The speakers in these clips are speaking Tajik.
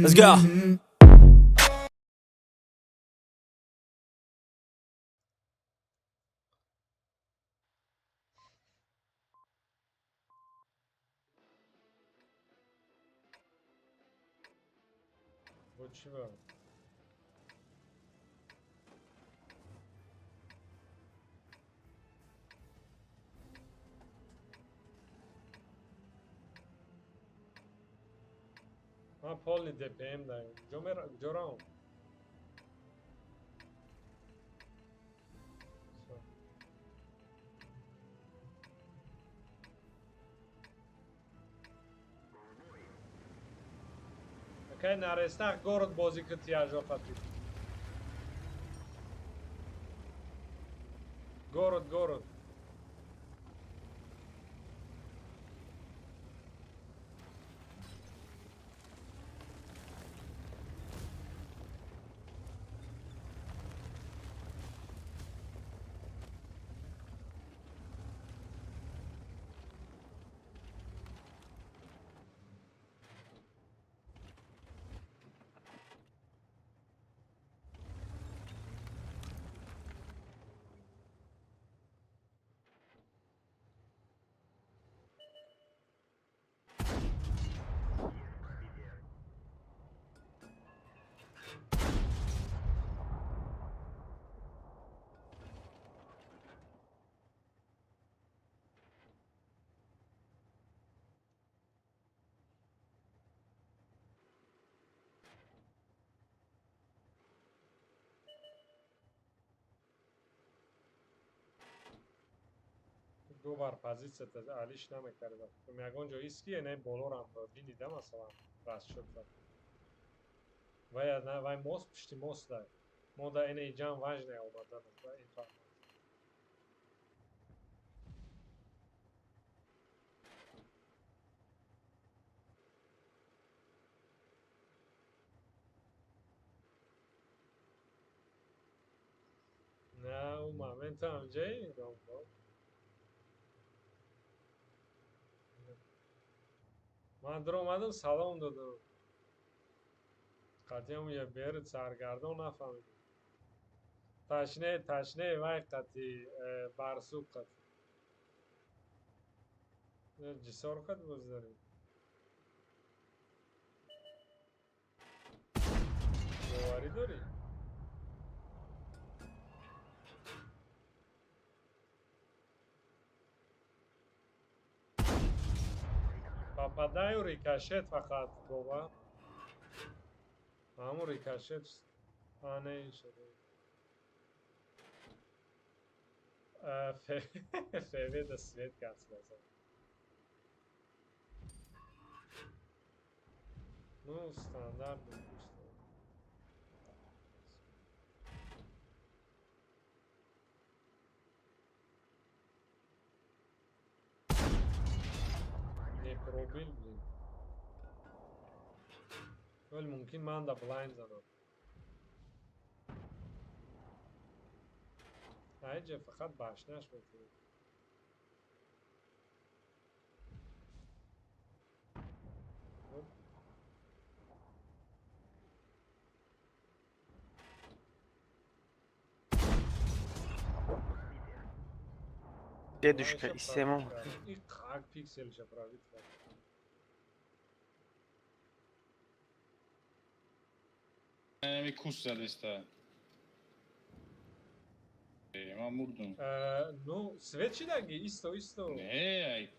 Let's go. Бо чӣ ба? Ман полный ДПМ даем. Куҷо мера, куҷо равам? Всё. Акай нарестах город бозӣ ки тияжо қатӣ. Город, город. Ду бар позитсията алиш намекарда. Ягон ҷо ист ки не болорам бинида, масалан, расчёт зад. Вай на вай мост, пушти мост дай. Мо да эне ҷам важне омадан ба информация. На ӯ моментам ҷаи дом. Ман даромадам, салом додам. Қатъиам я бери саргардон нафаҳмидам. Ташне, ташне вай қати барсук қати. Ҷисор қат боз дорем. Боварӣ дорӣ? Попадаю, рикошет фақат бова. Ҳамун рикошет ане шуда. ФВ да свет гасла. Ну, стандарт, допустим. Не пробил, блин. Вале мумкин ман да блайнд занам. Айҷа фақат башняш метавонад. Оп. Дедушка Вайша истемам. пробит кард. И как пикселша пробит кард. Ами кус задиста. Ман мурдум. Ну, свет чидаги, исто, исто. Не, ай.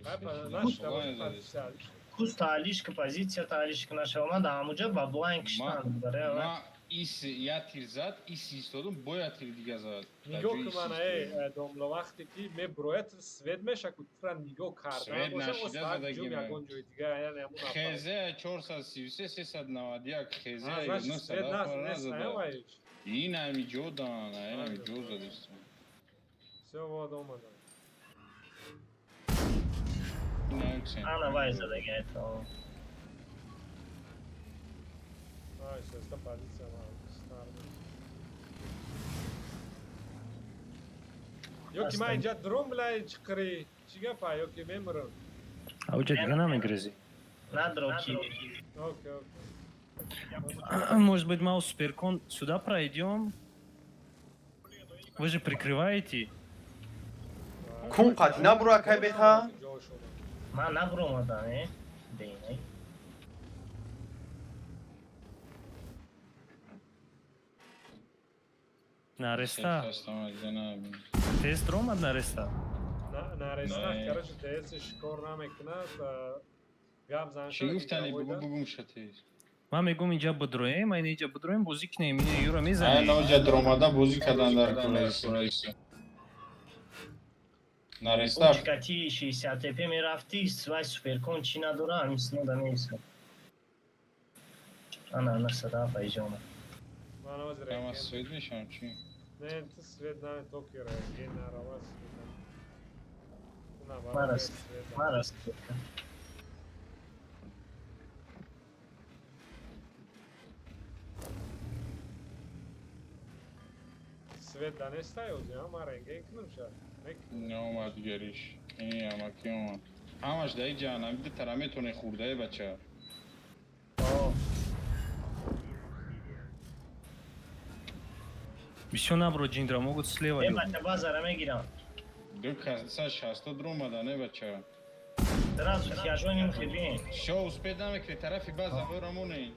Ай, наш, давай, позиция. Кус таалишка, позиция таалишка нашава, ман да ҳамуҷа ба блайн киштан баре. Ма ис я тир зад, ис истодум, бо я тир дига зад. Нигоҳ кун мана, эй, домло, вақте ки меброяд, свет меша, ку тура нигоҳ кардан Свет боша, нашида остак задаги ҷум ман. ягон ҷои дига, яъне ҳамун нафар. ХЗ 433 391 ХЗ А, значит, свет нас нест, наяваиш. Ин ами ҷодан, ин ами ҷо задист. Всё, вот омадам. Ана вай задаги это. Ай, сеста позиция ман старый. Ё ки ман инҷа дурум, бля, чиқирӣ. Чӣ гапа, ё ки мемирам? А уҷа дига намегрези. Надро ки. Окей, окей. Может быть, Маус Суперкон сюда пройдем? Вы же прикрываете. Кун қати набуро, акай беха. Ман набуромадам, э. Дейнай. На реста. Тест ромад на реста. На реста, Не. короче, ТС кор намекунад, гап зан. Чӣ гуфтани, бугу, бугум шати. Ман мегум, инҷа будроем, айн инҷа будроем, бозӣ кунем, ин юра Ай мезанем. наоҷа дромада бозӣ кардан дар кураиса. На реста. Кати 60 ТП мерафти, вай суперкон чӣ надора, ҳамин синода меиса. Ана, ана садаф айҷона. Ман ҳозир Ама рентген- свет мешавам чӣ? Не, ту свет на Токио рентген нарава, свет на. Ту наоборот, Марас. свет на. Марас. Свет да нестай ҳозир, а ман рентген кунам ша. Мекунам. Наомад дигариш. Ини амаки омад. Ҳамаш дар ин ҷаҳаннам ду тара метавонӣ хӯрдае, бача. О, Бисёр набро, ҷиндра, могут слева. э ёбнуть. бача, базара мегирам. Ду каса шаста дромада, не, бача. Сразу тяжоним хебин. Всё, успеть намекунӣ тарафи база вора монӣ.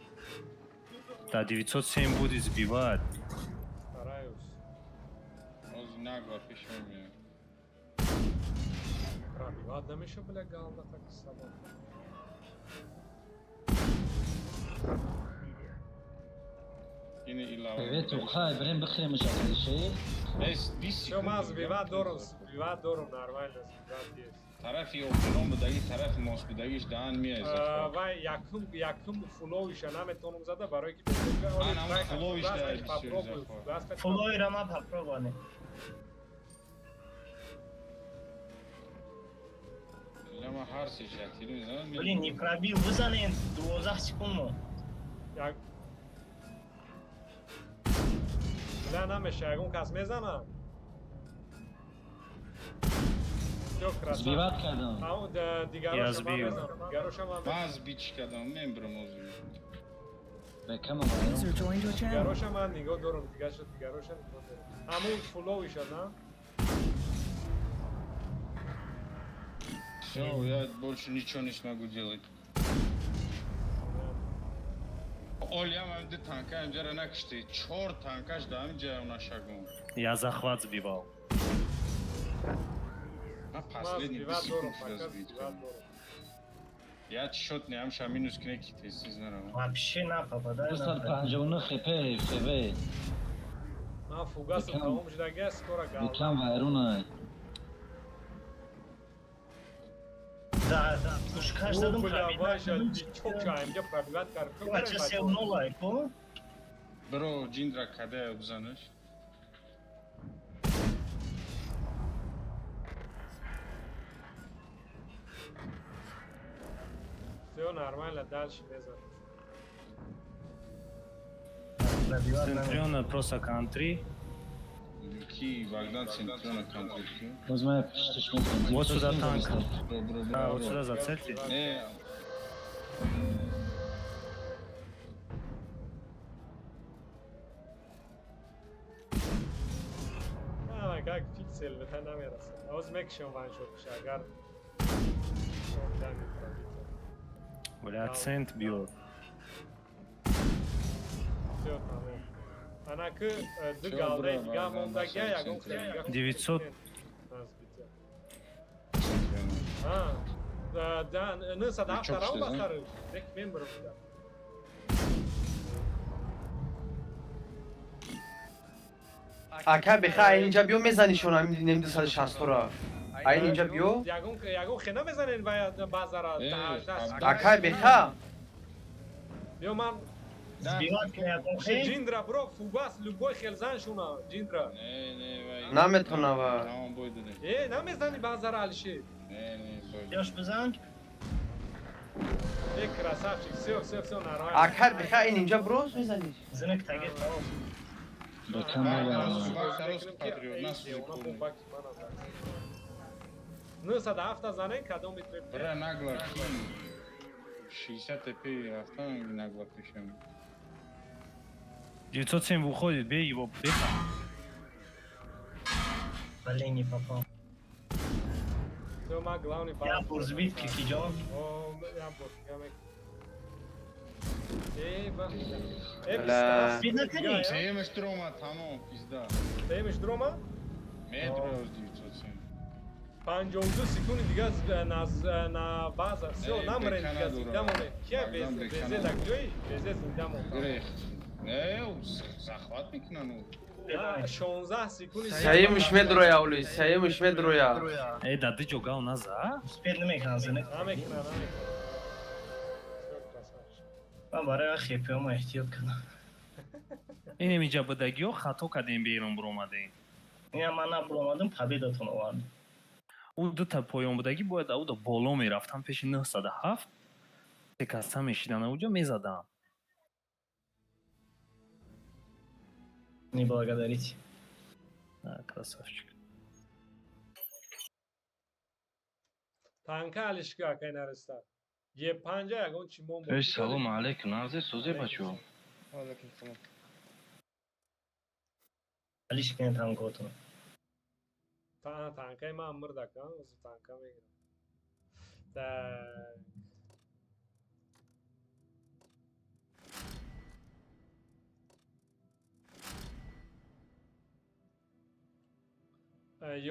Да, 907 будет сбивать. Стараюсь. Ҳозир нагва пеш мемеяд. Пробивать намеша, бля, галда так собака. Ини илава. Привет, ухай, брем бихрем шакалиши. Эс 20 Всё, ман секунд. сбивать дорум, сбивать дорум, нормально, сбивать есть. Тарафи охирон будаги, тарафи мост будагиш даҳан меяй. Вай якум фуловиша наметонам зада, барои ки Ан, ам фуловиш да бисёр захва. Фулоира ма попробовали. Лама ҳар се шатири мезанад. Блин, не пробил. Бизанен 12 секунд мо. Як бля, намеша, ягон кас мезана. Всё, красава. Сбивать кардам. Ам Я дигароша ман сбил. мезанам. Дигароша ман мезанам. Ман сбить кардам, мембирам ҳозир. Бекам User joined your channel. Дигароша ман нигоҳ дорум, дигаша, дигароша нигоҳ дорум. Ҳамун фуловиша, на? Всё, я больше ничего не смогу делать. Олиам ҳам ду танка инҷара накишти. Чор танкаш да ҳаминҷа нашагум. Я захват сбивал. Ман Ман последний сбивать 20 дорум, секунд пока сбить сбивать кардам. дорум. Я счёт не ҳамша минус кине ки тез нарава. Вообще на попадай. 259 хп ФВ. Ман фугасам Бекам. тамом шудагия, скоро галда. Бекам вайруна. Да, да, пушкаш дадум. Бля, пробил. Ваша, чок инҷа пробивать кард. Бача се нола, ко? Бро, ҷиндра кадая бизанаш. Всё нормально, дальше мезанем. Пробивать намекунад. Центриона просто контри. Ки Богдан Центриона контри ки? Боз ман пишташ метавонам. Вот сюда танк. Бро, бро, бро. А, вот сюда зацельте. Не, А, как пиксел бета намерасад. Ҳозир мекушам ваншотша, агар дами пробить. Бля, цент бьет. Всё, тамом. Ана ки ду Всё, галдаи бро, дига Богдан, мондагия, башар ягон центр. дига 900. Назбитя. Центриона. А, да, да, 907 Чок тарав шуда, зан? басар. Дек мембрам да. Ака беха, айн инҷа биё, мезанишон ҳамин нем 260 ро. Айн инҷа биё. Ягон хена мезанен вай базара. Э, 18. Акай беха. Биё ман Сбивать кунад хе? Ҷиндра бро, фугас любой хел зан шуна, ҷиндра. Не, не, вай. Наметонава. Тамом, бой додем. Э, намезани базара, Алишер. Не, не, бой. додем. Ёш бизан. Э, красавчик, всё, всё, всё нормально. Акай беха, айн инҷа броз мезаниш. Зинак таги тамом. Бекам бабарам. Патриот, нас 907 занен кадом митреп. Бра нагла 60 ТП рафтан нагла пешам. 907 выходит, бей его, бей. Блин, не попал. Всё, ма главный Я бурзбит кикиҷон. О, я бур, я мек. Э, ба. Э, Бля. Видно кани? Сеемаш дрома тамом пизда. Сеемаш дрома? Метро 907. 52 секунди дига на база. Всё, намрен дига зинда монед. Кия везе дар ҷои? Везе зинда монд. Не, захват мекунан. 16 секунди. Сеюмш медроя, оли, сеюмш медроя. Э, да ды ҷо гав наза? Успел намекунан зина. Намекунан, намекунан. Всё, красавчик. Ман барои хепиёма эҳтиёт кардам. Инем иҷа будагиё хато кардем берун буромадем. Ина ман набуромадам, победатон овардам. Ӯ дута поён будагӣ бояд ауда боло мерафтам пеши 907. Се каса мешидан ауҷо мезадам. Не благодарите. А, красавчик. Танка алишка акай нареста. Е панҷа ягон чи мон. Эй, салом алейкум, нағзе созе бачо. Алейкум салом. Алиш кунед танкотон. Танкаи ман мурдака, ӯзи танка мегирам. Так.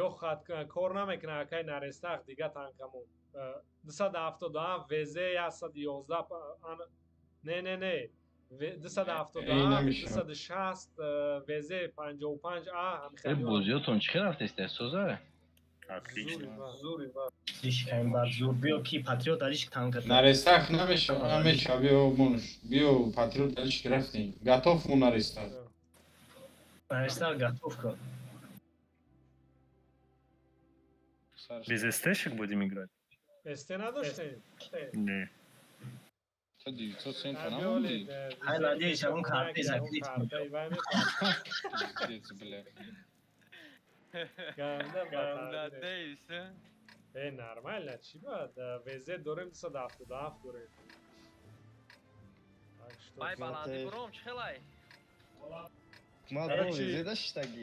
Ё хат кор намекунад акай нарестах дига танкамон. 277 ВЗ 111 не не не 277 260 ВЗ 55 А. Э, бозиётон чӣ хел рафтест, соза? Отлично. Слишком бад зур. Биё ки патриот алиш танка. Нарестах намеша, намеша, биё монш, биё патриот алиш рафтем. Готов му нарестах. Нарестах готов кун. Без СТшек будем играть? СТ надоштем? Не. То 907 та намонди? Ай, надеюсь, он карты закрыть. Пиздец, бля. Ганда, Надеюсь. Э, нормально, чӣ бад? ВЗ дорем 277 дорем. Май баланди буром, чӣ хелай?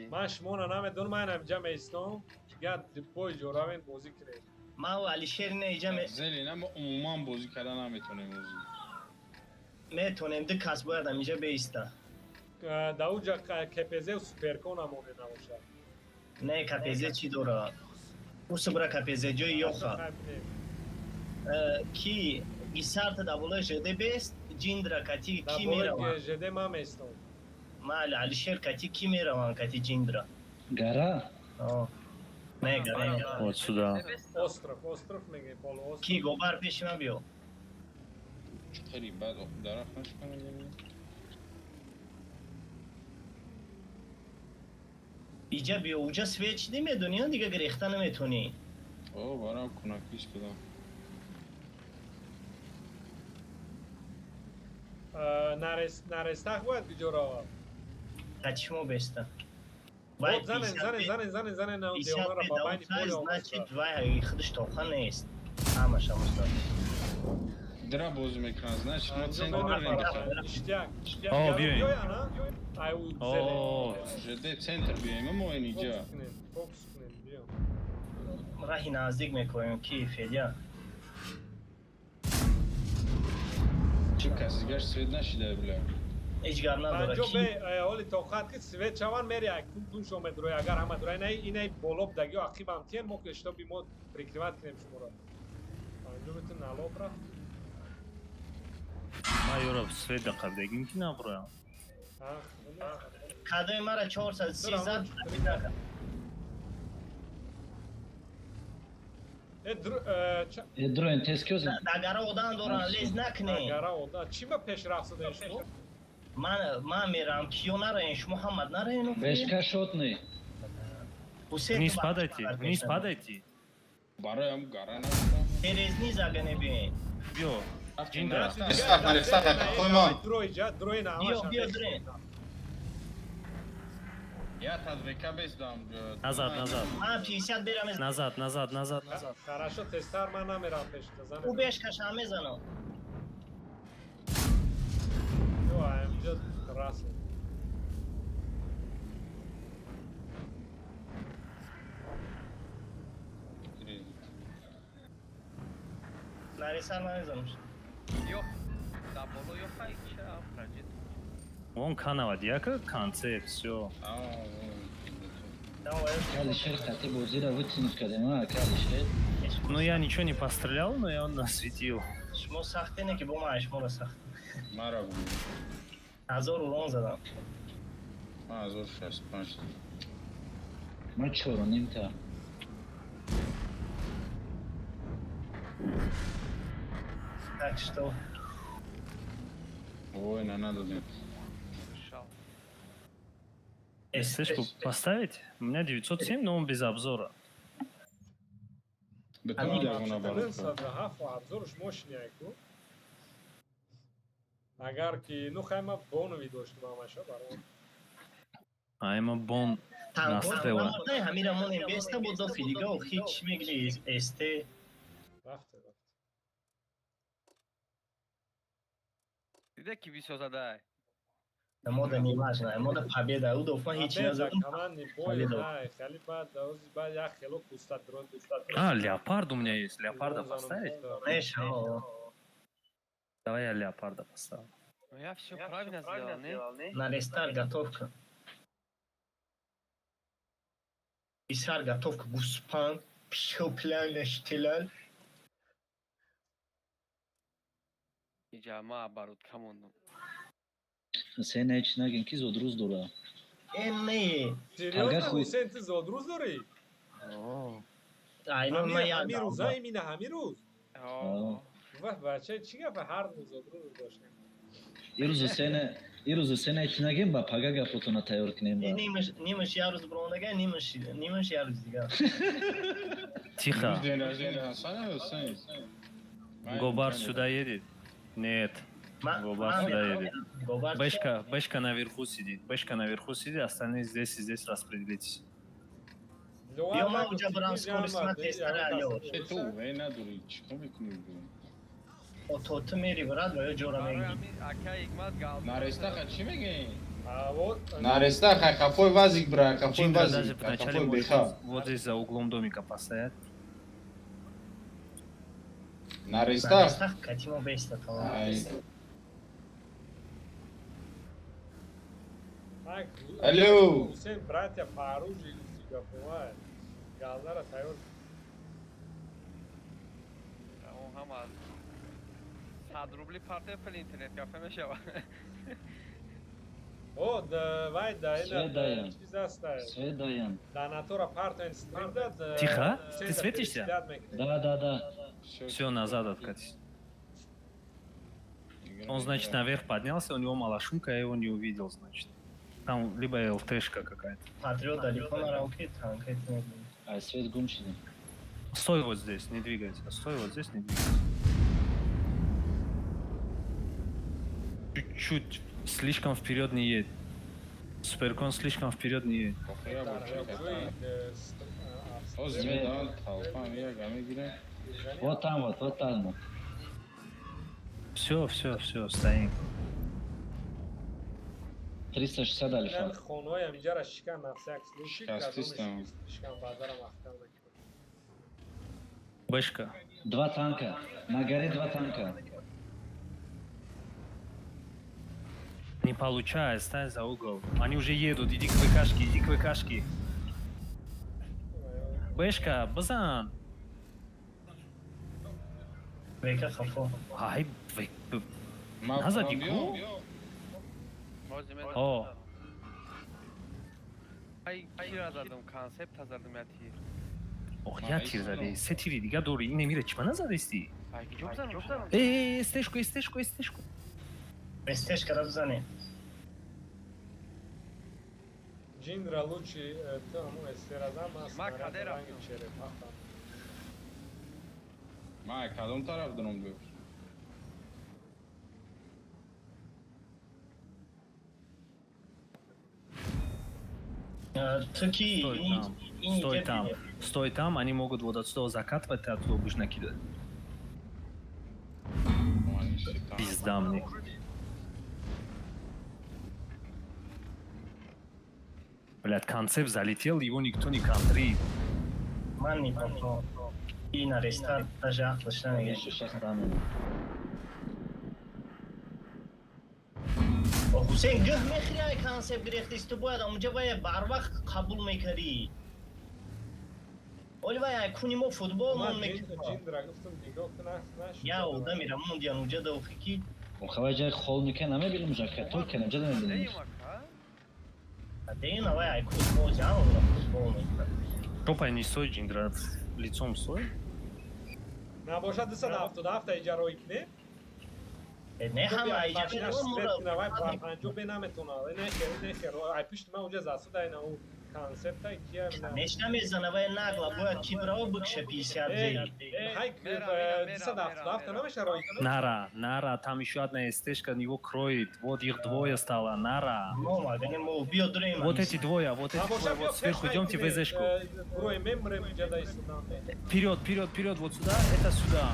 Ман шуморо намедонам, ман инҷа меистом. Дига бо иҷоравен бозӣ кунед. Ман ва Алишер не иҷа Зели, на мо умуман бозӣ карда наметонем ӯзи. Метонем, ду кас бояд ҳаминҷа беиста. Да уҷа КПЗ суперкон ҳамоне набошад. Не, КПЗ чӣ дорад? Усубра КПЗ ҷои ёха. Ки гисарта да болои ЖД бест, ҷиндра кати ки мераванд? ЖД ман меистом. Ман Алишер кати ки мераванд кати ҷиндра? Гара? Не, гара. Вот сюда. Остров, остров мегӯем, полуостров. Ки гобар пеши ман биё. Хеле бад дарахт нашканад. Иҷа биё, уҷа свет чӣ медонӣ, дига гирехта наметонӣ. О, барам кунакиш кардам. Нарестах бояд куҷо равад? Кати шумо беста. Занен, занен, занен, занен, занен, девонара ба байни поле Значит, вай худаш тоқа нест. Ҳамаш ҳамуста. Дра бозӣ мекунад, значит, мо центр мерем. Иштяк, иштяк. О, биёем. Ай, О, ЖД центр биёем, мо инҷа. Фокус кунем, биё. Раҳи наздик мекунем, ки Федя. Чӣ кас дигар свет нашида, бля. Ҳеҷ гап надорад. Панҷо бе, ҳоли тоқат ки свет шаванд мери, тун тун шо медрои, агар ҳама дрои, на инай боло будагиё ақибам тиен, мо чтобы мо прикрывать кунем шуморо. Панҷо метун налоб рафт. Ман ёро свет дақабдагим ки наброям. Кадои мара 430 Э, дроен тез киёз? Дагара одам доранд, лез накунед. Дагара одам. Чӣ ба пеш рафт задаед шумо? Ман мерам, киё нараен, шумо ҳамат нараен. Бешка шотный. Вниз падайте, вниз падайте. Бароям гара нафтам. Через низ ага не биен. Биё. Ҷинда. Нарестах, нарестах, қоймон. Дрой ҷа, дрой на Биё, биё, дрой. Я тадвека бездам. Назад, назад. Ман 50 берам. Назад, назад, назад, назад. Хорошо, тезтар ман намерам пешта. Ӯ бешкаша мезанам. Ё, инҷа расм. Нарисар намезанам. Ё, да боло ё хай ча праҷет. Вон канава дияка, конце, всё. Калишер хати бозира вытянуть кардем, а, Калишер. Ну я ничего не пострелял, но я он насветил. Шумо сахте не ки бо ман шуморо сахт. Мара бу. 1000 урон задам. Ман 1065. Ман 4.5 та. Так что... Ой, на надо. СТшку поставить? У меня 907, но он без обзора. Агар ки ну хайма бонови доштум ҳамаша барон. Айма бон настрела. Ҳамира монем беста буд до филига охи чӣ мегири СТ. Рафте, рафте. Дида ки бисозадай. Мода не важно, мода победа. Ӯ дофма ҳеч назадум. А, леопард у меня есть. Леопарда поставить? Давай я леопарда поставлю. Ну я все правильно сделал, не? На рестарт готовка. Исар готовка гуспан, пшоплан, штилал. Иҷа ма баруд камондум. Ҳусейн ҳеч нагин ки зодрӯз дора. Э не. Серьёзно, Ҳусейн ту зодрӯз дорӣ? Ай, ну ман ҳамин рӯза имина ҳамин рӯз? Вах, бача чӣ гапа ҳар рӯз зодрӯз доштем. Ирӯз Ҳусейн ҳеч нагин ба пага гапотона тайёр кунем ба. Нимаш як рӯз бронага, нимаш як рӯз дигар. Тихо. Гобар сюда едет? Нет. Гобар сюда едет. Бэшка, Бэшка наверху сидит. Бэшка наверху сидит, остальные здесь и здесь распределитесь. Ё ман уҷа барам скорость ма тестара алё. Ту вай надори, чӣ мекунӣ? То ту мери брат ва ё ҷора мегирӣ. Нареста ха чӣ мегӯӣ? Нареста ха хафой вазик бра, хафой вазик, хафой беха. Вот здесь за углом домика постоять. Нареста. Нареста катимо беста тамом. Алло. Ҳусейн братья по оружию гапова. Галдара тайёр. Он ҳама 100 рубли партия пул интернет кафе мешава. О, давай, да, это чиз аст. Свет даем. Да, натура партия стрим да. Тихо, ты светишься? Да, да, да. Все, назад откатись. Он, значит, наверх поднялся, у него малошумка, я его не увидел, значит. Там либо ЛТшка какая-то. Патриот далеко на рамке, танк это не. А свет гумчины. Стой вот здесь, не двигайся. Стой вот здесь, не двигайся. Чуть-чуть слишком вперед не едет. Суперкон слишком вперед не едет. Вот там вот, вот там вот. Все, все, все, стоим. 360 альфа. Бэшка. Два танка. На горе два танка. Не получается, ставь за угол. Они уже едут, иди к ВКшке, иди к ВКшке. Бэшка, базан. ВК хафо. Ай, назад ику? О. Ай, тира задам, концепт задам я тир. Ох, я тир зади. Се тири дига дори, ин немире чима назадисти? Ай, киҷо бзанам? Э, стешку, стешку, стешку. Стешка ра бзане. Ҷинра лучи ту ҳамун эстеразам Ма каде рафтам? Ма кадом тараф дорам гӯ? Ту ки Стой там, стой там, стой там, они могут вот отсюда закатывать, ты оттуда будешь накидывать. Пизда мне. Блядь, концепт залетел, его никто не контрит. Ман не попал. И на рестарт даже ақлш намегирад. Ҳусейн гӯҳ мехӯри, ай концепт гирехтист, ту бояд онҷа вая барвақт қабул мекардӣ. Оли вай ай куни мо футбол мон мекард. Я одамира мондиан уҷа да охи ки. Охавай ҷай хол мекан намебинем жака, то кенам ҷа намебинем. Деюна вай ай куни мо ҷам футбол мекард. Топай не стой, Джиндра, лицом стой. Набошад 277 иҷа рой кунем. Не ҳама иҷа вай панҷо бе наметона. Нехер, нехер. Ай пишти ман уҷа засуда ина у концепта кия. Неш намезана вай нагла, бояд ки браво бикша 50 зей. Ҳай 277 намеша рой кунем. Нара, Нара, там еще одна СТшка его кроет. Вот их двое стало, Нара. Вот эти двое, вот эти двое, вот сверху идемте в ВЗшку. Вперед, вперед, вперед, вот сюда, это сюда.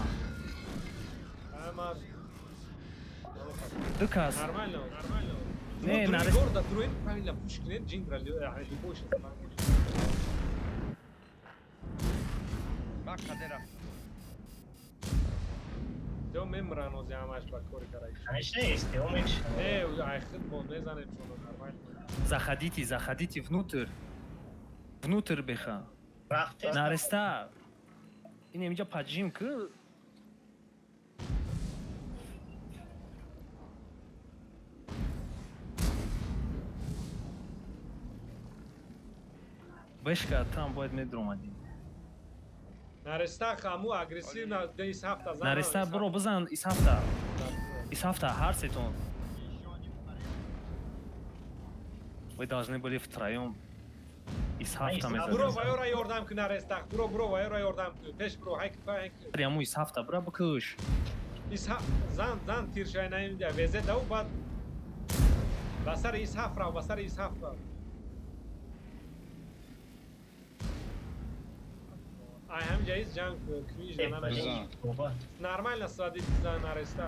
Дукас. Нормально, нормально. Не, на на горда труем правильно пуш кунед, Джиндра любой шанс. Ман қадера. Тео мемран ози ҳамаш ба кори карак. Конечно, есть, тео мекша. Не, ай хид мо мезанем чуно нормально. Заходите, заходите внутрь. Внутрь беха. Рафте. Нареста. Ин инҷа поджим ки. Бешка там бояд медромадӣ. Нареста хаму агрессивно ис ҳафта зан. Нареста бро бизан ис ҳафта. Ис ҳафта ҳар сетон. Вы должны были втроем ис ҳафта мезадем. Бро вайора ёрдам кун Нареста. Бро бро вайора ёрдам кун. Пеш бро ҳайк ҳайк. Прямо ис ҳафта бра бикуш. Ис зан зан тиршай наимда везе дав баъд ба сари ис ҳафт рав, ба сари ис ҳафт рав. Ай ҳамҷа из ҷанг квиж намешавад. Нормально свади бизан Нареста.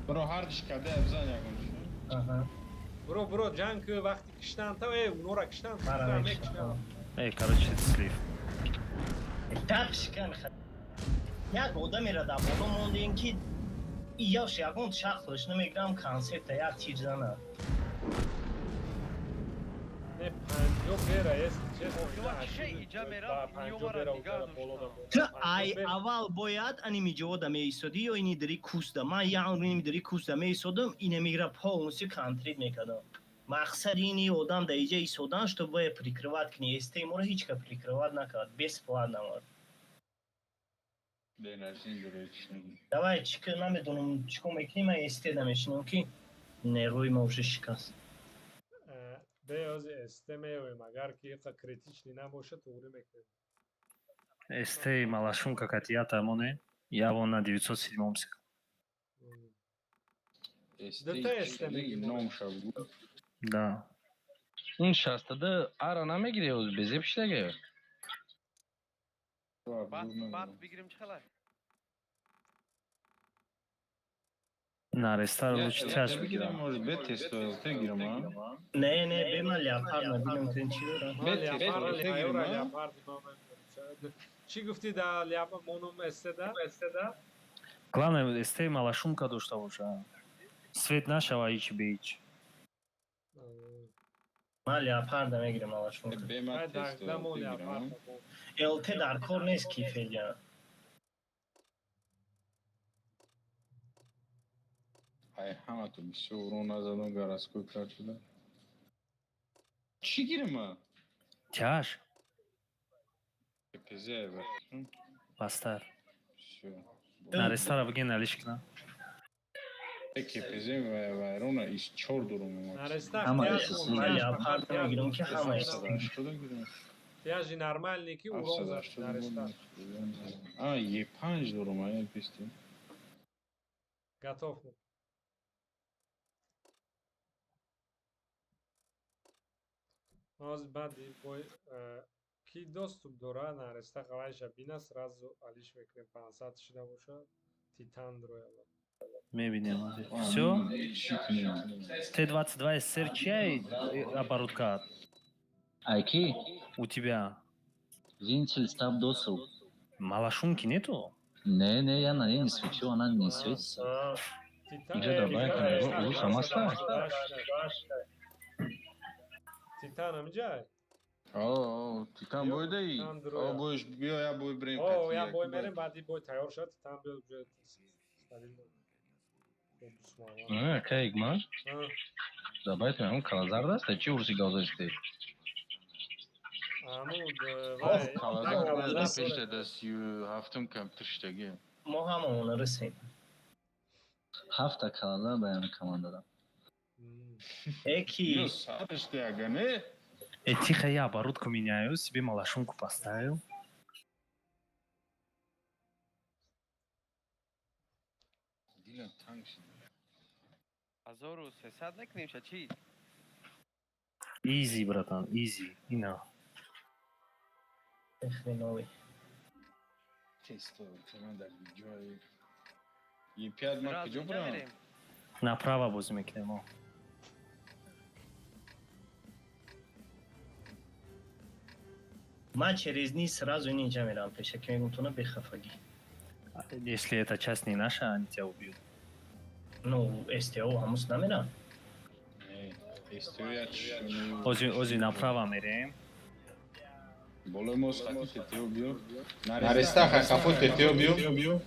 Бро ҳардиш каде бизан ягон чӣ. Аҳа. Бро бро ҷанг вақти киштан та унора киштан мекиштан. Эй, короче, слив. Так шикан як одамеро дар боло мондем ки яш ягон шахсш намегирам концепта як тир зана. Не панҷо бера есть честно. Ту ай аввал бояд аними ҷавода меистодӣ ё ини дари кусда. Ман яъни дари кусда меистодам, ина мегира полностью контрит мекардам. Мақсад ини одам дар иҷа истодан, что бояд прикрывать кунӣ. СТ моро ҳеҷ ка прикрывать накард, бесплатно мор. Давай, чӣ намедонам чӣ кор мекунӣ, ман СТ намешинам ки нервои ма уже шикаст. Беози СТ меоем, агар ки иқа критични набошад, туғри мекунем. СТ малашумка катията моне, я вон на 907 сек. Дата СТ ном шаб. Да. Ин 62 ара намегире, оз безеб шидаге. Бат бигирим чӣ хелай? Нареста лучше тяж бигирам, может бе тест ЛТ гирам, а? Не, не, бе ман леопард набинам тен чӣ дорам. Леопард чӣ гуфтӣ да леопард монум СТ да? СТ да? Главное, СТ малашумка дошта боша. Свет нашава ҳеч бе ҳеч. Ман леопарда мегирам малашумка. Бе ман тест ЛТ гирам. ЛТ дар кор нест ки феҷа. Ай ҳамато бисёр урон назадам городской кард шуда. Чӣ гирам ма? Тяж. КПЗ Бастар. Всё. Нарестара бигин алиш кна. КПЗ вайрона из чор дурум омад. Нареста Ҳама Ман леопард мегирам ки ҳама Тяжи нормальный ки урон зад Нареста. А, Е5 дурум, а я писти. Готов. Ҳозир баъди бой ки доступ дора, нареста қавайша бина, сразу алиш мекунем, 500 шида бошад, титан дрояд. Мебинем. Все? Т-22 СССР чья оборудка? Айки? У тебя? Винтель стаб досыл. Малошумки нету? Не, не, я на ней не свечу, она не светится. Инҷа дар байкам урус ҳам аста? Титан ҳамиҷай? О, Титан бойдаи? О, бойш биё, я бой бирем. О, я бой мерем, баъди бой тайёр шуд, Титан биё, уже стабильно. Кайк ман? Дар байтам ҳамон калазард аст, чи урси гавзасте? Калазар пешта да 37-ум компютер шидаги. Мо ҳамаона расем. Ҳафта калазар ба яна командада. Эки. Саришта не? Тихо, я оборудку меняю, себе малошумку поставил. Дилам танг шид. 1300 накунем ша чӣ? Изи, братан, изи. Ина. Хреновый. Тесто, дар ҷои. Е5 ма куҷо бурам? Направо бозӣ мекунем. О. Ман через ни сразу инҷа мерам пеша, ки мегум тона бехафагӣ. Если эта часть не наша, они тебя убьют. Ну, СТО ҳамус намерам. СТО я Ози, ози направо мерем. Болои мост хати ТТО биё. Нареста хай хафо ТТО биё.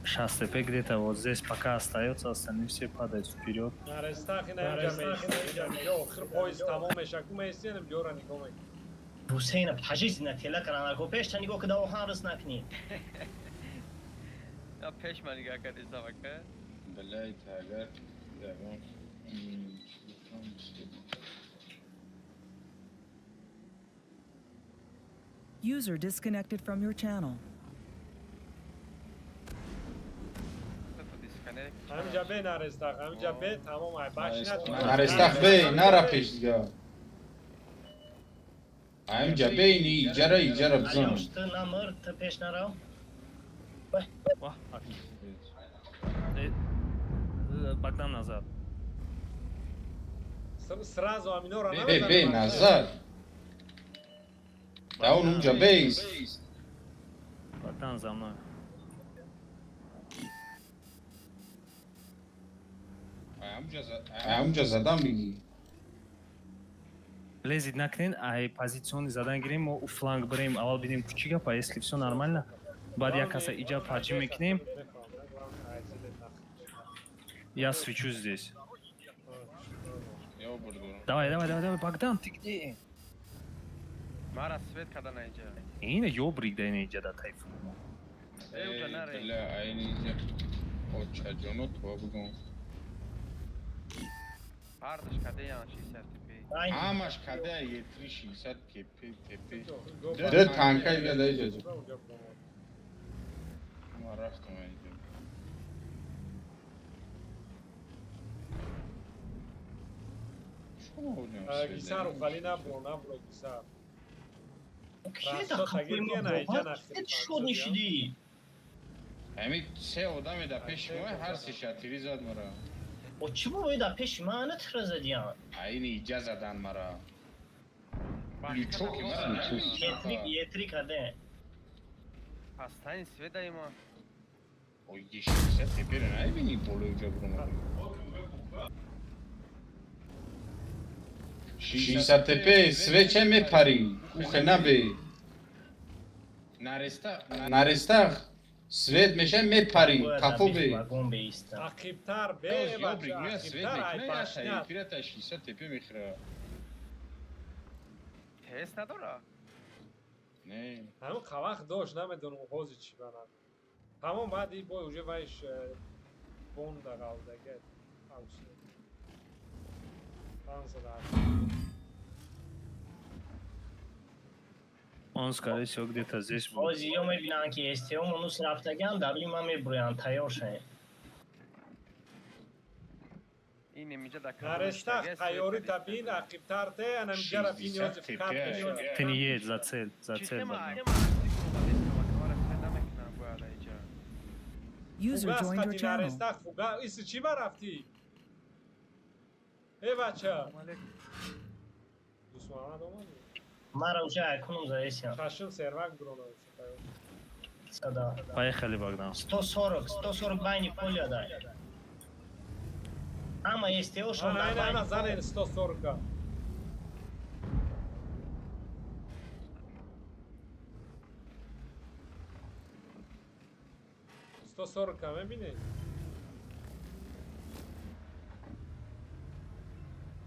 Шаст ТП где-то вот здесь пока остается, остальные все падают вперед. Нарестах ина инҷа меистем. Ё охир поезд тамом меша, ку меистем, ҷора нигоҳ мекунем. Ҳусейна пажизина тела каранако пешта нигоҳ куда оҳан рис накунӣ. Я пеш ма нигоҳ кардӣ самака? Блядь, агар ягон User disconnected from your channel. Ҳамиҷа бе, нарестах, ҳамиҷа бе, тамом ай бахш. Нарестах бе, нара пеш дига. Ҳамиҷа бе, ини иҷара иҷара бизан. Ту намр, ту пеш нарав. Богдан, назад. Сразу аминора Бе, бе, назад. Да он унҷа беист. Богдан, за мной. Ҳамунҷа задан бигӣ. Лезид накунед, ай позициони задан гирем, мо у фланг бирем, аввал бинем ку чӣ гапа, если всё нормально, баъд як каса иҷа парчи мекунем. Я свечу здесь. Давай, давай, давай, давай, Богдан, ты где? Мара свет када на инҷа. Ина ёбрик да ина иҷа да тайфун. Бля, айни иҷа. Очаҷоно това бугум. Ҳардаш кадеян 60 ТП. Ҳамаш кадея Е3 60 КП ТП. Ду танка ига да иҷа. Ма рафтам иҷа. Гисар ухали набро, набро гисар. Шуд нишидӣ? Ҳамин се одаме дар пеши мо, ҳар се шатири зад мара. О, чӣ бо дар пеши ман натира задиян? Айни иҷа задан мара. Лючоки мара. Етри каде? Пастани свет даима. Ой, 60 теперь наибини болои ҷа бурма. 60 ТП свеча мепарӣ, ухе набе. Нарестах свет меша мепарӣ, қафо бе. Ақибтар бе, бача, ақибтар ай башня. Пирата 60 ТП мехӯра. Тест надора? Не. Ҳамин қавақт дошт, намедонам ҳозир чӣ банад. Тамом баъди бой уже вайш бонда қалдага. Пансад. Он, скорее всего, где-то здесь будет. Ҳозир ё мебинанд ки СТО монус рафтаган, дар рӯи ман мебурянд, тайёр шавед. Ин инҷа дар Нарестах тайёри табин ақибтар те, анамиҷара бин ёзиф кат мешавад. Ты не едь за цель, за цель, Богдан. User Фугас joined your қати channel. нарестах фуга иси чӣ ба рафтӣ? Э бача. Дусмуҳаммад омадӣ? Мара уже акунум заесиам. Шашум сервак бирона. Сада. Поехали, Богдан. 140, 140 байни поля дай. Ама СТО шон Ана дар ана ана байни занен 140. 140 мебинӣ?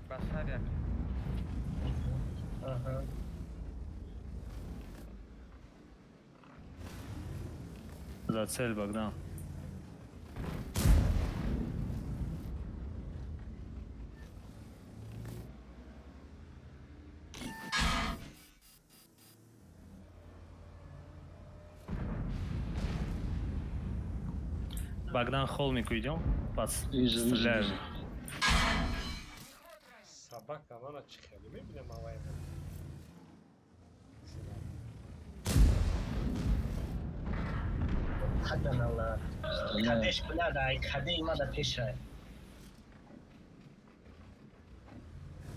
Ба сар як. Аҳа. За цель, Богдан. Богдан, холмику идем? Пац, Вижу, вижу, стреляю. Вижу. Собака мана чӣ хеле мебинам авай. Хаданала. Стреляю. Кадеш бляда, ай каде имада пешай.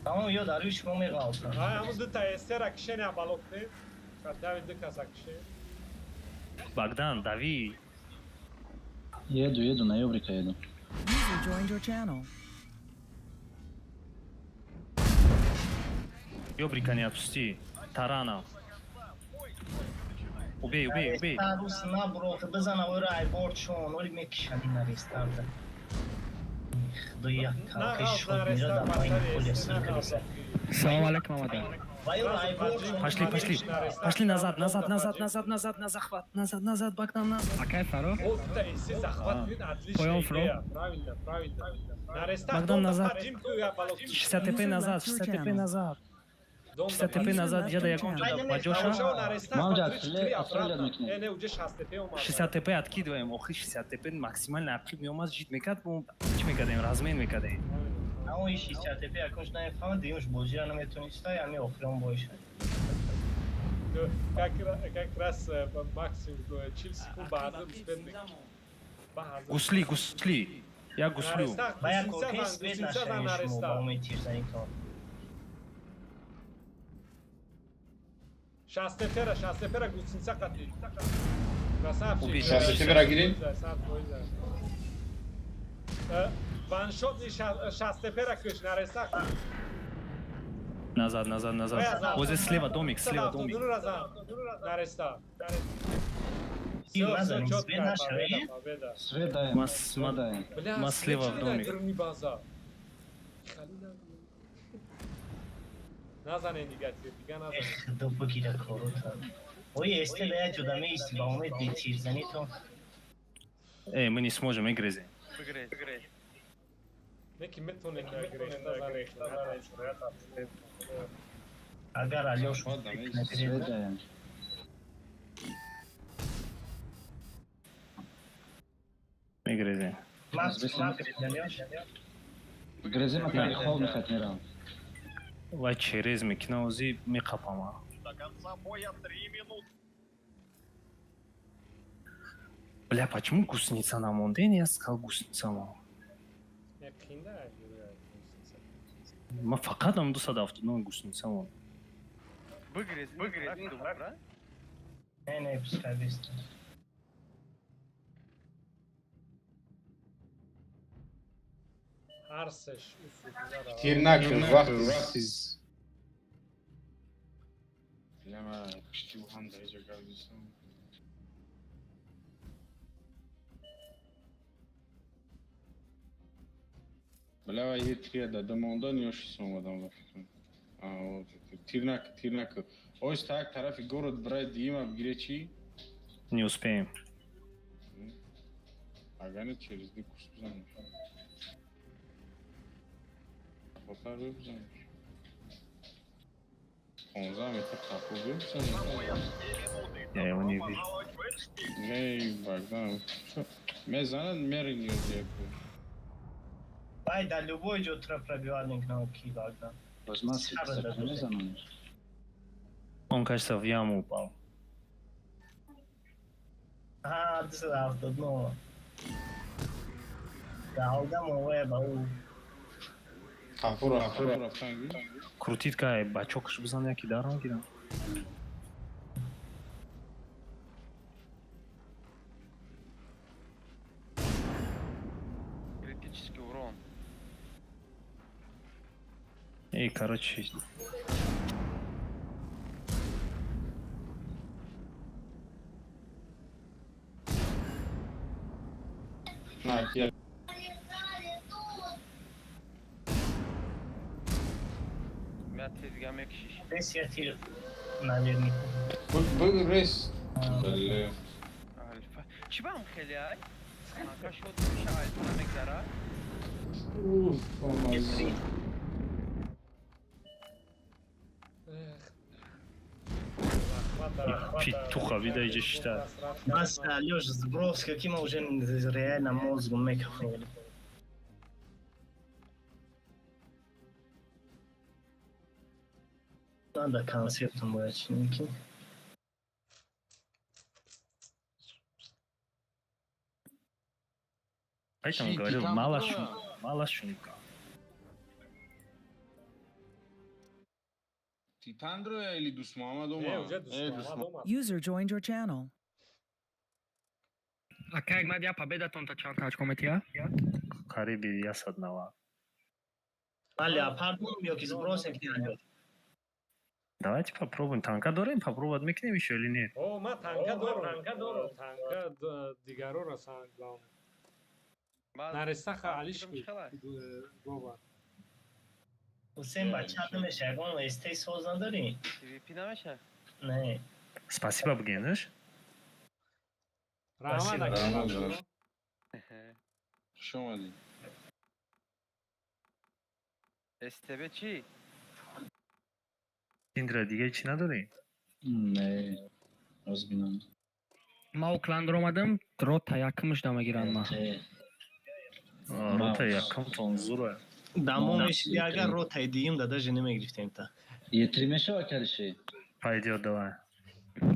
Тамом ё дар шумо меғалтам. Ай ҳамун дута эстера кишени абало кунем. Дави ду каса кишен. Богдан, дави. Еду, еду, на Ёбрика еду. User joined your channel. Ёбрика не отпусти. Тарана. Убей, убей, убей. Рус набро, бизана ора ай борт шон, оли мекишани нарестарда. Худоя, На калки ғалт шод мира нарестах дар байни басари поля эсте сир на кардиса. ғалт. Салом алейкум, Амада. Ва ё ай борт шон. Пошли, пошли. Пошли назад, назад, назад, назад, назад, на захват. Назад, назад, Богдан, назад. Акай Фаро. О, дута эсте захват кунед, отличная Поём, Фро. идея. Правильно, правильно. Нарестах Богдан, дом назад. поджим ку я бало. 60 ТП User назад, left your 60 ТП channel. назад. Дом 60 ТП назад, я да Тамошо Баҷоша. нарестах Мам ба ҷа, 3 стрелять, обратно. мекунем. Э, не, уже 60 ТП омад. 60 ТП откидываем. Охи 60 ТП максимально ақиб меомад, жит мекард, мо чӣ мекардем? Размен мекардем. Амо иш 60 ТП акунш нафаҳмад, димш бозира наметониста, ами охирон бойша. Как раз максимум 40 секунд баъд успеть мекунем. Гусли, гусли. Я гуслю. Нарестах, Ба як гусеница окей зан, свет гусеница зан нашавем шумо ба нарестах. умед тирзанитон. 60 тепера, 60 тепера гусеница қатӣ. Красавчик. Убить. 60 тепера гирем? 100%. Ваншотни 60 тепера куш нарестах. Назад, назад, назад. Вот здесь слева домик, слева домик. Нарестах. Тир назанем, свет нашавем. Победа. Свет даем. Свет даем. Бля, Ма слева в домик. Дурни база. Хали назане негатив, дига назане. Худо бигира коротон. Ой, эсте да я ҷуда меисти ба умед бетирзанитон. Эй, мы не сможем, игрези. Бигрез, бигрез. Неки метоне грехта зане. Агар Алёш Свет даем. Мегрезем. Грезем, а хол мехат мерам. Вай через мекина ози меқапама. До конца боя 3 минуты. Бля, почему гусеница намонден? Я сказал гусеница мо. Не қинда. Ма фақат ам 279 гусеница мон. Бигрез, бигрез. Не, не, пускай бест. Ҳар сеш усул. Тир накун, вақти Лема пишти ҳам дар иҷо гап зисам. Бля, е трия да мондан ё шис омадам ба фикрам. А, тир нак, тир нак. Ой, так тарафи город брай дима бигире чӣ? Не успеем. Агар не через ду курс бизанем. Хотар бизанем. 15 метр қафо бизанем. Я его не вижу. Не, Богдан. Мезанад мерин ёд. Вай дар любой ҷо тура пробивать мекунам ки багда. Боз ман ситсака мезанам. Он, кажется, в яму упал. Аҳа, 279. Даҳода мовая ба ӯ. Қафура, қафура рафтан. Крутит кай, бачокаш бизан яки даром гирам. Критический урон. Эй, короче, На, я Мя тезга мекшиш. Рес я тир наверняка. Был рес. Бале. Альфа. Чӣ бам хеле ай? Ака шод меша альфа намегзара? Уф, маза. Петуха, вида иҷа шита. Бас, Лёш, сброс, каким уже реально мозгом мекахоли. Надо концептом бояд чиники. Поэтому говорил, мало шумка, мало шумка. Титан дроя или Дусмамад омад? Э, Дусмамад омад. User joined your channel. Ака як мад я победатон та чанд очко метия? Қариби 190. Ман леопард ё ки сброс ки алё. Давайте попробуем. Танка дорем, попробовать мекунем еще или нет? О, ма танка дорам. Танка дорам. Танка дигароро самое главное. Нарестаха алиш ки гова. Ҳусейн бача намеша, ягон СТ соз надорӣ? PvP намеша? Не. Спасибо, бигенаш. Раҳмат ака. Хуш омадӣ. СТБ чӣ? Индра дига чӣ надорӣ? Не, роз бинам. Ма Окланд омадам, рота якмш дамагирам ма. Рота якмтон зура. Дамо мешиди агар ротаи дуюм да даже намегирифтем та. Е3 мешава кариши? Пойдёт, давай.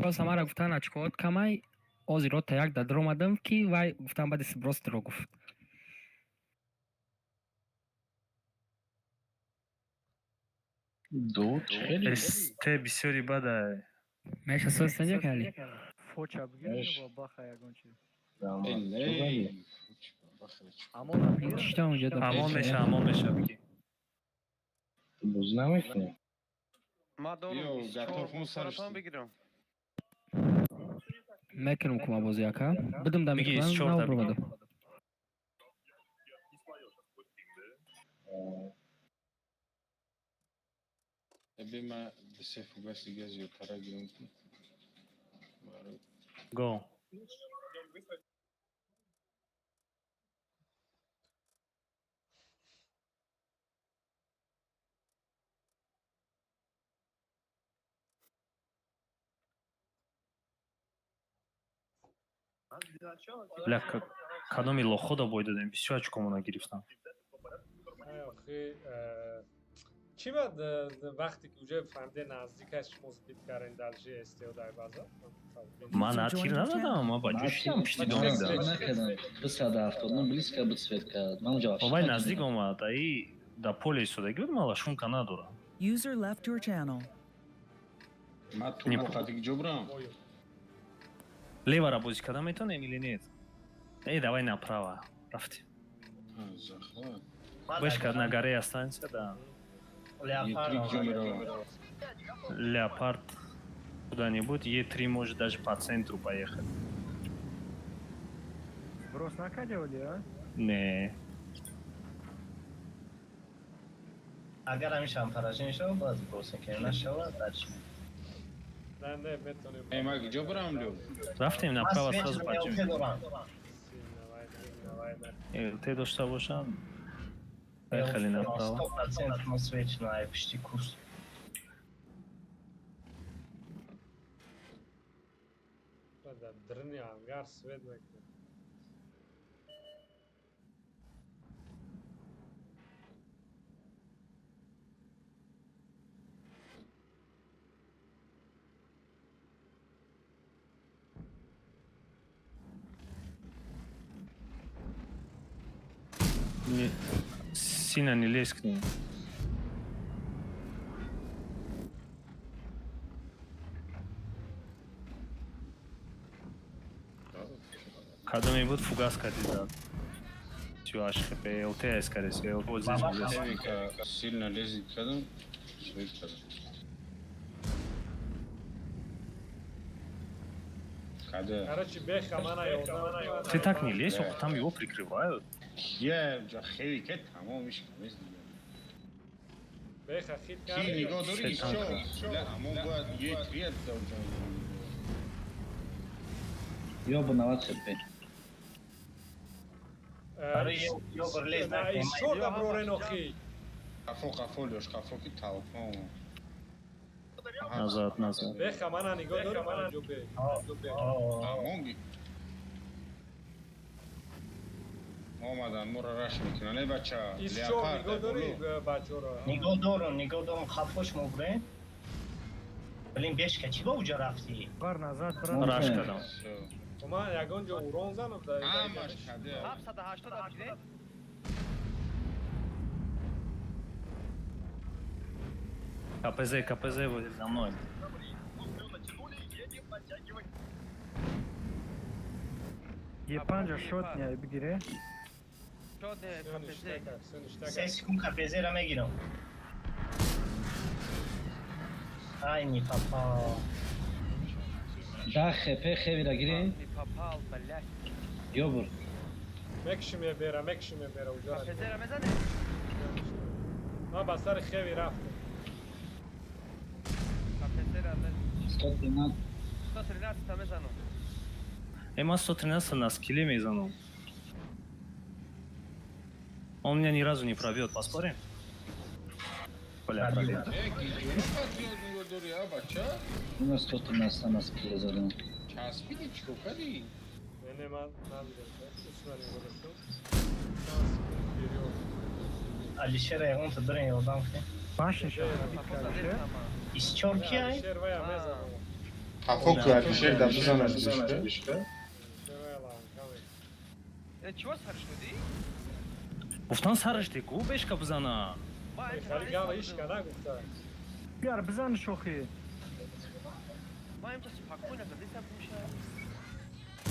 Просто мара гуфтан очкоот камай, ози рота як да даромадам ки вай гуфтан баъди сброс дро гуфт. Ду чели? СТ бисёри бада. Меша соз санҷа кали? Фоча бигир ё баха ягон чиз. Эй, Чита унҷа да? Амон меша, амон меша биги. Боз намекунем. Ма дорам Ё, готов 24 сарашти. саратон бигирам. Мекунам кума бози ака. Бидум да Биги, мекунам, 24 на биги. бровадам. Эбе ма се фугас дига зиёдтара гирам. Го. Бля, кадоми лохода бой додем, бисёр очкомона гирифтам. Ай, охи, чӣ бад вақте ки уже фаҳмиде наздикаш шумо сбит карден дальше СТО дар база? Ман на тир надодам, ман ба ҷо шидам пишти донам. Накардам. 279 близко буд свет кард. Ман унҷа Вай наздик омад, аи да поле истодагӣ буд, ман шумка надорам. User left your channel. Ма ту қати ҷо брам? Левара бозӣ карда метавонем или нет? Эй, давай направо. Рафтем. Захват. Бышка на горе останься, да. Леопард. Е3 ҷо меравам. Леопард куда-нибудь, Е3 может даже по центру поехать. Сброс накарди оли, а? Не. Агар ҳамин поражение шава, бояд сброс мекунем, нашава, дальше. Не, не, метавонем. Э, ма ҷо брам лё? Рафтем направо сразу Ман пойдем. дорам. ЛТ дошта бошам. Поехали направо. 100% мо свеч на пишти курс. Дар дрни ангар свет мекунад. Не, сильно не лезь к ним. Кадоме буд фугас кардӣ зад. 38 хп, ЛТ, скорее всего, вот здесь будет. Хевика сильно лезет кадом, свой кадом. Каде? Короче, беха мана ёрдам. Ты так не лезь, там его прикрывают. Я хевика тамом иш камез дига. Беха хит Ки кард. нигоҳ дорӣ Се ишо? танка. Ҳамон бояд е трият даҷа. Ё бо 90 хп. Аре, ё бир лез накунем. Ишо да брорен охи. Қафо, қафо, лёш, қафо ки толпа омад. Назад, назад. Беха мана нигоҳ дорӣ панҷо бе. Амон омадан моро раш мекунанд, э бача. Ишо Леопард нигоҳ дорӣ боло. бачаро. Нигоҳ дорум, нигоҳ дорум, қафош мобурем. Блин, бешка, чӣ ба уҷа рафтӣ? Бар назад брат. Раш кардам. Всё. Ман ягон ҷо урон занам да. Ҳамаш каде. 780 бигирем. КПЗ, КПЗ вот за мной. Натянули, едем натягивать. Е панҷа шот не бигире. Шот не, КПЗ. Се секунд КПЗ-ра мегирам. Ай, не попал. 10 хп хевира гирем. Не попал, блядь. Ё бур. Мекшим е бера, мекшим е бера уҷа. КПЗ-ра мезане? Ман ба сари хеви рафтам. КПЗ-ра мезане. 113. 113 мезанам. Э, ман 113 на скилле мезанам. Он меня ни разу не пробьет, поспорим? Бля, пробил. Э, гиҷоно патриот нигоҳ дорӣ, а бача? Уна 113 на скилле задам. Часпиди, чико кардӣ? Не, не, ман надидам. Усна нигоҳ доштам. Чанд секунд вперёд. Алишера ягон та дорем ёрдам кунем. Башниша бит кардише. 24 ки ай? Алишер вая мезанам. Қафо ку Алишер да бизанаш бишка. Алишер вая ланка мекунад. Э, чего сарш шудӣ? Гуфтан сараш деку, бешка бизана. Хали гава ишка нагуфта. Биар бизан шохи. Ман инҷа спокойно задисам меша.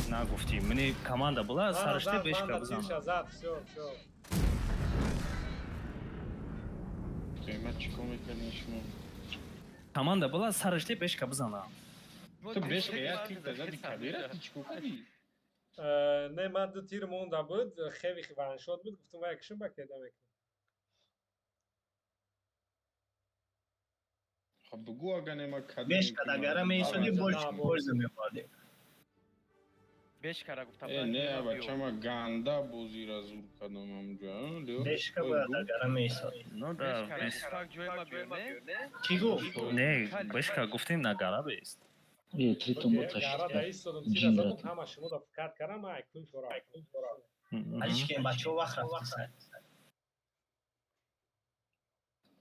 Нагуфтӣ. Мне команда была, сараш де бешка бизана. Тирша зад, всё, всё. Қимат чико мекардин шумо? Команда была, сараш де бешка бизана. Ту бешка як тир зади каде рафти, чико кардӣ? Не, ман ду тир монда буд, хеви ваншот буд, гуфтам вая кишим ба кеда мекунам. Хоб бугӯ ага нема каде. Бешка дагара меисоди больш больза мехӯрдем. Бешкара гуфтам. Э, не, бача, ма ганда бозира зур кардам ҳамҷо, а, Лео? Бешка бояд дагара меисоди. Ну да, Бешкара ҷои ма биё, не? Чӣ гуфт? Не, бешка гуфтем на гара бест. Е, тритон бо Гара да ташид. истодам, тира задам, ҳама шумо да фикр кардам, ман айкун тора. Алишкен бачаҳо вақт рафтиса.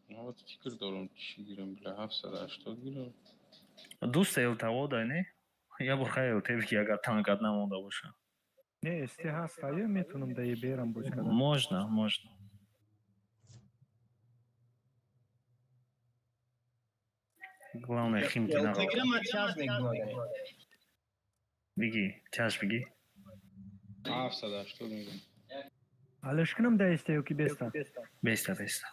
Ман фикр дорам чӣ гирам, бля, 780 гирам. Дуста ЛТО да, не? Я бор хай ЛТ бики, агар танкат намонда боша. Не, СТ ҳаст, ая метунам да берам боз кардам. Можно, можно. Главное, химки ЛТ нағал. гирам ман чаз мегирам. Биги, тяж биги. 780 мегирам. Алиш кунам да СТ ё ки беста? Беста, беста.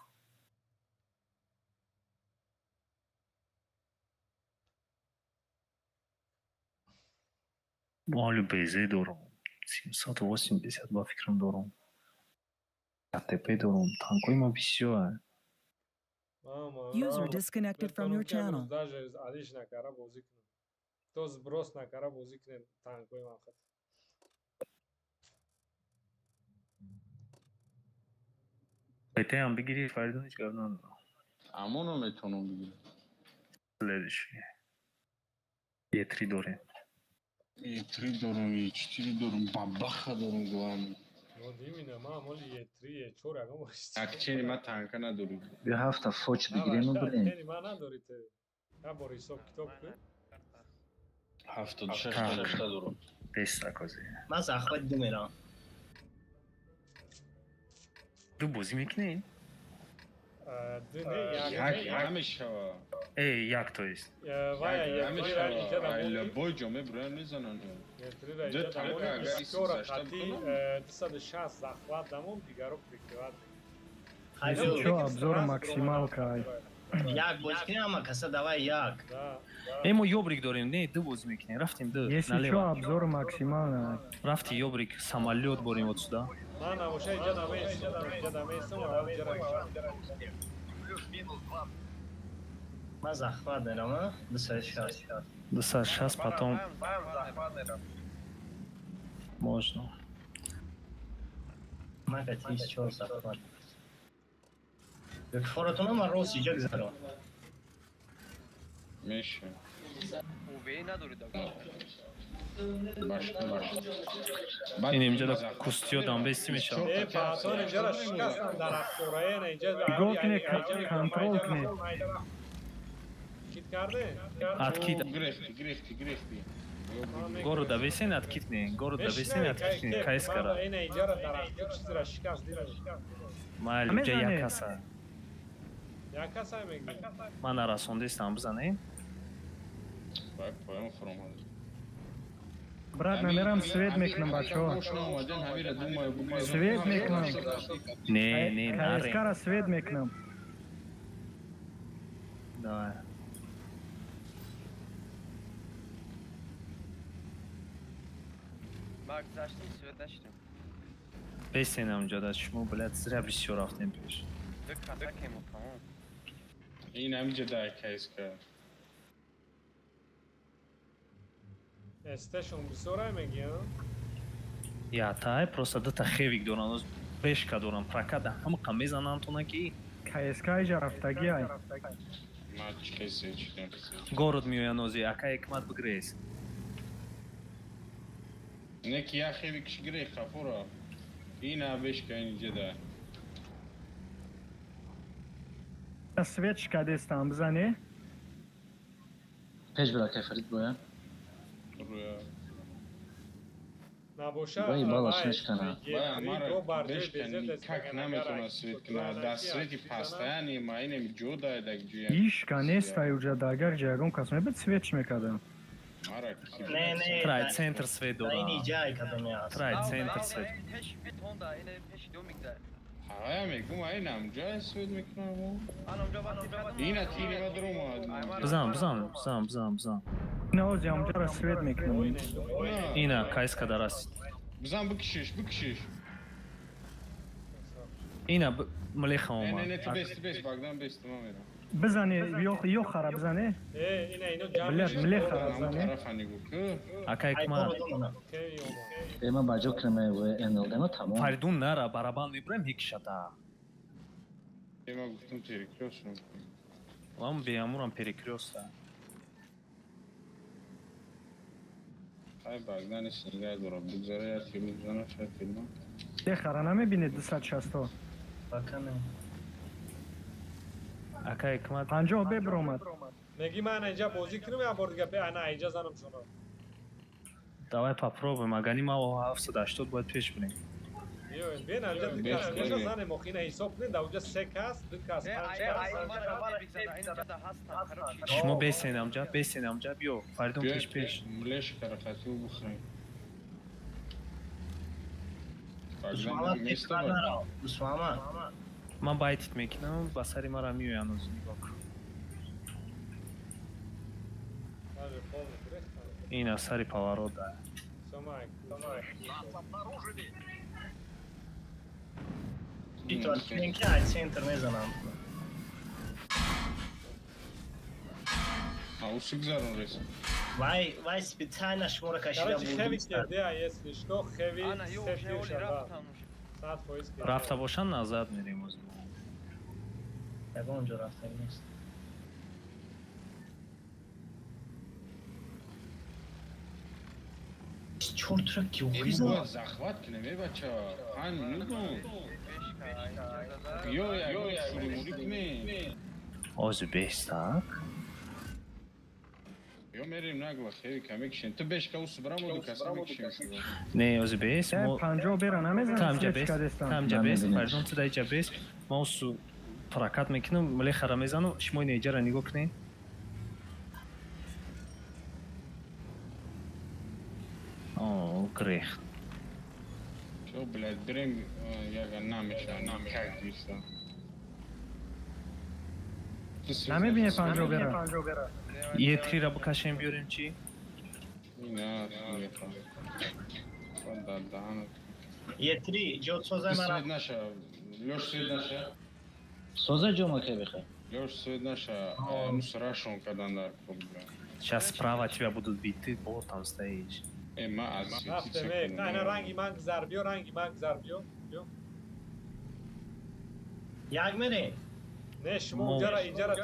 Молю БЗ дорам. 780 ба фикрам дорам. АТП дорам. Танкои ма бисёр. User disconnected from your channel. Даже алиш накара бозӣ кунем. То сброс накара бозӣ кунем танкои ман хат. ПТ ҳам бигирӣ, Фаридун ҳеҷ гап надорам. Амоно метавонам бигирам. Следующий. Е3 дорем. Е3 дорам, Е4 дорам, бабаха дорам главное. Ну, именно, ма моли Е3, Е4 ягон бор. Акчени ма танка надорӣ. Биё ҳафта фоч бигирем бирем. Чени ма надорӣ ту. Я бор ҳисоб китоб кун. 76 та дорам. Беста кози. Ман захват ду мерам. Ду бозӣ мекунем? Ду не, як. Як намешава. Э, як, то есть. Вая намешава. Любой ҷо мебуранд, мезананд. Ду танка агар Бисёра гузашта қати бикунам. 260 захват дамон, дигаро прикрывать. Если чё, обзор максималка. Ай. Як бозӣ кунем, ама каса давай як. Э, мо ёбрик дорем, не, ду бозӣ мекунем. Рафтем ду. Если чё, Налево. обзор максимально. Рафти ёбрик, самолёт борем вот сюда. Ман набоша инҷа намеистам, инҷа намеистам, инҷа намеистам. Плюс-минус 20. Ман захват мерам, а? 260. 260 потом Захват мерам. можно. Ман кати 24 захват. Форатона ман рост иҷа гузарам. Меша. УВ надори да. Башта, башта. Ин инҷа да кустиё дамбести мешавад. Э, паатон инҷара шикастан дарахтораена инҷа. Нигоҳ кунед, контрол кунед. Кит карде? Откид. Гирехти, гирехти, гирехти. Гору да бесен, откид не. Гору да бесен, откид не. Кайскара. Ина инҷара дарахт як чизра шикаст дира. Майли, инҷа як каса. Як каса мегӯ. Ман нарасондестам, бизанем. Бак поён фуромад. Брат, намерам свет мекунам, бачаҳо. Мошина омаден, ҳамира думаю, бугӯ. Свет мекунам. Не, не, нарем. КСК-ра свет мекунам. Давай. Ма гузаштим, свет нашидем. Бесен ҳамҷа да шумо, блядь, зря бисёр рафтем пеш. Ду каса кему, тамом. Ин ҳамиҷа да КСК. Стешон бисёра мегӣ, а? Я тай, просто дута хевик доран, оз бешка доран, прокат ҳамақа мезананд тона ки КСК иҷа рафтагӣ ай. Ма чизе чидем. Город меоянд ози, ака ҳикмат бигрез. Не ки я хеви киш гирех хафура. Ина бешка инҷа да. Свет шикадестам, бизане. Пеш бира, кай Фарид боя. Руя. Набоша. Вай, балаш мешкана. Бая мара бешка никак наметавона свет кунад. Дар свети постоянный ма инем ҷо даедак ҷоя. Ишка нестай уҷа, да агар ҷа ягон кас мебуд, светш мекардам. Мара Не, не. Трай центр свет Да ини дорам. ҷай кадоме аст. Трай центр свет. Пеш битонда, ине пеши домик да. Ҳая мегум, айнам ҷая свет мекунам. Ана унҷа вақти кадом. Ина тири ма даромад. Бизан, бизан, бизан, бизан, бизан. Ина ози ҳамҷара свет мекунам. Ина кайска дарасид. Бизан, бикшиш, бикшиш. Ина млеха Не, не, омад. не, ту бес, ту бес, Багдан бес, ту ма мерам. Бизане, ё хара бизане. Э, ина ино ҷамъ. Блядь, млеха Ҳамон бизане. тарафа нигоҳ ку. Ака Ай ҳикмат. город омана. Кеви омад. Э, ман баҷо кунам НЛД ма тамом. Фаридун нара, барабан мебурем ҳикшата. Е, ма гуфтам перекрёст. Вам беамурам перекрёста. Ай Багдан нигоҳ дорад. Бигзара я тир бизана, шояд тир. Е хара намебинед 260. Пока не. Ака ҳикмат. 50 бе биромад. Мегӣ ман инҷа бозӣ кунам я бор дига, ана инҷа занам шуно. Давай попробуем. Агани ма 780 бояд пеш бирем. Биёед, бен инҷа ду кас боша занем, охи ина ҳисоб кунед, да уҷа се кас, ду кас, Э, панҷ ай, кас. ай, мара бигзара, инҷа да ҳастам. Короче. Шумо бесен амҷа, бесен амҷа, биё. Фаридун пеш, пеш. Млешка рахатиу бухрем. Багдан Усмама место пеш ба. наро. Усмама. Ман байтит мекунам, ба сари мара меоянд ози, нигоҳ кун. Даже полный грехтан. Ина сари поворот да. Самай. Нас обнаружили. Ситуация ки ай центр мезанам. А усик зарон рес. Вай, вай специально шуморо кашида Короче, хеви буд. кеде, а если что, хеви Ана, ё, се уже тир оли шада. рафтан уж. 100% ки. Рафта бошанд, назад мерем ози. Ягон ҷо рафтагӣ нест. Чортра ки Э, охиза. бояд захват кунем, э, бача. 5 минут. Бешка, инҷа зада. Ё, ё, шури мури кунем. Ози бестак. Ё мерем нагла хеви ка мекишем. Ту бешка усу брамоду каса мекишем шумо. Не, ози бес. Э, 50 бера намезанам. Тамҷа свет бес. кадестам. Тамҷа бес. Намебинем. Фаридун ту даиҷа бес. Ма усу прокат мекунам, млехара мезанам. Шумо ин иҷара нигоҳ кунед. О, грехт. Чо, блядь, берем яга намеша, как биса. Намебине 50 бера. Е3-ра бикашем биёрем чӣ? На, меха. Да, да. Е3 ҷо созай Ты мара. свет наша, Лёш свет наша. Соза ҷома ке бихай. Лёш свет наша, мус рашон кадан дар кор, бля. Сейчас справа тебя будут бить, ты вот там стоишь. Э, ма аз Рафтем, э, на ранги ман гузар биё, ранги ман гузар биё. Биё. Як мерем. Не, шумо уҷара иҷара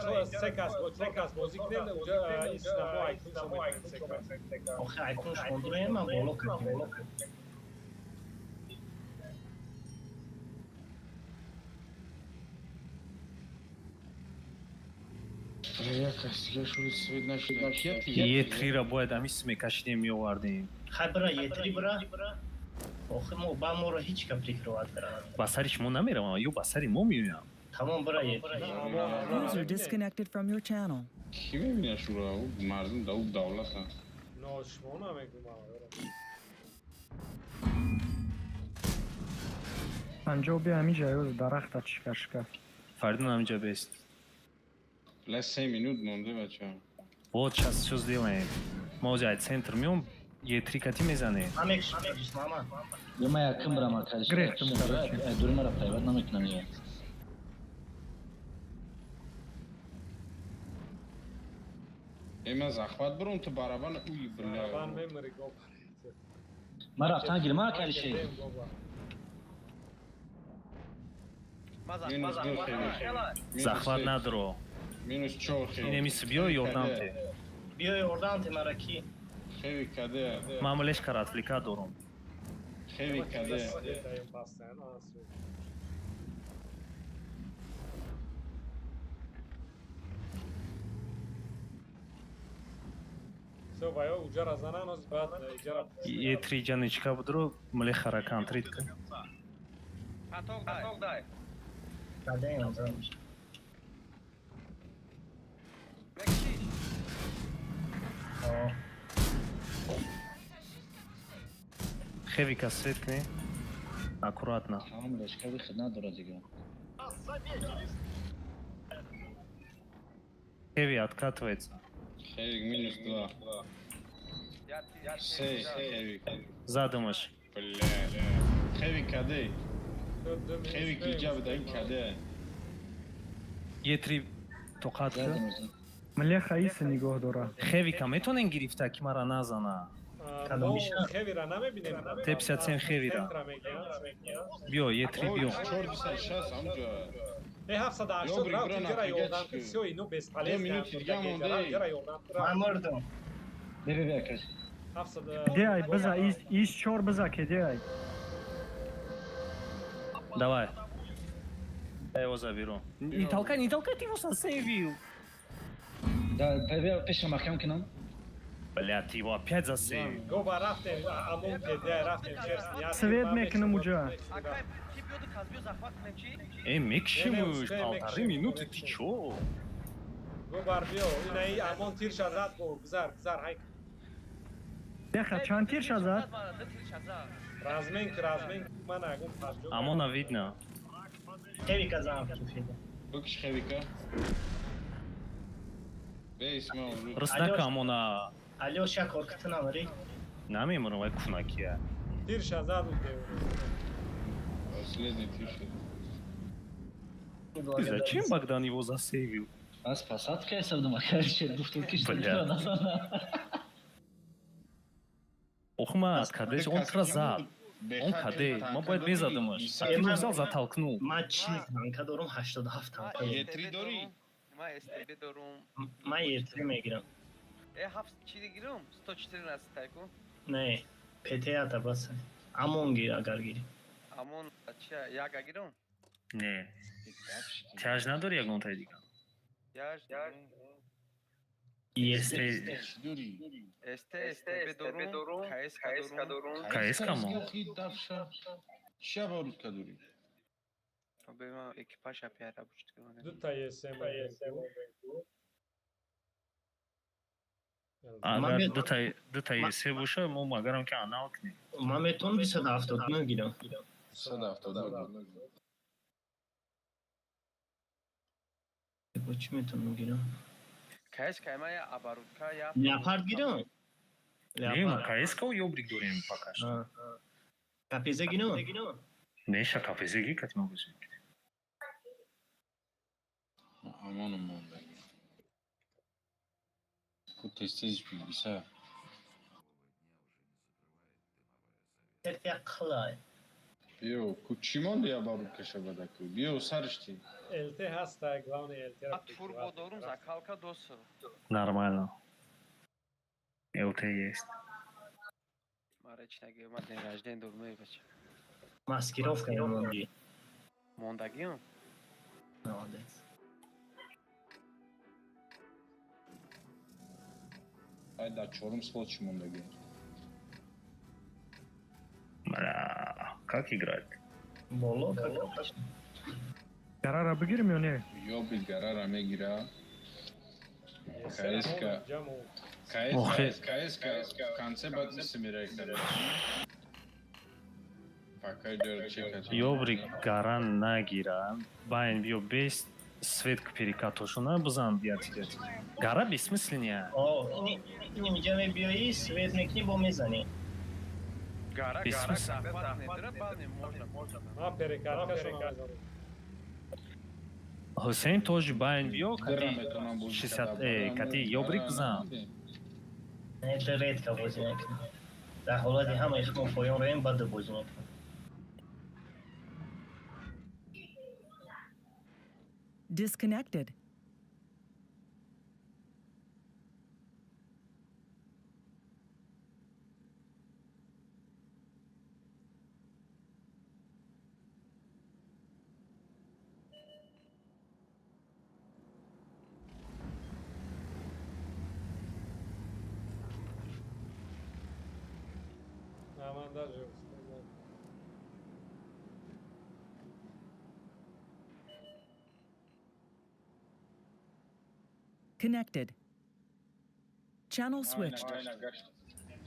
се кас, се кас бозӣ кунед, уҷа иснамо айкун шумо мекунед се кас. Охе айкун шумо дуроем ман боло кардем. Бля, я кас, я шури свет наша. Е3-ра бояд амис мекашидем меовардем. Хай бира Е3 бира. Охе мо ба моро ҳеҷ ка прикрывать кардан. Ба сари шумо намеравам, ё ба сари мо меоям. Тамом бира Е3. User disconnected from your channel. Ки мебинад шура? Ӯ мардум да ӯ давлата. Но шумо намегум. 50 бия ҳаминҷа ёз дарахта чишка шика. Фаридун ҳаминҷа бест. Бля, 3 минут монде, бача. Вот сейчас всё сделаем. Ма ози ай центр меом, Е3 кати мезанем. Ман мекшам мама. Ё ма якм брам акариш. Грехтам, короче. Дури мара пайват намекунам ё. Э, ма захват бурум, ту барабан, уй, бля. Барабан мемри гобар. Ма рафтан гирма акариши. Минус ду хеви. Захват надро. Минус чор хеви. Инемис биё ёрдам те. Биё ёрдам те мара ки. Хеви каде. Ман млешкара отвлека дорум. Хеви каде. Всё, ва ё уҷара занан, оз баъд иҷара. Е3 ҷаничка будро, млехара контрит кун. Поток дай. Поток дай. Кадем зам. Мекшиш. О, Хевика свет кунед. Аккуратно. Тамом лешка бихед надора дига. Нас заметили. Хеви откатывается. Хевик минус два. Я Се, хевик. Задумаш. Бля. Хеви каде. Хевик иҷа буда, ин каде. Е3 тоқат кун. Млеха иса нигоҳ дора. Хевика метонен гирифта ки мара назана. Кадомиша? Хевира намебинем. Т57 хевира. Биё, Е3 биё. Чор дусад шаст ҳамҷа. Э, 780 Ёбри, рафт, бира иҷара напрягать ёрдам ки. ки всё, ино бесполезно. Ду минути дига монде. Иҷара ёрдам ки Ман рафт. мурдам. Бе бе бе акариш. 700 Деай биза ис ис чор биза ке деай. Давай. Я его заберу. Не толкай, не толкай, ты его засейвил. Да, бе пеша маҳкам кунам. Бля, ты его опять засейвил. Гоба рафтем, амон ке деай рафтем черсни. Свет мекунам уҷа. Акай, ки биёду кас биё захват кунем чи? Э, мекшимуш, Не, не, успеем, полторы мекшим, минуты, ты мекшим. чё? Гобар биё, инаи амон тирша зад бо, гузар, гузар, ҳай. Деха чанд тирша зад? Ду тирша зад. Размен ки, размен ки, ман агум 50. Амона видно. Хевика зам кифида. Бикш хевика. Бе, Исмаил. Рыснака Амона. Алё шакор китна намри. Намемурам, вай кунакия. Тирша зад у деу. Последний тирша. Ты зачем Богдан его засейвил? Аз пасад кайса будам акариши. Гуфтум ки Бля. шумо назана. Ох, мат, кадеш, он тра зад. Он каде, ма бояд мезадамаш. А ты его взял, затолкнул. Ман 40 танка дорум, 87 танка дорум. Е3 дорӣ? Ман СТБ дорум. Ман Е3 мегирам. Э, ҳафт чи гирам? 114 тайку. Не, ПТ-ата бас. Амон гир агар гири. Амон чи яга гирам? Не. Тяж надори ягон тай дига? Яж. ЕСТ. СТ, СТБ дорум, КСК дорум. КСК мо. Ча барут кадури? Бема экипаж апиара бучт. Дута ЕСМ. Агар дута ЕС боша, мо магарам ки анал кунем. Ман метавонам 279 гирам. 279. Бо чӣ метавонам гирам? КСК ма я оборудка я. Леопард гирам? Не, мо КСК ёбрик дорем пока что. КПЗ гирам? Неша КПЗ ги кати мо бозӣ. Амону монда. Ку тез-тез бигиса. Як қилай. Биё, ку чӣ монди я барут кашабада ку? Биё саришти. ЛТ ҳаста, главное ЛТ ра. Турбо дорум, закалка дос. Нормально. ЛТ есть. Мара чӣ нагӯ, ман день рождения дорум, эй бача. Маскировка монди. Мондагиам? Молодец. Ай дар чорум слот чӣ мондагӣ? Бля, как играть? Боло, как обычно. Гарара бигирим ё не? Ёби гарара мегира. КСК. Охе. КСК в конце бад мисли мира. Пока идёт чекать. Ёбри гара нагира, байн биё бес свет к перекатошуна бизан бият. Гара бессмысленная. О, ини миҷа мебиёӣ, свет мекунӣ, бо мезанӣ. Гара, гара, Бессмысленно. захват недра, бад можно, можно. Ма перекаткашона. Ҳусейн тоже байн биё Дара кати метавонам бозӣ 60 карда. кати ёбрик бизан. Это редко бозӣ мекунӣ. Дар ҳолати ҳамаи шумо поён роем, баъд бозӣ мекунӣ. Disconnected. Ман даже Connected. Channel switched.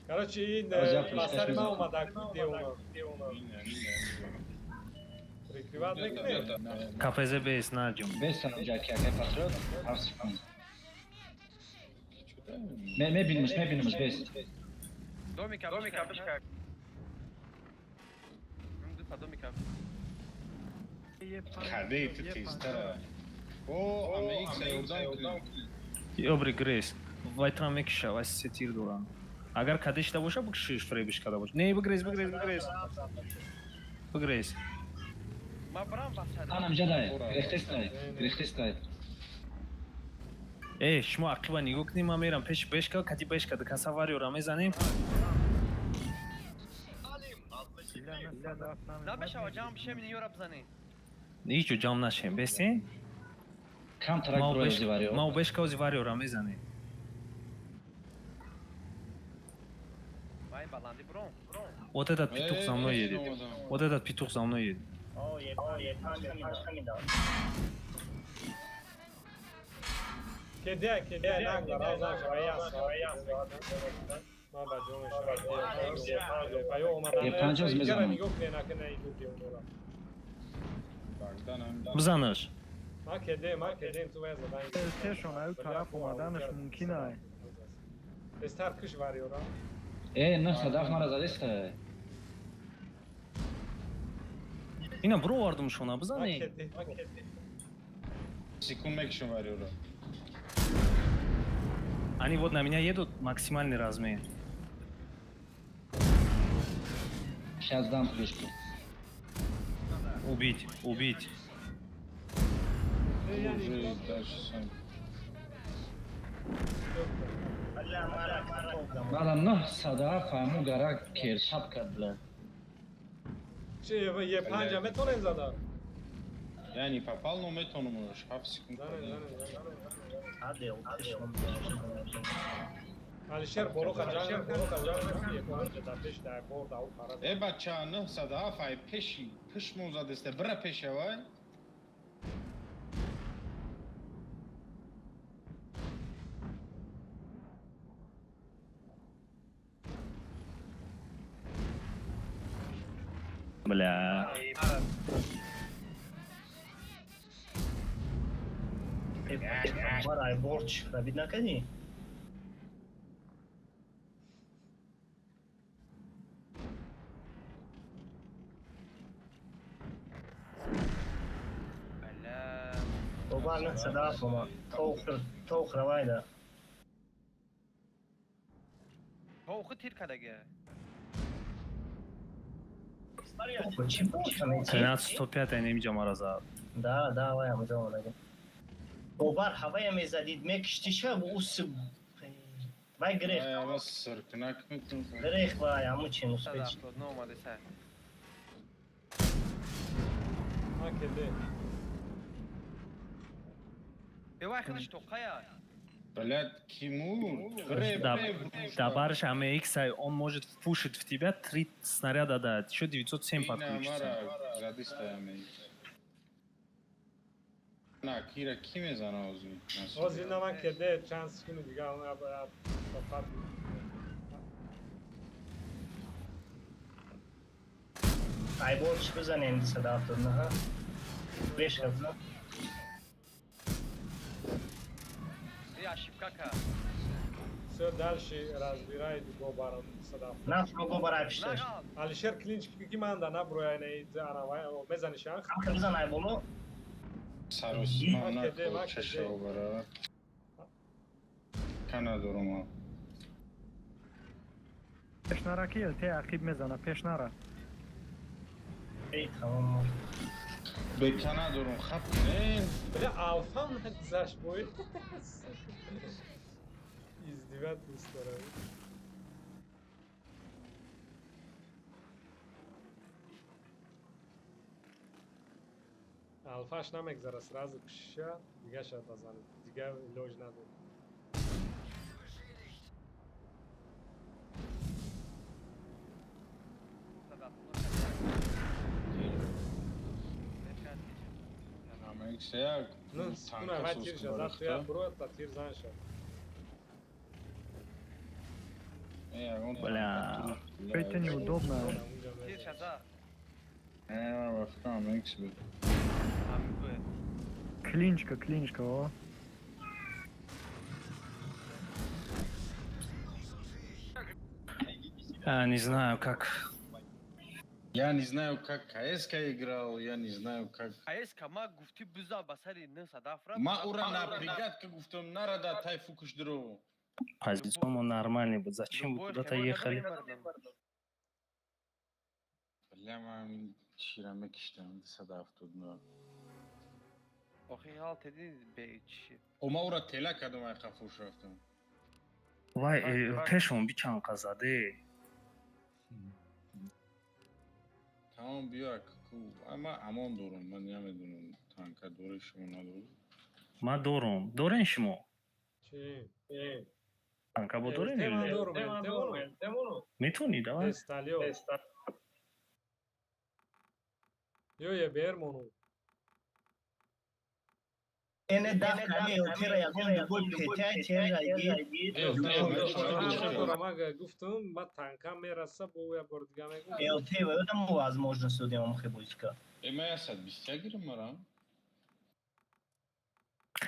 Короче, ин ба сари ман омада деона. Прикрывать мекунем? КПЗ бес наҷум. Бес анҷа ки акай патриот, ҳафт секунд. Мебинимш, мебинимш бес. Домика, домика, бишка. Дута домика. Каде ты тезтара? О, АМХ ёрдам кун. Ёбри грес. Вай тра мекиша, вай се тир дорам. Агар каде шида боша, бикшиш фребиш када боша. Не, бигрез, бигрез, бигрез. Бигрез. Ма брам васад. Анам ҷадай, гирехтестай, гирехтестай. Э, шумо ақиба нигоҳ кунед, ман мерам пеши бешка, кати бешка дикаса вариора мезанем. Намешава ҷамъ бишем, ин ёра бизанем. Ҳеҷ ҷо ҷамъ нашем, бестен? Кам тарак брои ози варио. Ма бешка ози вариора мезанем. Вай баланди бром. Вот этот петух за мной едет. Вот этот петух за мной едет. О, е, е, панҷ. Кедя, кедя, нагла, разаш, аяс, аяс. Ман ба ҷонаш. Паё омада. Е, панҷоз мезанам. Нигоҳ кунед, накунед ин деонора. Бизанаш. Ма кедем, ма кедем, ту вай задан. ЛТшон аю тараф омаданаш мумкин ай. Тезтар киш вариора. Э, 907 мара задеста. Ина бировардум шуна, Ма бизане. кедем, ма кедем. Секунд мекишам вариора. Они вот на меня едут, максимальный размер. Сейчас дам плюшку. Убить, убить. Уже дальше сам. Мара 907 ҳамун гара кершаб кард, бля. Чи е панҷа метонем зада? Я не попал, но метонум 7 секунд. Занем, занем, занем. Аде, ЛТ. Алишер боло қа ҷанг, боло қа ҷанг, ягон дар пеш дар бор дау пара. Э, бача, 907 ай пеши пишмон задесте, бира пешавай. Бля. Бар ай борч рабид накардӣ? Бля. Бобар 907 омад. То охир вайда. То охир тир кардага. Чӣ боша мети? 1305 немиҷа мара зад. Да, вай ҳамаҷо омадага. Бобар ҳавая мезадид, мекиштиша ус вай грех. Ай, ама сиркнак метонам. Грех вай ҳаму чи успеть. 179 омаде сай. Ма кеде. Бевай худаш тоқая. Блядь, Кимур. Бре, Да, бре, да, барыш АМХ, он может впушить в тебя три снаряда дать. Еще 907 Ина подключится. мара задиста ами. На, кира ки мезана озу? Ҳозир на ман кеде чанд секунди дига тоқат. Ай борч бизанем 279. Беш кабза. Э, ошибка кард. Всё, дальше разбирай гобарам садам. На фрого барай пишташ. Нағал. Алишер клинч ки ман да наброя не ана вай мезани шанх. Ҳам бизан ай боло. Саросима Ма кеде, ма на кеде. чашо бара. Кана дорум. Пеш нара ки ЛТ ақиб мезана, пеш нара. Эй, тамом. Бе кана дорум хап не. Бля, алфам нагзашт бой. Издевательство. Алфаш намегзара, сразу кша, дига шад базан. Дига илоҷ надор. 179. Ама X як. Ну, секунда, вай тир ша, зад туя броят, та тир зан ша. Бля. Это неудобно. Тир шаза. Э, ва фикрам X буд. Ҳамин буд. Клинчка, клинчка, о. Я не знаю, как. Я не знаю, как КСК играл, я не знаю, как. АСК ма гуфти биза ба сари 907 ра. Ма ура на бригадка гуфтам, нарада тайфукуш дро. Позицион он нормальный был. Зачем вы куда-то ехали? Бля, ман чира мекиштам 279. Охи ҳал теди бе чи. О, ма ура тела кардам, ай қафуш рафтам. Вай, пешон бичанқа заде. Тамом, биё ку. Ама амон дорум, ман намедонам танка дори шумо надорӣ. Ма дорум. Дорен шумо? Чи? Танка бо дорен? Теман или не? дорум, темон. Метони, давай. Эсталио. Ё е бермону. Эне даф ками ЛТ-ра ягон любой ПТ тера ги. Мага гуфтум, ма танка мераса, бо я бор дига мегум. ЛТ ва ёдам возможность додем ам бозика. Э, ма 121 гирам мара.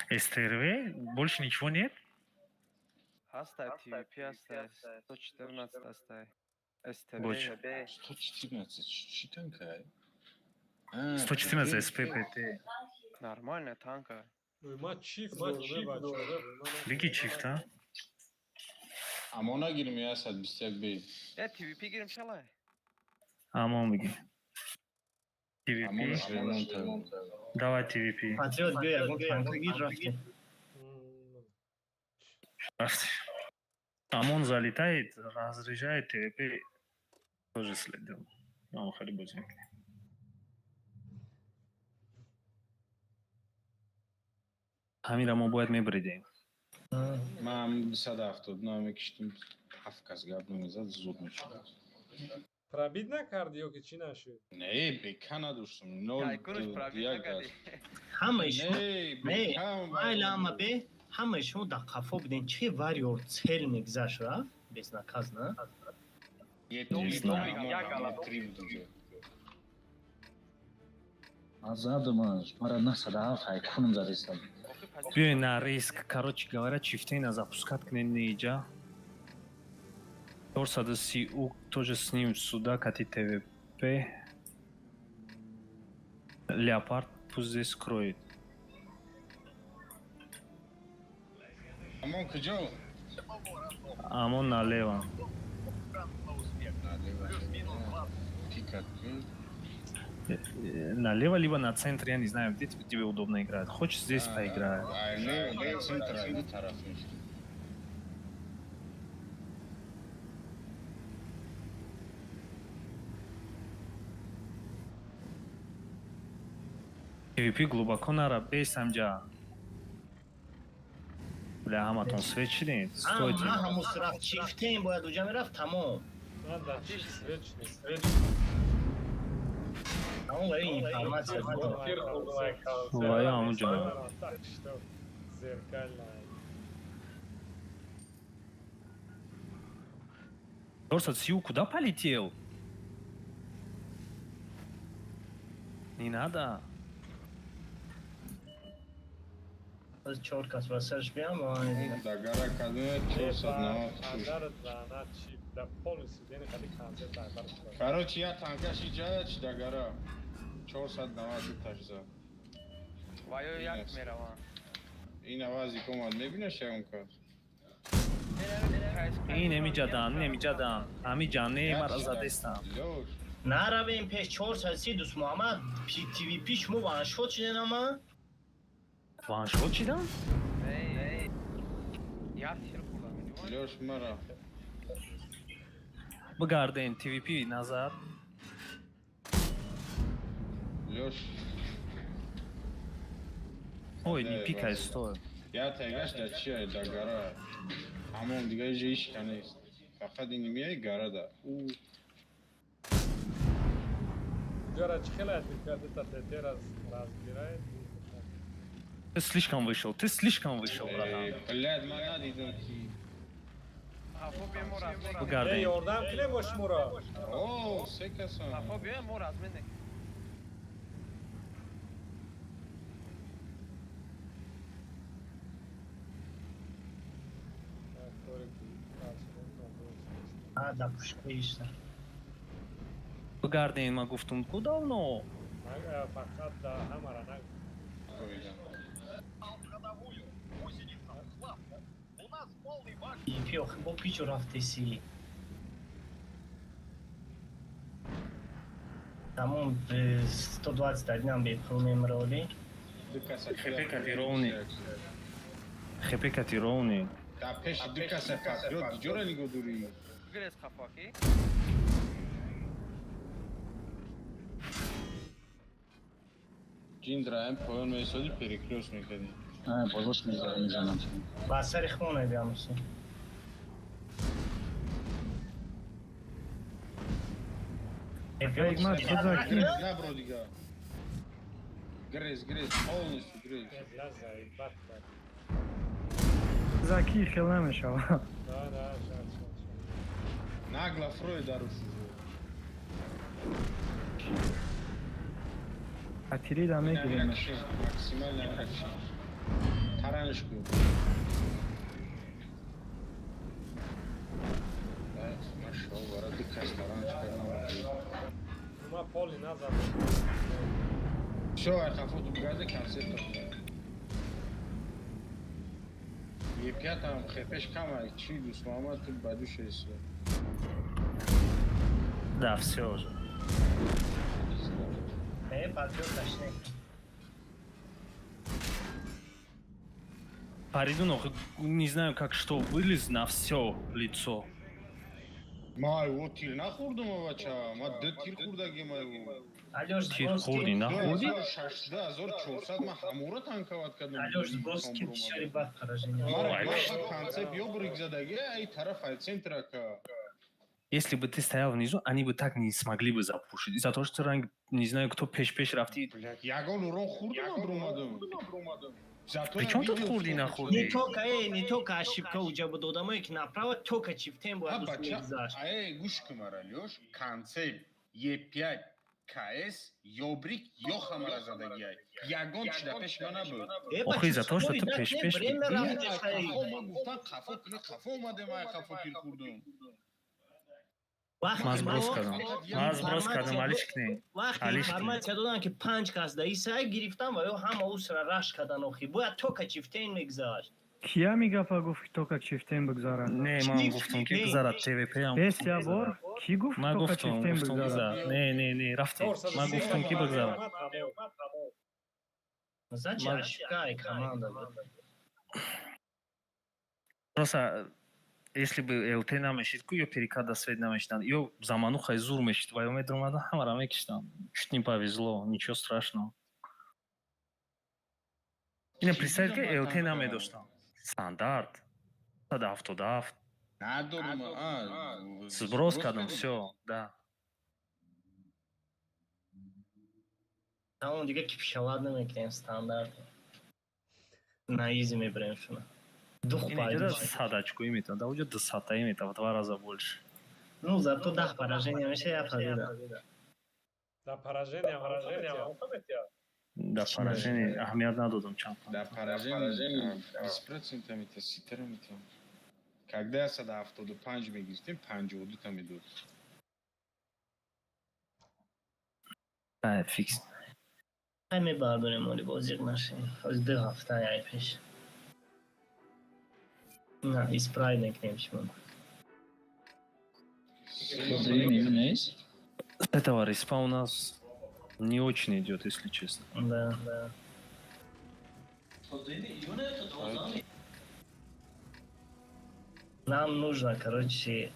СТРВ? Больше ничего нет? Ҳастай ТВП ҳастай 114 ҳастай. СТБ. Больше. 114 чӣ танка? 114 СППТ. Нормальная танка. Ма чиф дорум, бача. Беги чифт, а? Амон нагирим 121 бе. Э, ТВП гирим шалай. Амон беги. Амон ТВП. ремонт. Давай ТВП. Патриот биё ягон танка гир рафтем. Рафти. Амон залетает, разряжает ТВП. Тоже следил. Нам хали бозӣ. Ҳаминро мо бояд мебридем. Ман 279 мекиштим, ҳафт кас гап намезад, зуд мешуд. Пробить накарди ё ки чӣ нашуд? Не, бека надоштам. Нол Кайкунаш пробить як накарди. газ. Ҳамаи шумо Не, не бека майла ама бе ҳамаи шумо дар қафо будем. Че варёр цел мегзашт, рафт безнаказанно. Е, Не знаю. Як гала. Три буд уже. Ман задам, мара 907 ҳайкунам задистам. Охи позиция. Биёй на риск, короче говоря, чифтейна запускать кунем неиҷа. 430 у тоже с ним сюда кати ТВП. Леопард пусть здесь кроет. Амон куҷо? Амон налево. Налево. Пикат кун. Налево либо на центр, я не знаю, где тебе удобно играть. Хочешь, здесь поиграй. Ай, не, центр, ай, ду тараф мешуд. ТВП глубоко нара, бес амҷа. Бля, ҳаматон свет шидем. Стойте. Ҳама ҳамус рафт, чифтен бояд уҷа мерафт, тамом. Ман дар чӣ свеч нест. Тамом, барои информация. Тир хӯрдам, ай калон. Вая ҳамуҷа. Так что зеркально. 430 куда полетел? Не надо. Боз чор кас ба сарш биям. Да гара кадуна 496. Падарат лаънат, чи да полностью дени қади концерт айбар шуда. Короче, я танкаш иҷа чи да гара. 490 таш зад. Ва ё як мераванд. Ин авази комад мебинаш ягон кас? Ин эмиҷадан, ин эмиҷадан. Ҳамиҷа не, мара задестам. Лёш. Наравем пеш 430, дӯст Муҳаммад, ТВП шумо ваншот шуден ама. Ваншот шидам? Не, як тир хӯрдам. Лёш мара. Бигардем ТВП назад. Лёш. Ой, не пикай, стой. Я тагаш да чи ай да гара. Ҳамон дига иҷа ҳеч ка нест. Фақат ин миай гара да. У Ҷора чӣ хеле отвлекает, та ТТ раз разбирает. Ты слишком вышел, ты слишком вышел, братан. Блядь, ман надидам ки. Ҳафо биём, мо размен. Э, Бигардем. ёрдам кунем бо шуморо. О, се касан. Ҳафо биём, мо размен. А, да пушка ишта. Бигардем, ман гуфтум, ку давно. Фақат да ҳамара нагуфт. Гусеница, Славка. У нас полный бак. ТВП охи бо пичу рафтеси. Тамом, 121 бепул мемроли. Ду каса. Хепе кати ровни. Хепе кати ровни. Да пеши ду каса патриот ҷора нигоҳ дорӣ. Гирез хафаки. Ҷиндра ам поён месоди, перекрёст мекардӣ. Болош мезанам. Ба сари хона биамуси. Эй, ман тузаки. Набро дига. Грез, грез, полностью грез. Бля, заебать. Заки хел намешава. Да, шад, шад, шад. Нагла фрой даруш. Атирида мегирем. Максимально акшн. Таранш кун. Машо, бара ду кас таранш кардам. Ма поли назад. Всё, ай хафоту бгазе концерт. Е пятам хепеш кама, чи дӯст Муҳаммад, ту ба душ эси. Да, все уже. Э, патриот ташне. Фаридун, охи, не знаю, как что, вылез на все лицо. Ма ӯ тир нахӯрдум, бача. Ма ду тир хӯрдагим ай ӯ. Алёш, Тир хӯрдӣ, нахӯрдӣ? 1400 ма ҳамора танковать кардам. Алёш, сброс ки бисёри бад поражение. Мара конце биёбрик задаги, ай тараф ай центра ка. Если бы ты стоял внизу, они бы так не смогли бы запушить. Из-за того, что ты ранг, не знаю, кто пеш-пеш рафти. Блядь, ягон урон хӯрдум, бромадам. При чем тут хӯрдӣ, нахӯрдӣ? Не только, не только ошибка уҷа буд, одамое ки направо только чифтен бояд гузашт. Эй, гӯш кун мара, Лёш, концепт Е5 КС ёбрик ё хамара задагиай. Ягон чи да пеш ма набуд. Охи, из-за того, что ты пеш-пеш. Қафо ма гуфтан, қафо кунӣ, қафо омадем, ай қафо тир хӯрдум. Ман сброс кардам. Ман сброс кардам, алиш кне. Вақте информация доданд, ки панҷ кас да исай гирифтан ва ё ҳама усра раш кардан, охи бояд тока чифтен мегузашт. Кия мегапа гуфт, ки тока чифтен бигзарад? Не, ман гуфтам, ки гузарад ТВП ҳам. Бес я бор кӣ гуфт? Ман тока гуфтам, чифтен гуфтам бигзарад? гузар. Не, не, не, рафтем. Ман гуфтам, ки бигзарад. Зачем ошибка команда буд? Просто если бы ЛТ намешид ку, ё перекат да свет намешидан, ё заманухай зур мешид, ва ё медромадан, ҳамара мекиштан. Чуть не повезло, ничего страшного. Ина представь, ки ЛТ намедоштам. Стандарт. 177. Надорум, а. Сброс кардам, всё, да. Тамом, дига кипишават намекунем, стандарт. На изи мебарем шуна. Дух Ин 100 очкои метавад, да уҷа 200-таи метавад, два раза больше. Ну, зато 10 поражения меша, я победа. Да, поражение, поражение. Да, поражение аҳамият надодам чанд. Да, поражение 20% мета, ситара мета. Когда 175 мегирифтем, 52 та медод. Фикс. Ай, мебардорем, оли бозиқ нашем. Ҳози 2 ҳафта ай пеш. На, исправить мекунем шумо. Нест? С этого респа у нас не очень идет, если честно. Да. Нам нужно, короче,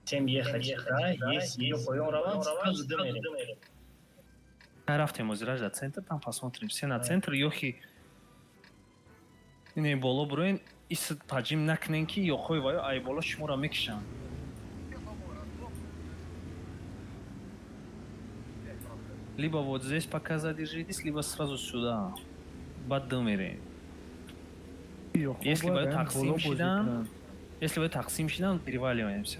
всем ехать сюда, если ее поем раван, сразу домерим. Рафтем озираж до центр, там посмотрим. Все на центр, ёхи ине боло буроен, ис таҷим накунен, ки ёхои ваё ай боло шуморо мекишанд. Либо вот здесь пока задержитесь, либо сразу сюда. Баъд думерем. Если вы тақсим шидан, если вы тақсим шидан, переваливаемся.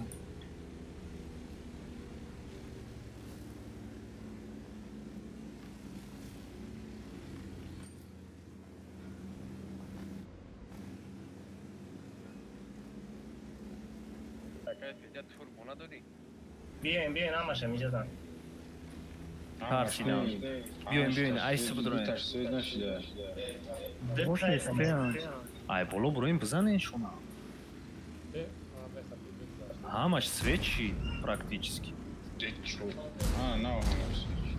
Биёем, биёем, ҳамаша миҷадан. Тарсидам. Биёем, биёем, айси будроем. Ай боло буроем, бизанен шуна. Ҳамаш свечи практически. А, на ҳамаш свечи.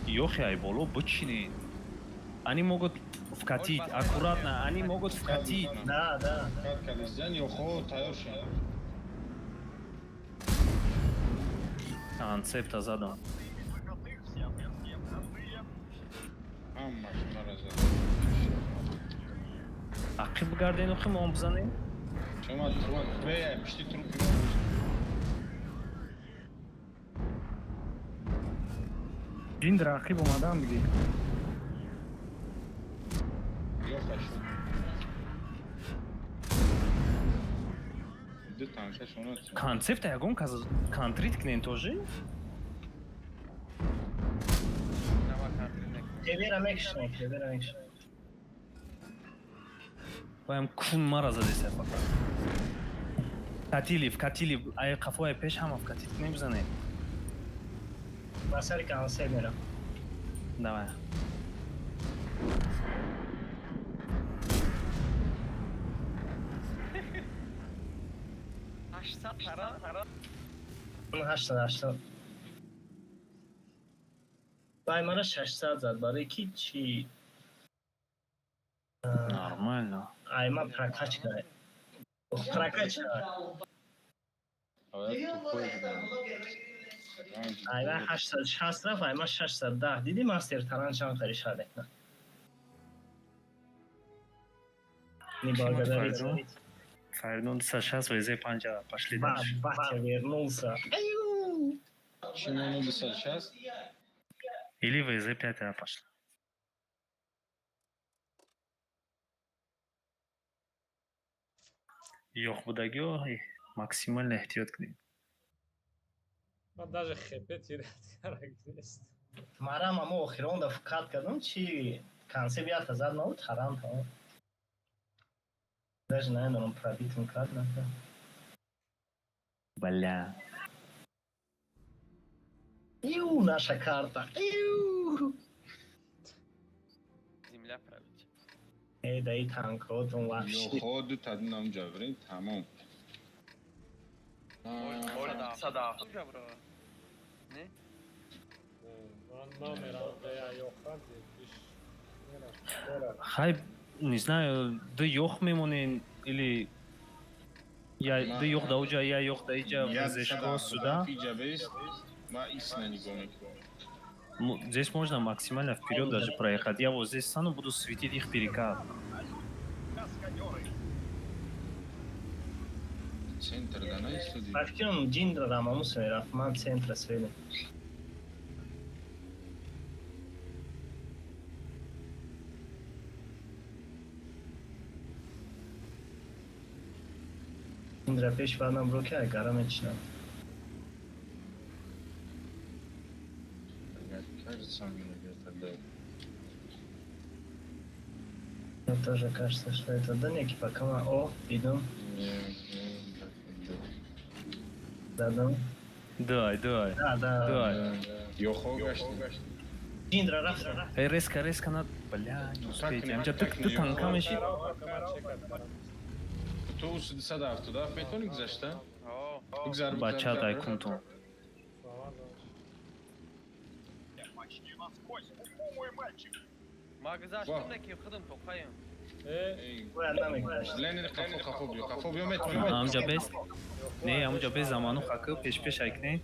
Ёхи ай боло бичинед. Они могут вкатить, аккуратно, они могут вкатить. Да. Кат кадиздан ёхо тайёр шуд. Концепта задам. Ҳамаш мара зад. Ақиб гарден, охи мо бизанем? Шума труп, бе, пишти трупи мо. Ҷиндр ақиб омадан бигӣ. Ёха шуд. Ду танка шуна. Концепта ягон кас контрит кунен тоже? Тебера мекушем, тебера мекушем. Баям кун мара задеса фақат. Катили, вкатили, ай қафо ай пеш ҳама вкатить кунем, бизанем. Ба сари концепт мерам. Давай. Тара. 880. Бай мара 600 зад, барои ки чи? Нормально. Ай ма прокачка. Прокачана. Ай, 860 рафт, ай, ма 610. Диди мастер таран чанд хари шад мекунад. Не благодарите. Фаридун 260 ВЗ 5, пошли дальше. Батя вернулся. Чему 260? Или ВЗ 5 а пошла. Ёх будагиё максимально эҳтиёт кунед. Ман даже хп тират карак нест. Марам амо охирон да фукат кардам, чи конце бията зад набуд, таран тамом. Даже намедонам пробитм кард накард. Бля. Иу, наша карта. Иу. Земля править. Эй, да и танкотон вообще. Ёхо ду та динам ҷабрин тамом. Сада. Ҷабро. Не? Ман намерам да ёхан иш. Хай, не знаю, ду ёх мемонен или я ду ёх да уҷа, я ёх да иҷа, ВЗшко сюда. Иҷа бест, ма исна нигоҳ мекунам. Здесь можно максимально вперед даже проехать. Я вот здесь стану, буду светить их перекат. Центр да наистоди. Ба фикрам ҷиндра рамамус мерафт, ман центра сведем. Ҷиндра пеш баъдам бро ки агара мечинам. Кажется, мне где-то да. Мне тоже кажется, что это да неки пока ма о иду. Дадам. Дай, дай. Да, да. Дай. Ёхо гашт. Ҷиндра рафт. Эй, резко, резко надо. Бля, не успеете. Амҷа, ты танка меши? Ту 177 метавонӣ гузашта? Бигзар. Бача дай кунтон. Почти насквозь. О, мой мальчик. Ма гузаштам, неки худам тоқаем. Ленин қафо қафо биё, қафо биё метавонӣ. Амҷа бес. Не, амҷа бес заману хакы пеш пеш айкне.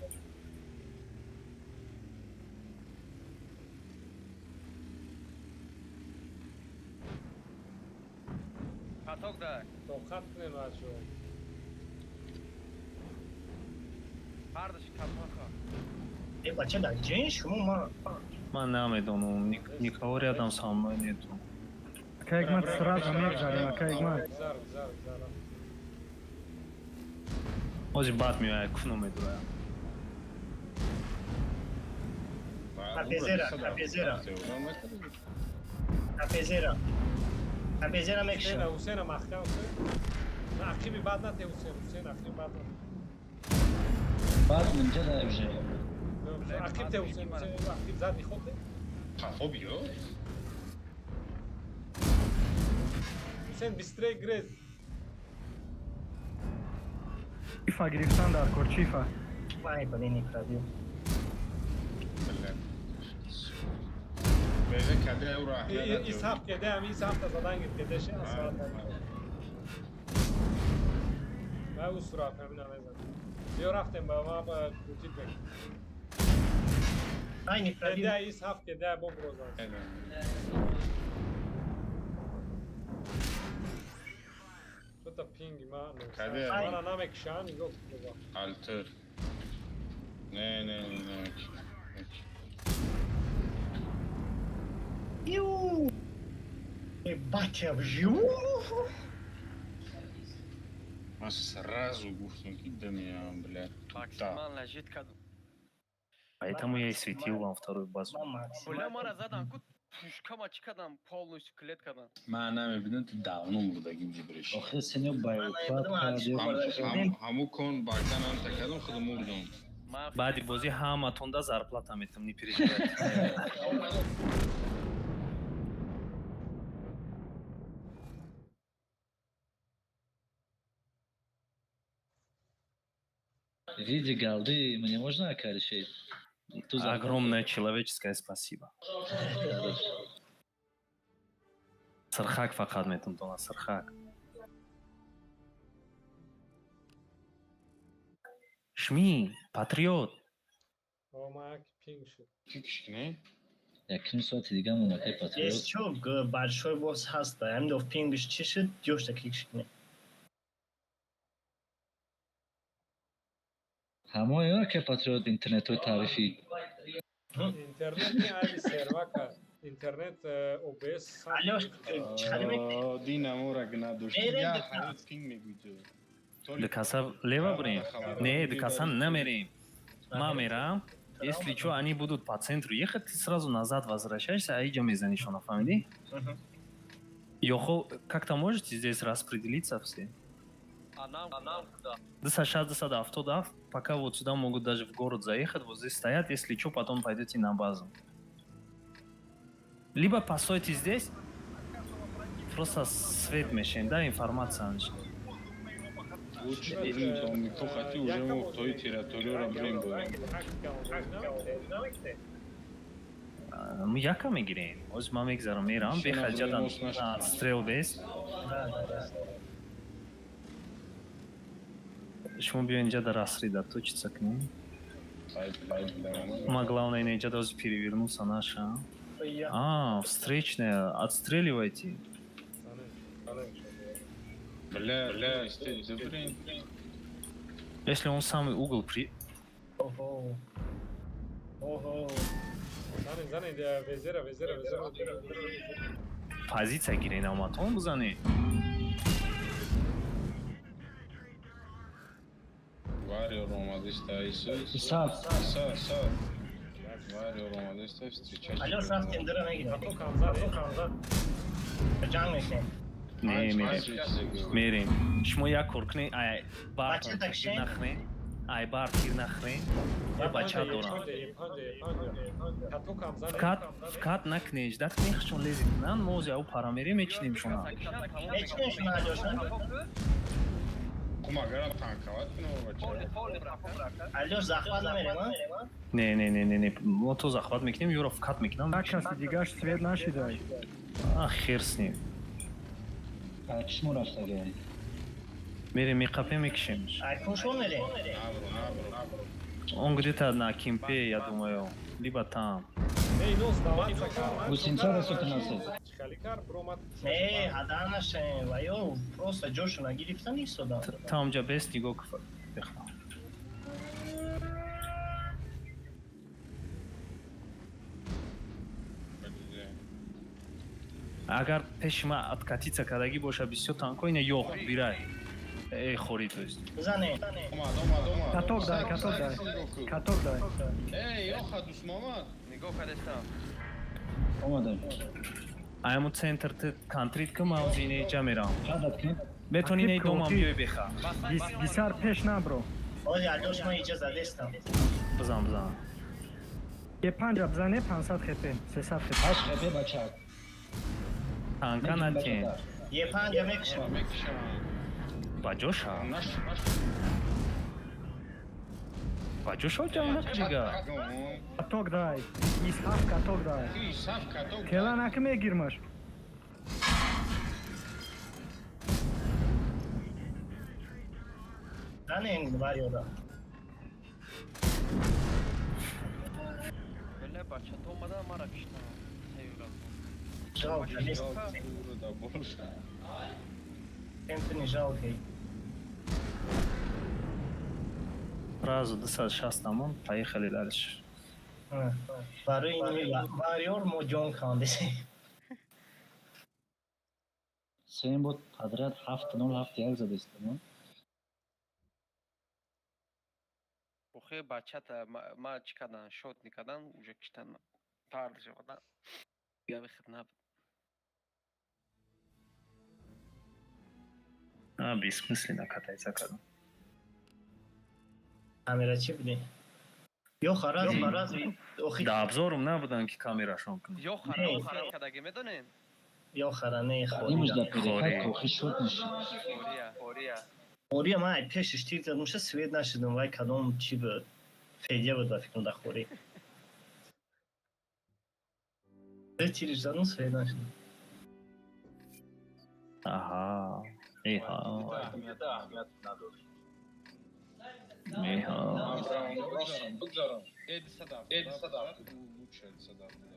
Каток да. Тоқат кунем бачо. Ҳардаш катока. Э, бача дар ҷин шумо ма Ман намедонам, никого рядом со мной нету. Акаигмат сразу мегзарем, акаигмат. Гузар, гузар, гузар. Ози бад меояд, куно медурам. Капезера, капезера. Капезера. Капезера мекшам. Ҳусейна, Ҳусейна маҳкам Ҳусейн. На ақиби бад нате Ҳусейн, Ҳусейн ақиби бад нате. Баъд мунҷа да уже. Ақиб те Ҳусейн, Ҳусейн ақиб зад меход те. Қафо биё. Ҳусейн быстрее грез. Чифа гирифтан дар кор, чифа. Вай, блин, не пробил. Безе каде ура. Ис ҳафт кеде, ами ис ҳафта задан гир кеде ши асрат. Ва усура ҳамина мезан. Биё рафтем ба ма ба крутит бек. Ай, не пробил. Кеде ис ҳафт кеде бо брозан. Что-то пинги ма. Каде? Мана намекшан, нигоҳ кун. Алтер. Не, не, не, не. Иу! Э, батя, вжу! Ман сразу гуфтам ки да меям, бля. Максимально жит кардам. Поэтому я и светил вам вторую базу. Бля, мара задан ку пушкама чӣ кардам, полностью клет кардам. Ман намебинам, ту давно мурдагим ҷибриш. Охир сенё байоклад кард. Ҳаму кон баъдан ҳам такардам, худ мурдам. Баъди бозӣ ҳаматонда зарплата метам, не переживайте. Виде голды мне можно окорчить? Огромное человеческое спасибо. Сархак фақат метам дона, сархак. Жми, патриот. О, ма як пинг шуд. Кикш не? Якним соати дига монакай патриот. Есть чё, большой босс ҳаста. Ҳамин доф пингш чӣ шуд, ҷошта кикш кунем. Ҳамои ки патриот интернетҳои тарифӣ. Интернет не айби сервака. Интернет OBS. Алёш, чӣ хали мекунӣ? Динамора надошт. Мерем Я до ҳанӯз пинг мегӯй ту. До конца лево брем? Не, до конца намерем. Ма мерам. Если что, они будут по центру ехать, ты сразу назад возвращаешься, а иҷа мезанишона, фаҳмидӣ? Ёхо, как-то можете здесь распределиться все? А нам куда? 260, 277, пока вот сюда могут даже в город заехать, вот здесь стоят, если что, потом пойдете на базу. Либо постойте здесь, просто свет мешаем, да, информация. Лучше брем то мито хати уже мо тои территорияро брем боем. Мы яка мегирем. Оз ма мегзарам, мерам, бехаҷатам стрел бес. Шумо биё инҷа дар рассредоточиться к ним. Ма главное инҷа доз перевернуться наша. А, встречная, отстреливайте. Бля, бля, добрый. Если он самый угол при... Ого. Ого. Зане, зане, везера, везера, везера. Позиция гирен, аматон бузане. Вариор омадеста Исус. Исав. Иса, Иса. Вариор омадеста встречать. Алёш, рафтем, дара мегирем. Каток ҳамза, ҳамза. Ҷанг мекунем. Не, мерем. Мерем. Шумо як кор кунед, ай бар тир нахрен. Ай бар тир нахрен. Мо бача дорам. Вкат, вкат накунед, ждат кунед, хушон лезит кунанд, мо ози ау пара мерем, мечинем шуна. Мечинем шуна, Алёш, Кумагара танковать кунем бача. Алёш, захват намерем, а? Не, не, не, не, не, мо то захват мекунем, юро вкат мекунам. Як каси дигаш свет нашидай. А, хер с ним. Чишмо рафтага? Мерем, меқапем, мекишем. Ай, кун мерем? Он где-то на кемпе, я думаю, либо там. Гусинца расотинасед. Не, ҳадар нашем, ва ё просто ҷошо нагирифта нистодам. Там ҷа бес нигоҳ бихва. Агар пеши ма откатиться кардагӣ боша бисёр танко, ина ёх бирай. Эй, хори, то есть. Зане. Омад, омад, омад. Каток дай, каток дай. Каток дай. Эй, ёха, дусмомад. Нигоҳ кардестам. Омадам. Айму центр ты контрит ка ма ози ине ҷа мерам. Метони ине домам биёй беха. Бисар пеш набро. Ози Алёш, ман иҷа задестам. Бизан, бизан. Е панҷа бизане 500 хп, 300 хп. 8 хп бачак. Танка натен. Е панҷа мекушам. Мекушам. Ба ҷоша. Ба ҷоша ҷанг накига. Каток дай. Исҳаф каток дай. Исҳаф каток. Тела наки мегирмаш. Зане вариора. Бля, бача, то омада мара киштан. Жалко, Энтони жалко. Сразу 260 тамон, поехали дальше. Барои вариор мо ҷон кандесем. Сем буд подряд 7-0 7-1 задестем. Охе бачата ма чӣ кардан, шот никардан, уже киштан пард шавадан. Гави хид набуд. А, бессмысленно катается кадом. Камера чӣ будӣ? Ё харази, охи. Да обзорум набудан ки камерашон кунам. Ё хара, хара кадаги медонем? Ё хара не хори. Имуж да перекат кохи шот нишид. Хория, хория. Хория ман ай пешиш тир задам, ша свет нашидам, вай кадом чӣ буд? Федя буд ба фикрам да хори. Ду тириш задам, свет нашидам. Аҳа. Эҳа. Меҳа. Бигзарам. Э 277 лучше 277.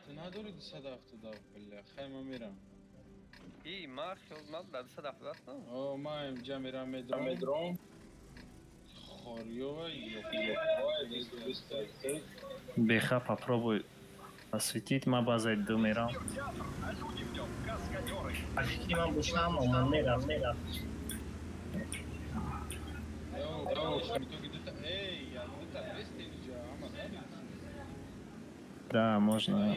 Ту надори 277, бля, хай ман мерам. И ма хел ман дар 277 астам. О, ман инҷа мерам медром. Хорёва ё Беха попробуй осветить, ма базай ду мерам. Ба фикри ман бошам, ман мерафт. Да, можно.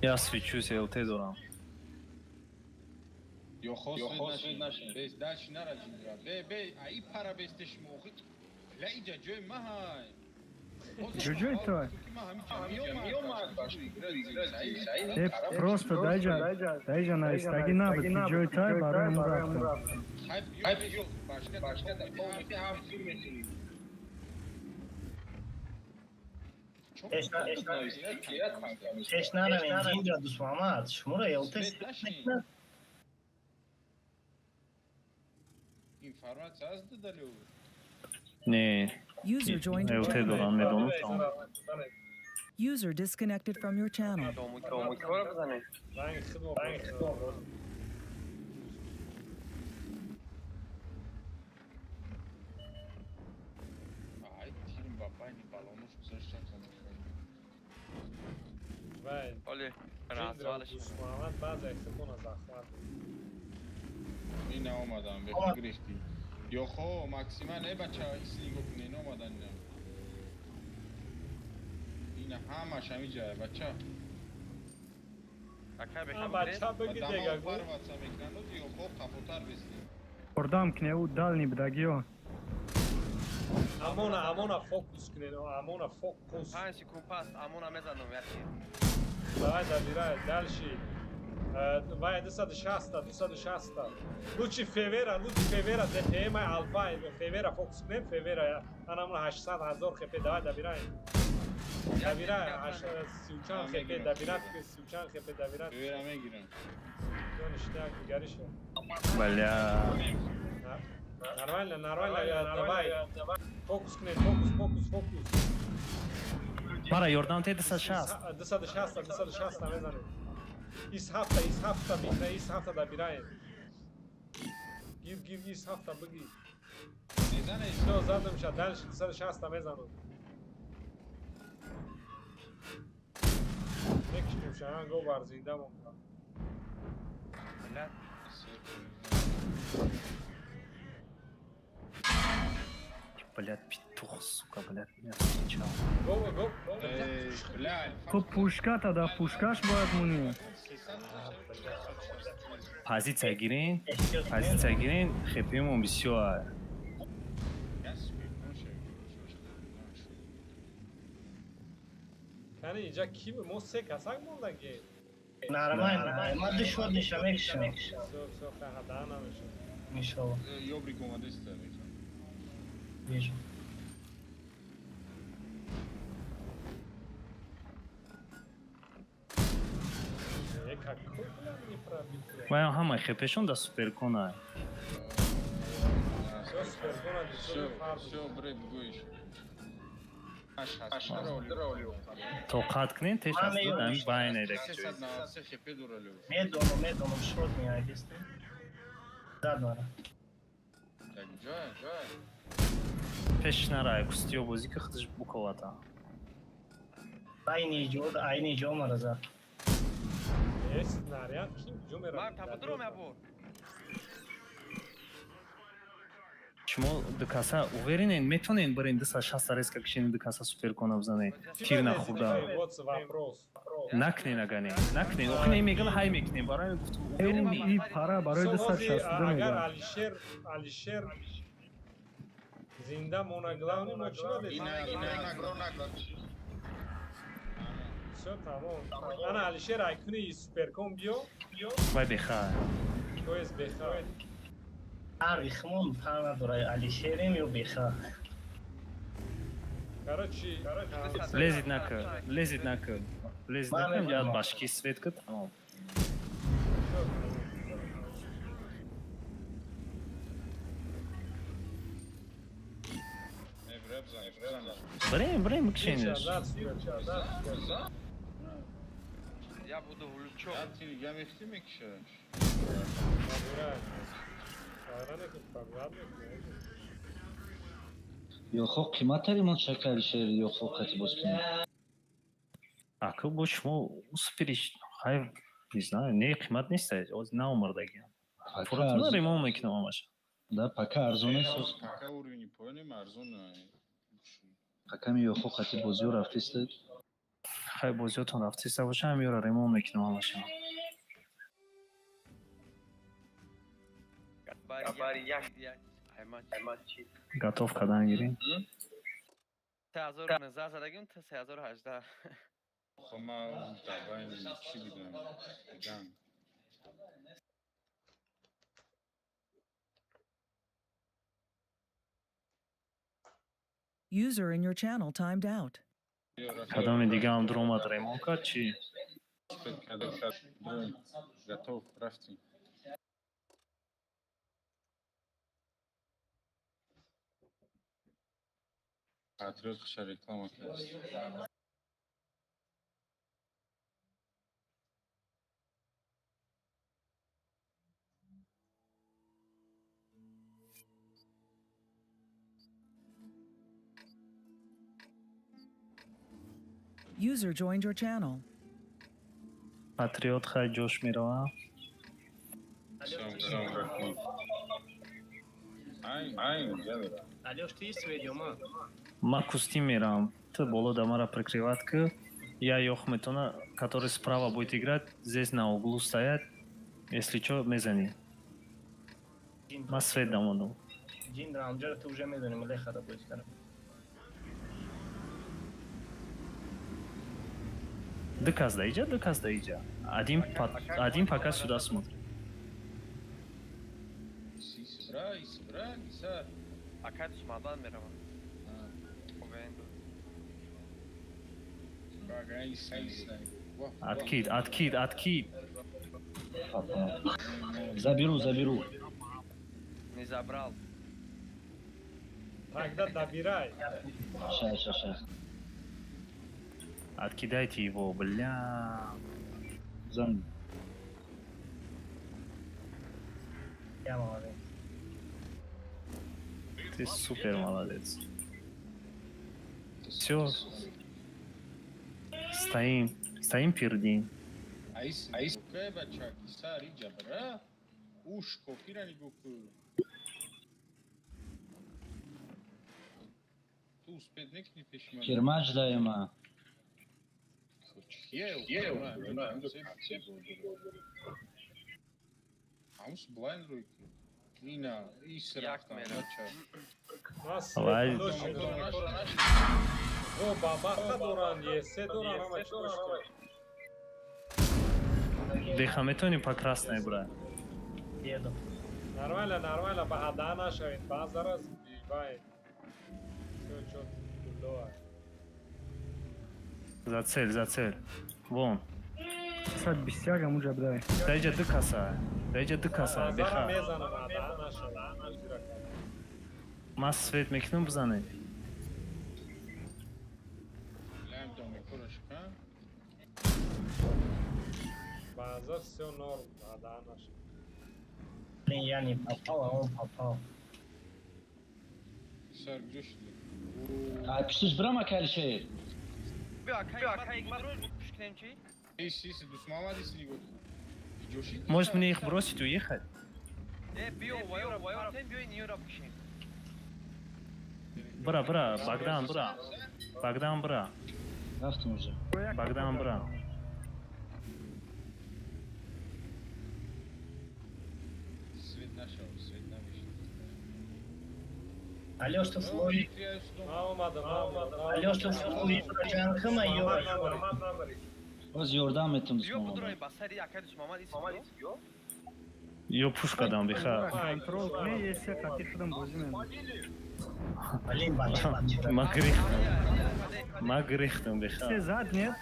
Я свечусь, ЛТ дорам. Ҷоҷои то? Э, просто даиҷа навистагӣ набуд, ки ҷои тай барои мо рафтам. Пеш наравем, Ҷиндра Дусмуҳаммад, шуморо ЛТ мекунад? Информация аст дадалю? Не. User joined your ЛТ channel. дорам, медонам там. User disconnected from your channel. Домукиҳоро бизанед. Ранги худмо. Ай, тирм ба байни балонуш гузаштан. Вай. Оли, Ҷиндра развалиш. Дусмуҳаммад баъзе худмона захмат. Ина омадам, гирифтӣ. Ёхо, максимал э бача, иси нигоҳ кунед, ина омадан ина. Ина ҳамаш ҳамиҷа, бача. Акай А, беха бача бигӣ дега гу. Парватса мекунанд, ёхо қафотар бести. Ёрдам кне, ӯ дальний будагиё. Амона, амона фокус кунед, амона фокус. 5 секунд пас амона мезанам яки. Давай, добирай, дальше. Вай 260, 260. Лучи Февера, лучи Февера, ДТМ Алфа, Февера фокус кунем, Февера. Анамон 800 ҳазор хп, давай добирай. Добирай, 30 чанд хп, добирай, 30 чанд хп, добирай. Февера мегирам. Ништяк, дигариша. Бля. Нормально, нормально, давай. Фокус кунем, фокус, фокус, фокус. Мара ёрдам те 260. 260, 260 мезанем. Ис ҳафта, ис ҳафта бикна, ис ҳафта добираем. Гир, гир, ис ҳафта бигир. Мезанед? Всё, задамша, дальше 260 мезанам. Мекишем шаҳан го бар зинда монда. Бля. Блядь, петух, сука, блядь, меня встречал. Го, го, го. Эй, бля. Ту пушката да пушкаш бояд мунӣ. Позиция гирин, позиция гирин, хпмон бисёр. Кани инҷа ки мо се касак мондаги. Нормально, ман ду шот ниша мекушам. Всё, всё, хаҳада намешад. Иншалло. Ёбрик омадеста мехам. Вижу. Э, какой, бля, не пробитие. Вай ҳама хпшон да суперкона. Всё, суперкона. Всё, всё, бре, бугӯиш. Тоқат кунед, теш Ман аз меём. ами байнеда. 393 хп доралю. Медонам, медонам, шот меяд, исти. Зад мара. Так, ҷой, ҷой. Пеш нарай, кустиё бозӣ ки худаш буковата. Айни ҷо, айни ҷо мара зад. Э, снаряд ким ҷо меравад? Ман табудром я бор. Шумо ду каса уверенен, метонен барен 260 резка кишени, ду каса суперкона бизанед? Тир нахӯрда. Вот вопрос. Накнен, агане накнен, охи не меган, ҳай мекунем. Барои гуфтум, уверенӣ? И пара барои 262 Агар мегӯяд. Алишер, Алишер зинда мона, главный мо чӣ надем? Ина, ина, ина. Всё, тамом. Ана Алишер, айкуни суперкон биё. Вай беха. То есть беха. Фарқи хумон фарқ надорад, Алишерем ё беха. Короче, Лезет на К, лезет на К. Лезет на К, я от башки светка тамом. Брем, брем, кшенеш. Я буду в лючок. Я мехти мекшаш. Ёхо қиматтар ремонт шакли Алишер ёхо қати боз кунем. Ака бо шумо успелиш, хай, не знаю, не қимат нест, оз наомардагиам. Фурутуна ремонт мекунам ҳамаша. Да, пока арзон аст. Пока уровни поёнем арзон. Пока ми ёхо қати бозиё рафтиста. Хай бозиётон рафтиста боша, ҳам ёра ремонт мекунам ҳамаша. Готов кардан гирем. 3019 задагим, 3018. Хо ма давай чӣ бидам? Ганг. User in your channel timed out. Кадоми дигаам дуромад ремонт кард чӣ? Готов, рафтем. Патриот хуша реклама кард. User joined your channel. Патриот хай ҷош мерава. Алёш, ты есть видео, ма? Ма кусти мерам. Ты боло да мара прикрывать ки. Я ёх метона, который справа будет играть, здесь на углу стоять. Если чё, мезани. Ма свет дамондам. Ҷиндра, амҷара ту уже медонӣ, мулехада бози кардам. Ду кас да иҷа, ду кас да иҷа. Один, по, один пока сюда смотрит. Исбра, исбра, иса. Акай Дусмадан меравам. Хубен. Откид, откид, откид. Заберу, заберу. Не забрал. Тогда добирай. Ща, ща, ща. Откидайте его, бля. Зан. Я молодец. Ты супер молодец. Все. Стоим. Стоим, пердим. Айс, айс. Окей, бачак, иса, риджа, бра. Уш, кофира нигоҳ кун. Ту успеть мекунӣ пеши ман? Кирмач даема. Ҳамус блайн рӯй ки. Ина, ис рафтам, бача. Вай. О, бабаха доранд, есе доранд, ҳама чӣ дошта. Деха метавонӣ по красной брать? Еду. Нормально, нормально, ба ҳада нашавед, баъзара бибай. Всё, чё, гуллоа. За цель, за цель. Вон. 121 ҳамуҷа бидай. Даиҷа ду каса. Даиҷа ду каса. Баъзара Беха. мезанам, ҳада нашавед. Ман свет мекунам, бизанед. Лям домикора шикан. Баъзар всё норм, ҳада нашавед. Блин, я не попал, а он попал. Сар куҷо шуди? Ай, пуштиш бирам, ака Алишер. Биё, акай, акай, пуш кунем чӣ? Ис, ис, Дусмамад ис нигоҳ кун. Куҷо шуди? Может мне их бросить, уехать? Э, биё, вайора, вайора, биё, ниёра пушем. Бра, бра, Богдан, бра. Богдан, бра. Рафтам уже. Богдан, бра. Свет нашав, свет намешад. Алёш, ту флои. Ман омадам, ман омадам. Алёш, ту флои ҷанхима ёра. Боз ёрдам метум Биё, Дусмамад. будрои ба сари акай Дусмамад ис биё. Ё пуш кардам, беха. Контрол кунӣ, есе қати худам бозӣ мемонам. Блин, бача, бача. Ма гирехтам. Ма гирехтам беха. Се зад, нет?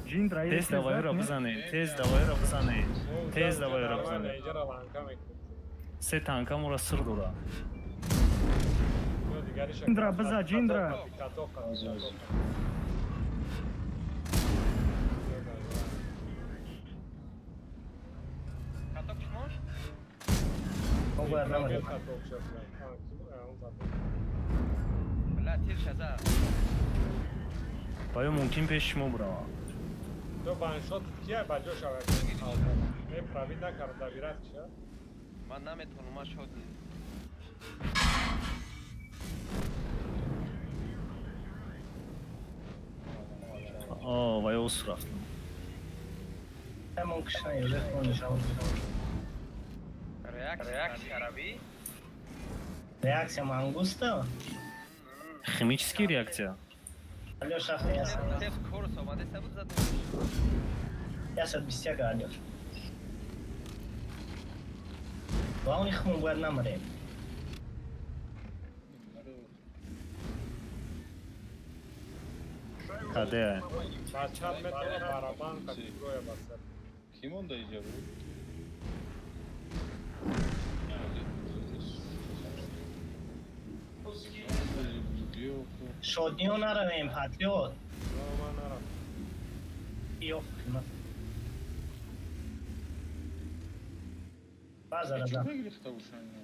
Ҷиндра Тез давайро бизанед, тез давайро бизанед. Тез давайро бизанед. Инҷара ланка мекунем. Се танка моро сир дора. Ҷиндра биза, ҷиндра. Катоқа. Каток шумош? Каток шуд. Бля, тир шаза. Баё мумкин пеши шумо буравам. То ваншот кия ба ҷо шавад? Не правид накард, давират ша. Ман наметавонам, ман шод. О, ваё ус рафтам. Ҳамон кишна ёзе хонишам. Реакция араби? Реакция мангуста? Химический реакция. Алёш рафта ясад. Тез курс омаде сабуд зад. 121 Алёш. Главный хмон бояд намрем. Каде? Бачат метавона барабан категория басад. Ки монда иҷа буд? Шодниё наравем, патриот. Ман нарафтам. Ёх, базара за.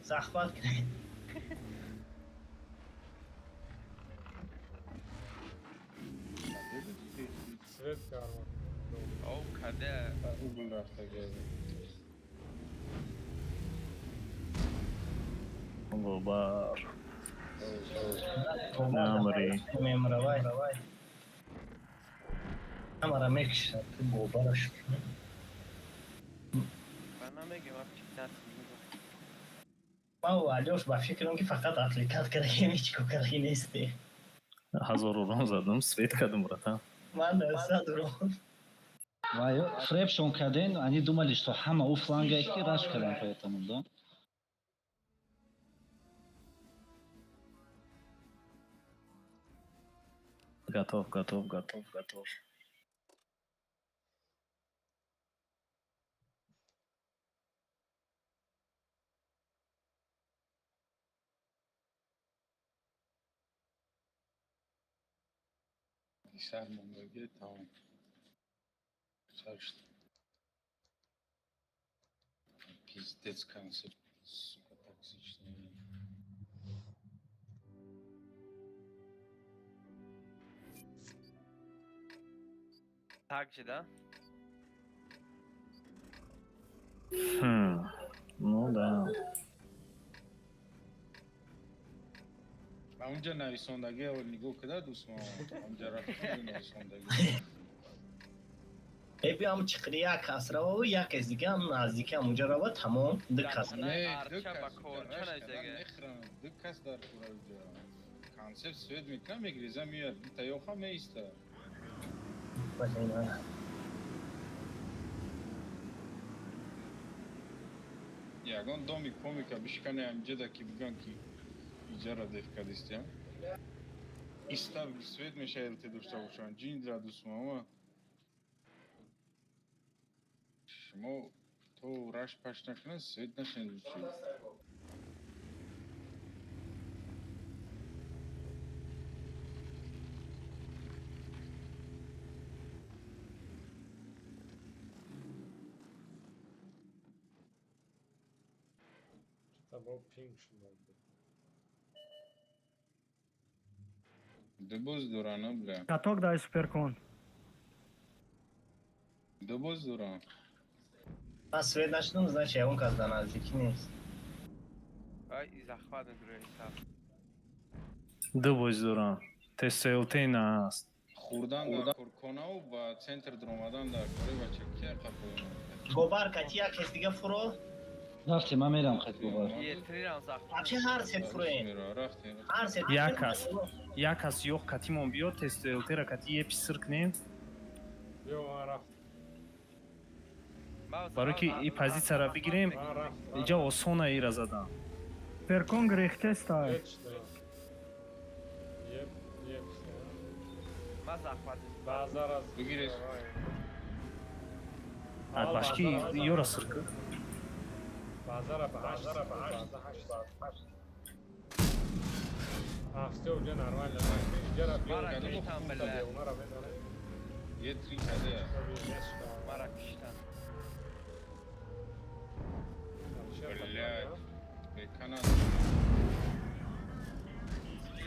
Захват кунед. Свет карма. О, каде? Угл рафта гезе. Бобар. Намри. Мемравай. Ҳамара мекушад, ту бобараш. Ман намегем, ап Ман Алёш ба фикрам ки фақат отвлекать кардагим, ҳеҷ кор кардаги несте. Ҳазор урон задам, свет кардам, братан. Ман 100 урон. Вай, фрепшон карден, они думали, что ҳама у фланга ки раш кардан, поэтому, да? Готов, готов, готов, готов. Сар мондаги тамом. Гузашт. Пиздец концепт, сука, токсичный. Так же, да? Хм. Ну да. А унҷа нависондаги аввал нигоҳ кида дӯстмо. Унҷа рафта нависондаги. Эби ам чиқри як кас рававу як кас дига ам наздики ам унҷа рава, тамом, ду кас. Не, ду кас мехӯранд, ду кас дар кура уҷа. Концепт свет мекунад, мегиреза меояд, дута ёха меиста. Ягон доми комика бишкане амҷада ки биган ки иҷара деф кардистиям. Иста свет мешавад те дошта бошанд. Ҷиндра дӯстмама. Шумо то раш паш накунад свет нашунед чи. Бо пинг шуд. Ду боз дорана, бля. Каток дай суперкон. Ду боз дорам. Ман свет нашудам, значит, ягон кас дар наздикӣ нест. Ай, захват мекунем сар. Ду боз дорам. ТСЛТ на аст. Хурдан дар корконаву ба центр даромадан дар кори бача кия қапои. Бобар кати як кас дига фуро. Рафтем, ман мерам хат бобар. Вообще ҳар се фуроем. Рафтем. Ҳар се. Як кас. Як кас ёх катимон биёд, ТСЛТ-ра кати епи сир кунем. Ё ман рафт. Барои ки и позитсияра бигирем, иҷа осона ира задан. Перкон грехтеста. Еп, еп. Ма захват. Базар аз. Бигиреш. От башки ёра сыркы. Базара ба 8, база 8. А, все уже нормально. Иҷара Мара киштан биле. Онара медонем. Е три каде. Мара киштан. Блядь. Бекана.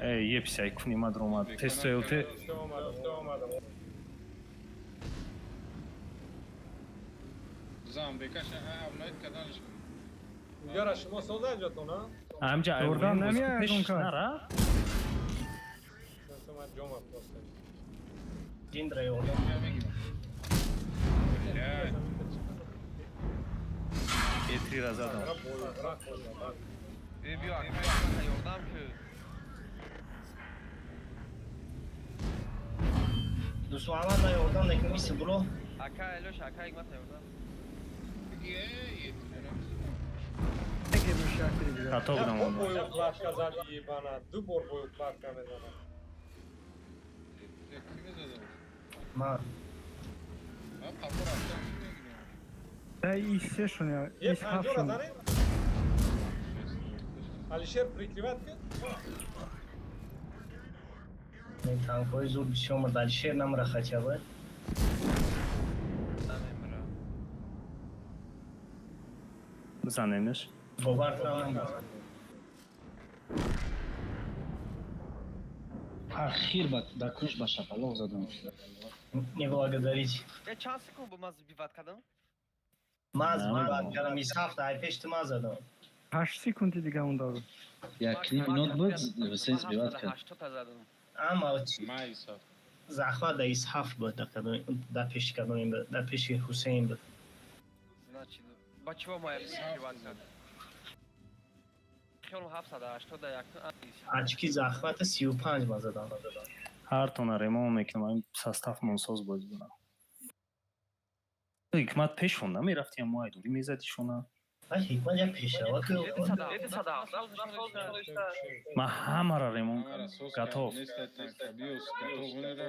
Эй, епси, куни ма дромад. Тесто ЛТ. Зам бекаша обновить каданш. Яра шумо соза ҷотон, а? Амҷа Ёрдам намеяд пеш он кас. нара? Сама ҷома просто. Ҷиндра ёрдам. Блядь. Е три раза дам. Э, биё, акай, мата ёрдам ки. Дусуамад на ёрдам накунӣ сибро. Акай, Алёш, акай, мата ёрдам. Беги, эй, е три. Хато будам он. Бою платка зад ебана, ду бор бою платка мезанад. Ки мезадам? Ма. Ма қапо рафтам, ки мегирем? Да и сешон я, Е и панҷора ҳафшон. занем? Алишер прикрывать ки? Не танкҳои зур бисёр мурд. Алишер намра хотя бы. Намемра. Бизанемш. Бовар кунам. Ахир ба да кунш ба шапалоқ задам. Не благодарите. Э, чанд секунд бу ман сбивать кардам? Ман сбивать кардам, из ҳафта, ай пешти ман задам. 8 секунди дига монда буд. Як ним минут буд, се сбивать кард. 80 та задам. Ама чи Майса. захват да из ҳафт буд, да кадом, да пеши кадом буд, да пеши Ҳусейн буд. Значит, ба чего моя прикрывать кард? Хелом 781 як. Очки захвата 35 ман задам. Ҳартона ремон мекунам, ин состав монсоз боз дорам. Ҳикмат пешон намерафти, мо айдурӣ мезадишона. Ай ҳикмат як пешрава ки. Ман ҳамаро ремон Ҳамара кардам. соз Готов. кардем, неста танка, биёс, готов, онера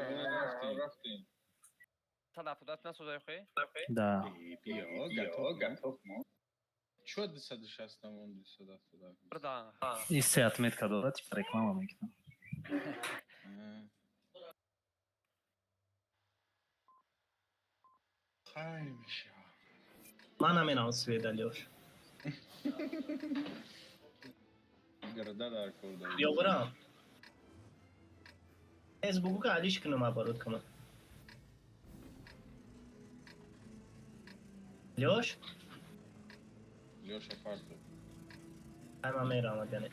рафтем. 170 насозай хе? Да. Э, биё, готов, готов. Чё 260 там, 270? Брда. И се отметка дорад, типа реклама мекунам. Хайр мешава. Ман намерам свет, Алёш. Города дар кор дорем. Биё бурам. Тез бугу ки алиш кунам оборот кунам. Алёш? Лёша Фартов. Ай ман мерам яъне.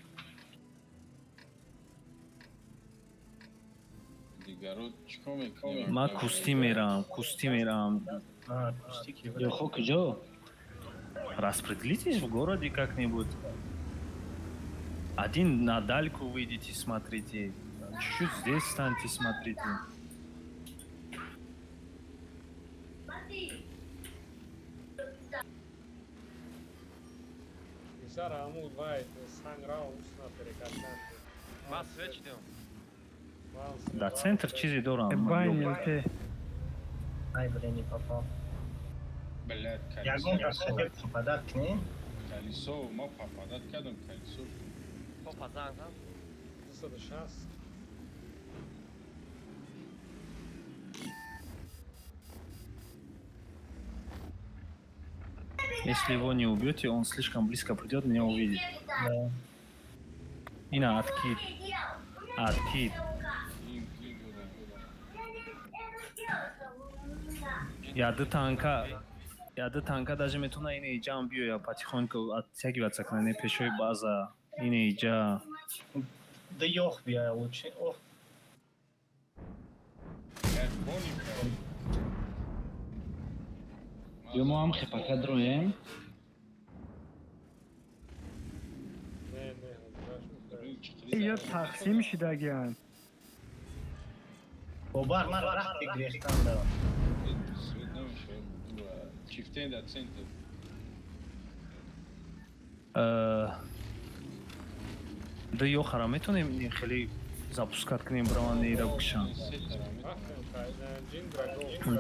Дигаро чикор мекунем? Ман кустӣ мерам, кустӣ мерам. А, кустӣ ки Ё хо куҷо? Распределитесь в городе как-нибудь. Один на дальку выйдите, смотрите. Чуть-чуть здесь станьте, смотрите. Писара амуд вай санг ра усна перекатан. Ман свет чидам. Да, центр чизе дорам. Байн ЛТ. Ай, блин, не попал. Блядь, Ягон колесо. кас хотел попадать к ней. Колесо, ма попадать кардам, колесо. Топа занг зан. 260. Если его не убьете, он слишком близко придет, меня увидит. Да. Ина, откид. Откид. Ин ки додам. Я ду танка даже метуна ина иҷам биёя потихоньку оттягиваться кунад, не пешои база. Ина иҷа. Да ёх бия лучше. Ох, Блядь, бони кардам. Ё мо ҳам хепака дроем. Не, не, ҳозираш. Ё тақсим шидагианд. бобар ман рахти грехтан да. Свет намешавад. Чифтен дар центр. Ду ёхара метонем хеле запускать кунем, браван ира букшан.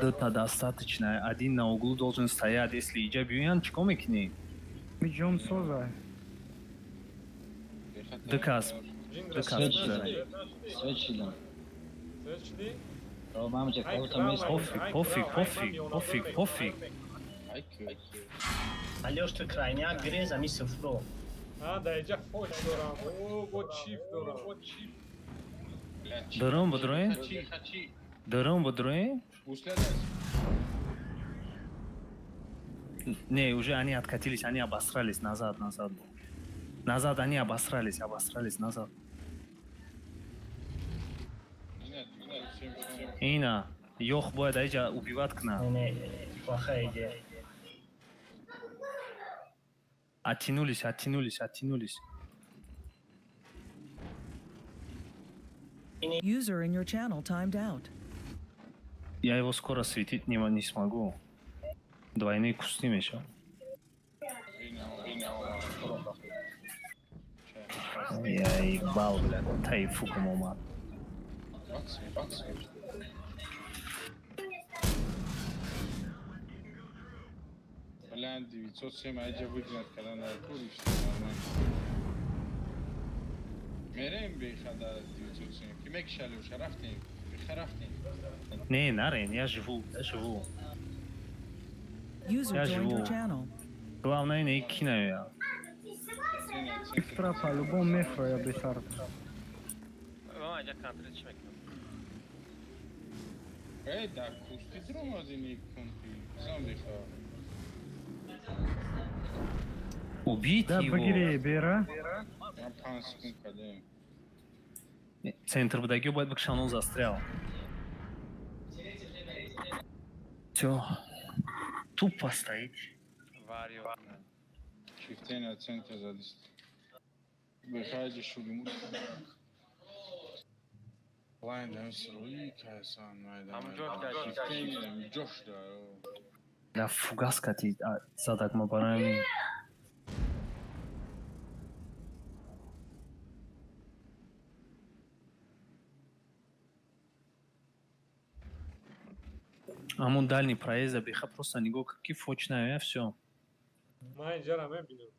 Дута достаточно. Один на углу должен стоять. Если иҷа биёянд, чикор мекунӣ? Миҷон соза. Ду кас. Ду кас бизанед. Свет шидам. Мамҷа, калота мест. Пофиг, пофиг, пофиг, пофиг, пофиг. Алёш, ту крайняк грез, ами сифро. А, да иҷа фоч дорам. О, бо чиф дорам. Дором бодроем? Дором бодроем? Не, уже они откатились, они обосрались назад, назад. Назад они обосрались, обосрались назад. Ина, ёх бояд аиҷа убивать кна. Не, плохая идея. Оттянулись, оттянулись, оттянулись. User in your channel timed out. Я его скоро светить не смогу. Двойные кусты мешал. Я ебал, бля, тайфуком омад. Бля, 907 аҷа выгнать кадан дар кури что нормально. Мерем бехада 907. Ки мекшали уша рафтем. Беха рафтем. Не, нарен, я живу, я живу. User Я joined your живу. channel. Главное, не кинаю я. Ифтра по-любому мефроя бесард. Ман аҷа контрол чӣ мекунам? Э, да кусти дромадини кунти. Сам беха. Убить Да его. бигири бера. Я 5 секунд кадем. Центр будаги бояд бикшан, он застрял. Все. Тупо стоит. Варио. Чифтена центр задист. Беха аҷа шудиму. Лайн дам сруи касан майда. Ҳамун ҷош да. Чифтена ҷош да. Да фугас кати задак ма барои ҳамун дальний проезда беха просто нигоҳ кар ки фоч наоя, всё. Ман инҷара мебинам.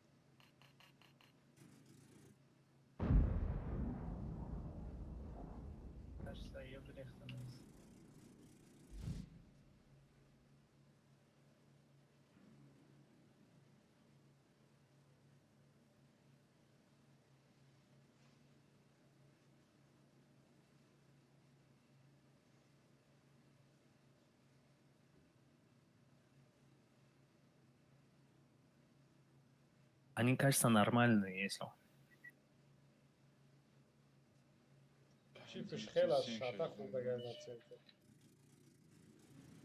Они, кажется, нормальные, если. Чифш хеле аз шата хурдагай на центр.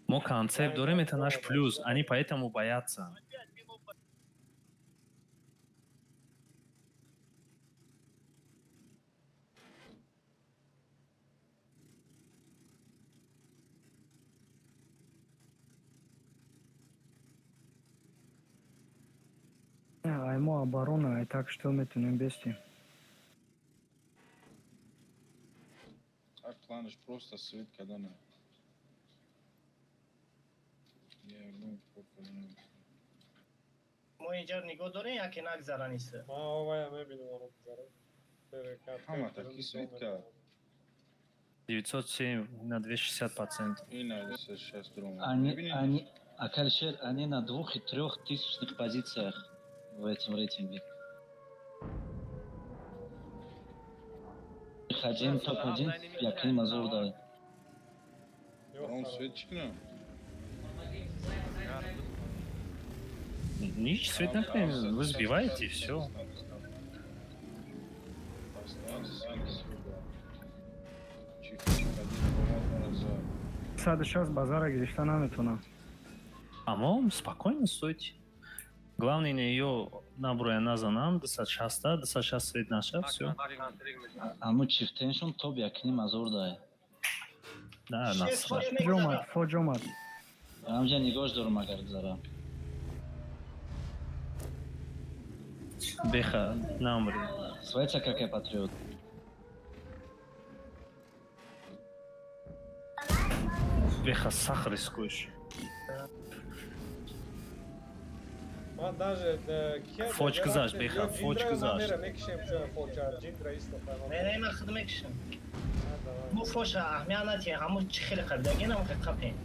Мо концепт дорем, это наш плюс. Они поэтому боятся. Ай мо оборона, ай так что метунем бести. Так планаш просто свет кадана. Я ну кадана. Мо инҷа нигоҳ дорем, яке нагзаранист. Ман овая мебинам оно гузара. Ҳама таки свет кард. 907 на 260 по центру. Ина 6 дром. Они, Акальшер, они на двух и трех тысячных позициях в этом рейтинге. Один топ-1, я к ним азур даю. Он свет чикна. Нич, свет накнем, вы сбиваете и все. Саду шаст базара гирифта наметонам. Амом, спокойно стойте. Главное, не ее наброя назанам, 260, 260 свет наша, все. Аму чифтеншон топ я к ним азур даю. Да, насрать. Ҷомад, фоҷ омад. Амҷа нигоҳ дорум агар гузарам. Беха, намри. Свайца какая патриот. Беха, сахар рискуешь. Ман даже Фоч гузашт, беха, фоч гузашт. Мекишем чо фоча, ҷиндра истофа. Не, не, ман худ мекишам. Бу фоша аҳамият натиҳ, ҳамун чӣ хеле қабидаги нам қапем.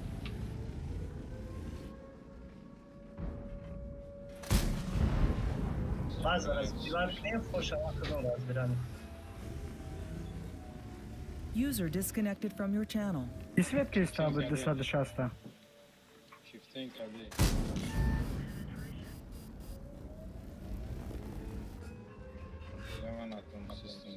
Баъза разбивар кунем, фоша ман худам разбирам. User disconnected from your channel. И свет ки иста буд 260. Шифтен каде. Яман атом систем.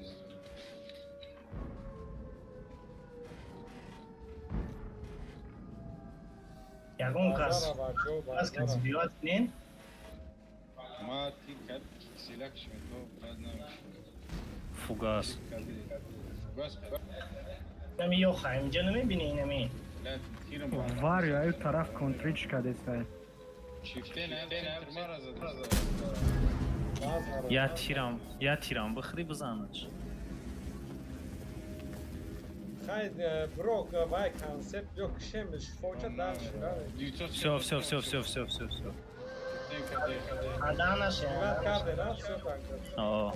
Ягон кас кас разбиват кунем. Ма ти кад киселак шмето брат намешам. Фугас. Фугас. Нами ёха, инҷа намебини инами. Варио аю тараф контрич кадестай. Шифтен мара зад. Я тирам бихӯри, бизанаш. Хай, бро, вай концепт ё кишемиш, фоча дальше, да? Всё, всё, всё, всё, всё, всё, всё. Аданаш, каде, да? Всё так. О.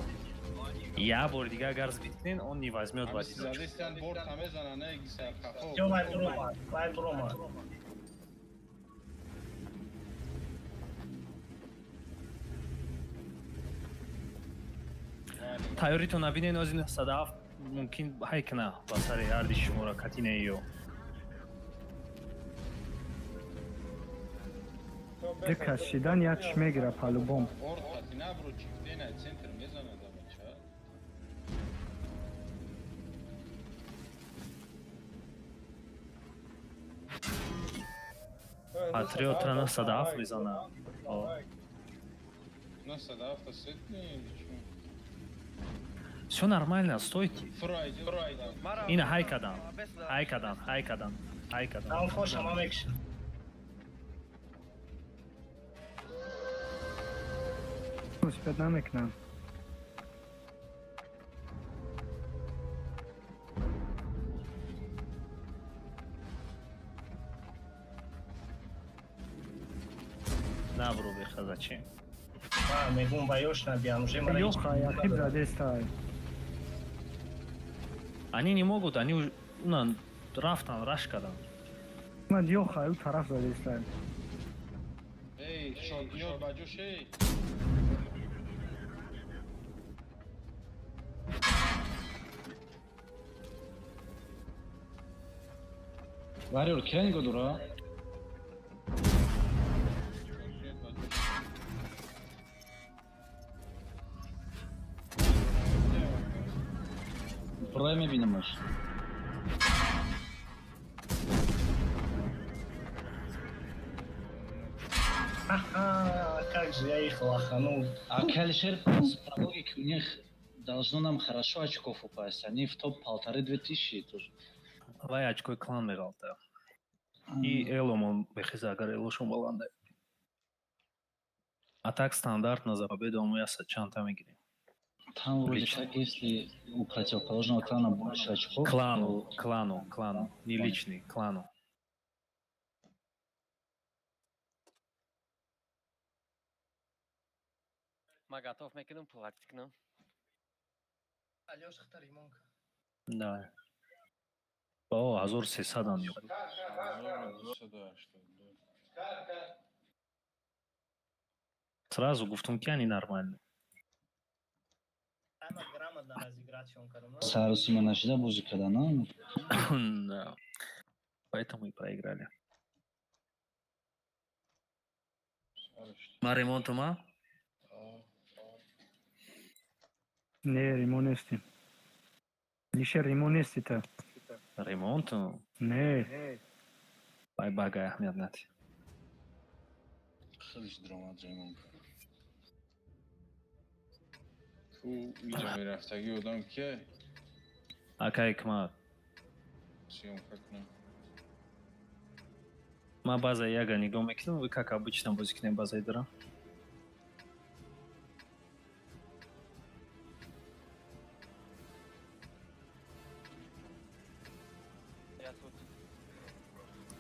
Я бор дига агар сбить кунен, он не возьмет в одиночку. Задестан борт мезанан, не гиса қафо. Всё, вай бромад, вай бромад. Тайёритон набинен, ози 97 мумкин ҳай кина ба сари ҳарди шуморо катине ё. Ду кас шидан якш мегира по-любому. Борт катина бро чифтен ай центр мезанад бача. Патриотра 97 мезанад. О. 97 сетни или чё? Всё нормально, стойте. Ина ҳай кадан. Ҳай кадан, ҳай кадан, ҳай кадан. Там фоша ман мекишам. Успеть намекунам. На бро, беха, зачем? А, мегум ба ёш набиям, уже мара. Ёха, яхиб задестай. Они не могут, они уже на рафтан, раш кадан. Ман ёха, ю тараф задестай. Эй, шотниёт ба ҷош, эй. Вариор, кира нигоҳ дора? Брой мебинамаш. Ха-ха, как же я их лоханул. А Калишер, по логике, у них должно нам хорошо очков упасть. Они в топ 1500-2000 тоже. Вай очкои клан меғалта. И эломон бехиза, агар элошон баланда. А так стандартно за победу мы яса чанта мегирем. Там вроде как, если у противоположного клана больше очков... Клану, то... клану, клану. Не личный, клану. Ма готов мекунам, платик нам. Алёш, хатар ремонт. Да. О, 1300 ан ёб. Сразу гуфтум ки они нормальные. Сарусима нашида бозӣ кардан, Да. Поэтому и проиграли. Ма ремонтума? Не, ремонт нести. Лише ремонт нести та. Ремонту? Не. Бай багай аҳамият натӣ. Хелиш дромад ремонт. Ту иҷа мерафтагӣ одам кия? Акай кма. Съёмка кунам. Ма база яга нигоҳ мекунам, вы как обычно бозӣ кунем базаи дара.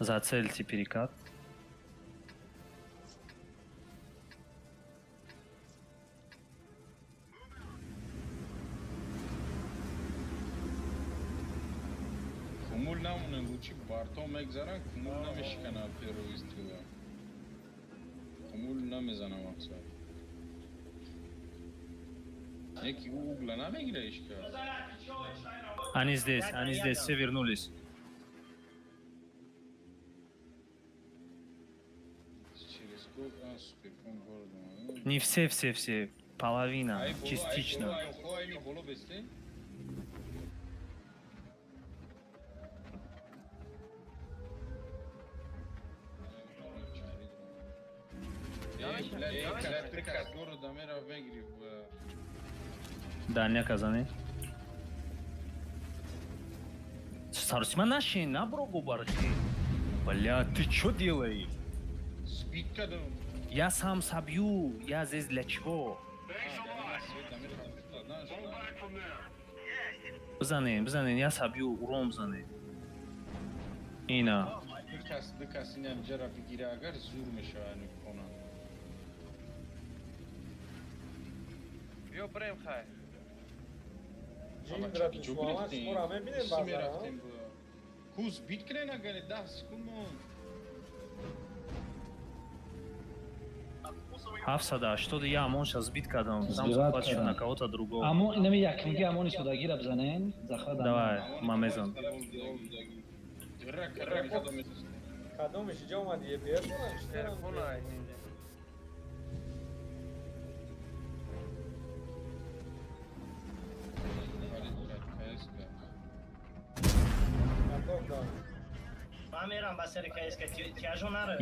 Зацельте перекат. Кумул намонен, лучи барто мегзаран, кумул намешикана первый выстрела. Кумул намезана мақсад. Яки угла намегира ишка. Они здесь, все вернулись. Через год, а, суперкон городом. Не все, все, все. Половина, Ай, боло, частично. ай, боло, ай, боло, бесте. Эй, блядь, эй, блядь, приказ города мера мегириф. Да, не казани. Сарусима наши, на брогу бархи. Бля, ты чё делаешь? Сбит кадам. Я сам собью, я здесь для чего? Бизанем, бизанем, я собью, урон бизанем. Ина. Дукас инам ҷара бигира агар зур мешава хона. Биё брем хай. Ҷиндра душмоҳа шуморо мебинем базара. Куз бит кунен агар 10 секунд монд. 780 я амон щас бит кардам. Там Сбивать захват ещё кардам. на кого-то другого. Амон, инами якмги амон истодагира бизанен, захват амон. Давай, ма мезан. Кадомиш иҷо омад ЕБР Телефона. Ман мерам ба сари КСК, тяжо наро.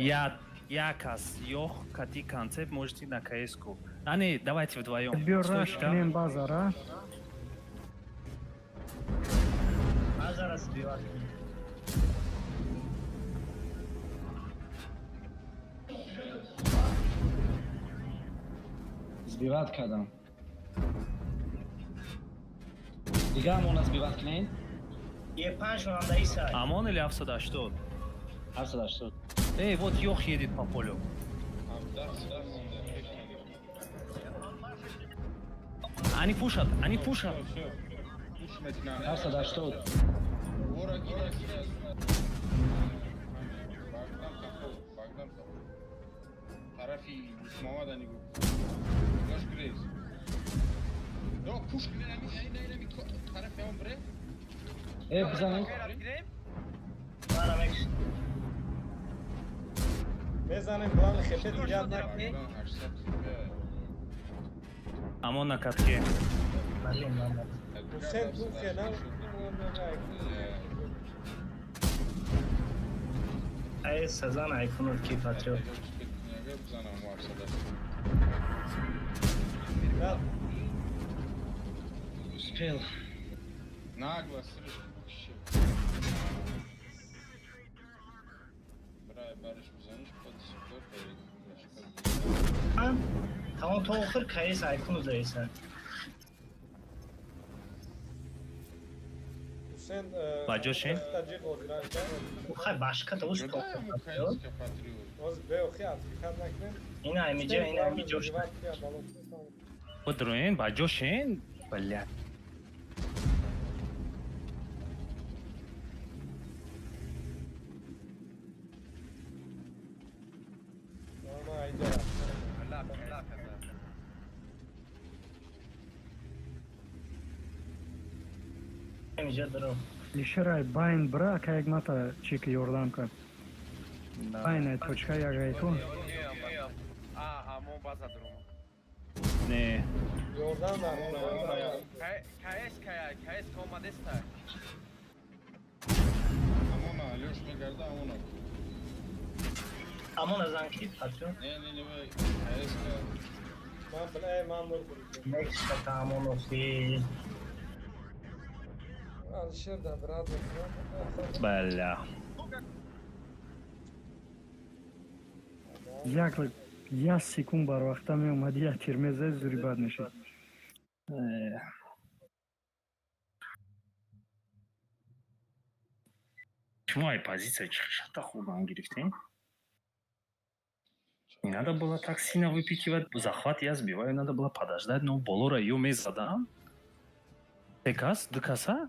Я кас, ёх, кати концепт, можете на КС-ку. А не, давайте вдвоем. Биё раш Стойте там. кунем базара. Базара сбиват. Сбивать кардам. Дига амона сбивать кунен? Е панҷ шонанда иса. Амон или 780? 780. Эй, вот ёх едет по полю. Они пушат, они пушат. 780. Тарафи Гусмовада нигоҳ. Нигоҳш гирез. Ё пуш кунен ами ай най ами тарафи ҳамон бре. Э, бизанем. Мара мекш. Мезанем главный хепе дигар накунем. Амон на катке. Ҳусен тухе на. Ай сазан айкунот ки патриот. Успел. Нагло среш букше. Брай бариш бизаниш под супер. Тамом то охир КС айкунот заиса. Ҳусен Ба ҷошен? таҷиқ ҳозира. Хай башка та уш то. Оз беохи отвлекать накунем. Ина амиҷа, ина амиҷош. Бодроен, ба ҷошен. Бля. Амиҷа даро. Иширай байн бра ка як мата чики ёрдам кард. Байн ай точка як айкун. А, амон база дурума. Не. Ёрдам дар. КС кая, КС омадеста. Амона, Алёш мегарда амона. Амона зан ки патриот. Не, не, не, КС. Ман бля, ман мурдам. Мекшата амон охи. Алишер да брат. Бля. Як секунд барвақта меомади, як тир мезади, зури бад мешид. Шумо ай позиция чихшата хурдан гирифтем? Не надо было так сильно выпикивать. Захват я сбиваю, надо было подождать, но болора ё мезадам. Се кас, ду каса?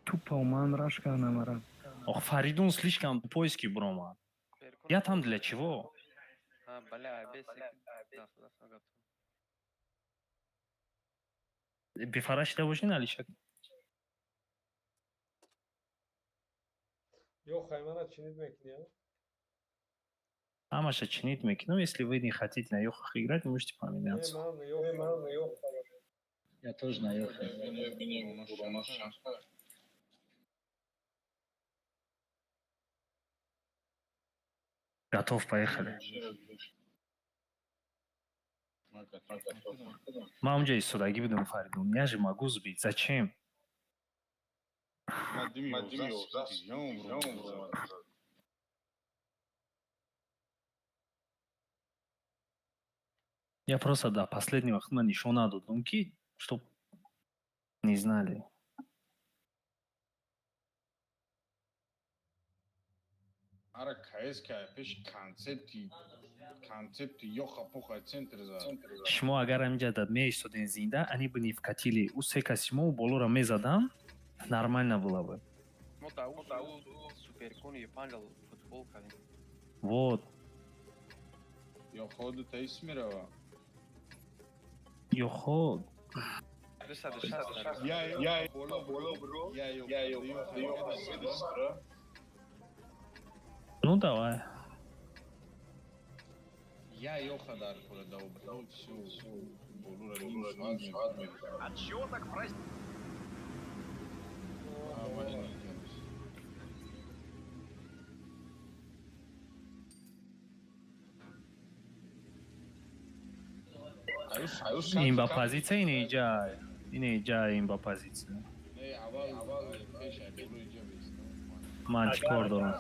Тупо ман раш кардам ара. Ох, Фаридун слишком поиски буромад. Я там для чего? А, бля, бесик. Да, да, да. Бефара шида бошин, Алишак? Ё хаймана чинид мекунӣ? Ҳамаша чинид мекунам. Если вы не хотите на ёхах играть, можете поменяться. Не, ман ёх. Я тоже на ёхе. Готов, поехали. Ман унҷа истодагӣ будам, Фаридун. Я же могу сбить. Зачем? Мадими Я просто до последнего вақт ман нишон надодам, ки чтоб не знали. Ара КС ка пеш концепти ёха пуха центр за. Шумо агар ҳаминҷа дад меистоден зинда, они бы не вкатили. Ӯ се каси мо болоро мезадам, нормально было бы. Мо да у суперкони панҷал футбол кардем. Вот. Ёхо ду таис мерава. Ёхо. 260. Я боло боло бро. Я ёха. Ну давай. Я ёха дар кора да боло всё боло ра ним соат мегузарад. От чего так праздник? А, вале. Ин ба позитсия, ин иҷа, ин иҷа, ин ба позитсия. Не, аввал аввал пеш ай боло иҷа бест. Мантикор дорам.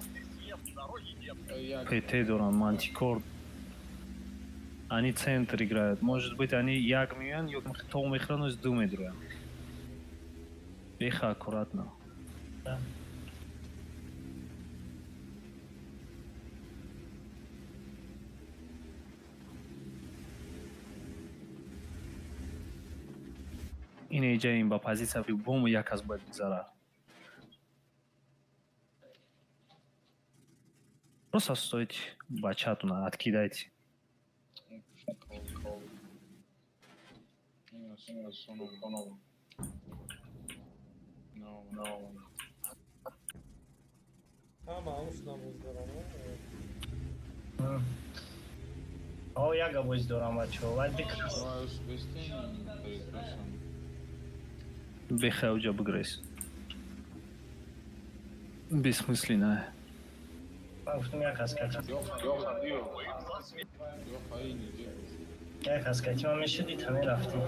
ПТ дорам, мантикор. Они центр играют. Может быть, они як меоянд, ё то мехӯранд, ду медроянд. Беха аккуратно. Ин иҷа ин ба позитсия бому як кас бояд бигзарад. Просто стойте, бачатуна, откидайте. No, no. Ҳама ус намоз дорам. О, як овоз дорам, бачаҳо. Вай бикас. Беха уҷа бигрез. Бессмысленно. Ман гуфтам як кас кати. Як кас кати ман мешуди та мерафтӣ.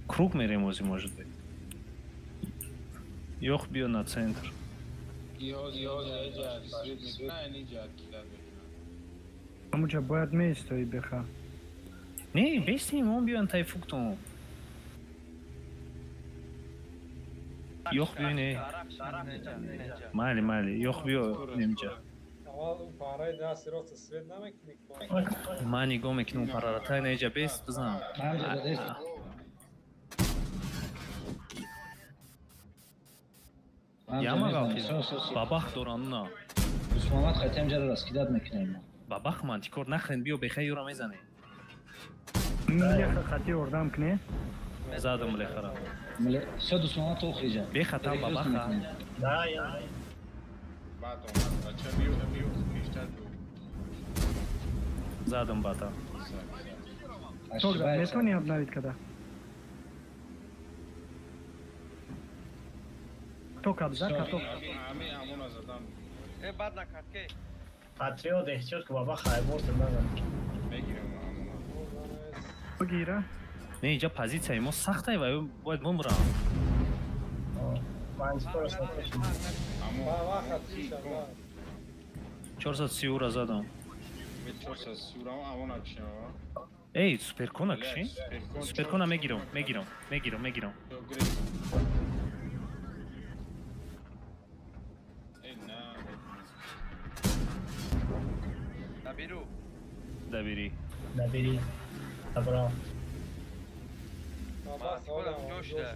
Круг мерем ози, может быть. Ёх биё на центр. Ҳамуҷа бояд меистоӣ беха. Не, бестем, он биён тайфуктон. Ёх биё не. Майли, майли, ёх биё немҷа. Аввал ӯ параи дасти роста свет намекунӣ? Ман нигоҳ мекунам парара. Тай неҷа бест бизан. Яма ғалти. Бабах доран на. Усмонат хайтем ҷара раскидат мекунем. Бабах мантикор нахрен биё беха юра мезане. Леха хати ордам кне. Задам лехара. Всё дусмонат охриҷа. Беха там бабаха. Да, я. Баъд омад бача биё биё пештар биё. Задам бата. Тогда метавонӣ обновить када? То кабза, каток. Ами амона задам. Э, бад накард ке. Патриот эҳтиёт ку баба хайборта назан. Мегирем амона. Бигира. Не, инҷа позитсияи мо сахтай ва бояд бумрам. Мантикор Ма хатишам, да. 430 ра задам. 430 ра амона кишам. Эй, суперкона кишин? Суперкона мегирам, мегирам, мегирам, мегирам. На. Наберу. Добери. Набери. Добро. Бабах Ма, одам ҷошда.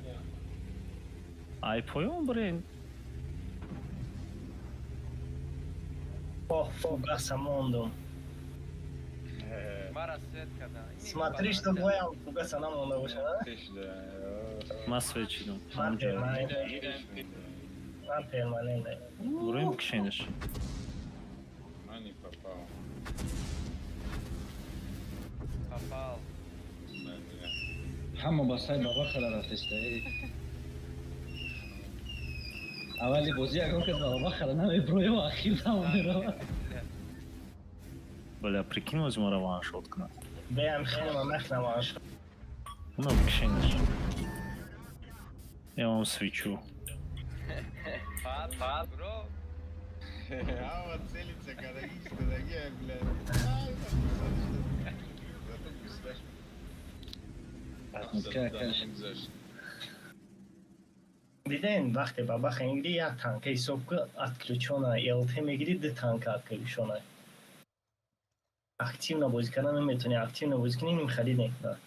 Ай поён бирен. Ох, фугаса мондум. Мара свет кадан. Смотри, что твоя фугаса намонда боша, а? Ман свет шидам. Ман перманент. Ман перманент. Буроем кишенаш. Мани попал. Попал. Ҳама ба сай баба хара рафтеста. Аввали бозӣ ягон кас ба баба хара намеброя, ахир ҳама мерава. Бля, прикинь, возьму ваншот кунад. Беам хелма мехнам аш. Ну, кишенаш. Я вам свечу. Пад, пад, бро. Ава целится, кадаги, кадаги, блядь. Зато гуслаш. Диден, вақте ба баха мегири, як танка ҳисоб ку, отключёна, ЛТ мегири, ду танка отключёна. Активно бозӣ кардан наметавонӣ, активно бозӣ кунӣ, ним харид мекунад.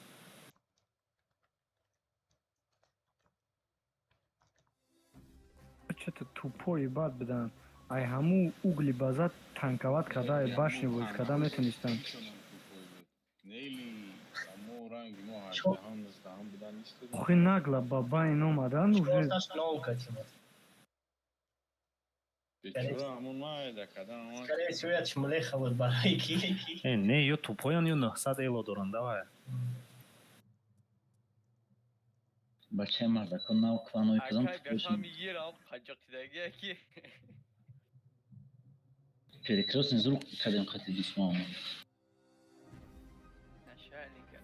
Чё-то тупой бад будан. Ай ҳаму угли база танковать карда, ай башни бозӣ карда метонистанд. Нели, амо ранги мо ҳаждаҳам, нуздаҳам будан истодем. Охи нагла ба байн омадан уже. Чорташ нов катима. Бечора ҳамон майда кадан ҳамон. Скорее всего, я чмлеха буд барои ки. Э, не, ё тупоян, ё 900 эло доранд, давай. Бачаи мардакон нав кланои кузам. Акай бехам ерам қаҷоқидаги яки. Перекрестный зур кадем қати дусмон. Начальника.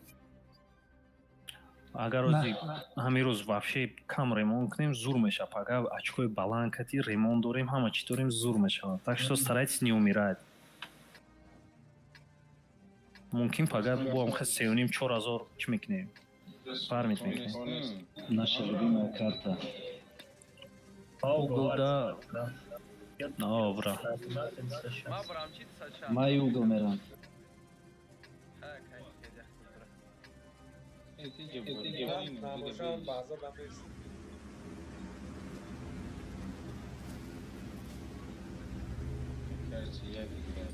Агар ози ҳамин рӯз вообще кам ремонт кунем, зур мешавад. Пага очкои баланд кати ремонт дорем, ҳама чӣ дорем, зур мешавад. Так что старайтесь не умирать. Мумкин пага боам хе сеюним 4000 чӣ мекунем? Фармить мекунем. Наша любимая карта. Угол, да. О, бра. Ма брам чи саша. Май угол мерам. Ха, кай кеда. Набошам баъза дамест.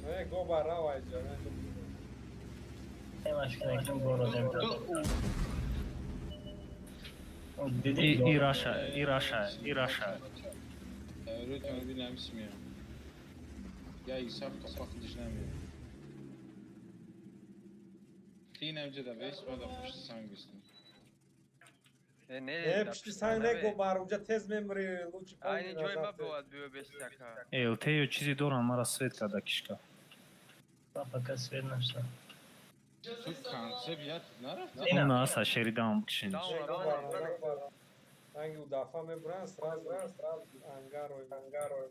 Э, го ба рав айҷа. Немаш кунем горо И и раша, и раша, и раша. Тайёротон бинам смеям. Я исаб то худиш намеям. Ти намҷада бес мада пушти санг бистем. Э, не. Э, пишти санг не, го бар, уҷа тез мемри, лучи. Айни ҷой ма бояд биё бестака. ЛТ ё чизе дорам, мара свет карда кишка. Пока свет нашла. Ту концепт я нарафти? Она аса шеридам кишениш. Ранги удафа мебуранд, сразу сразу ангарой, ангарой.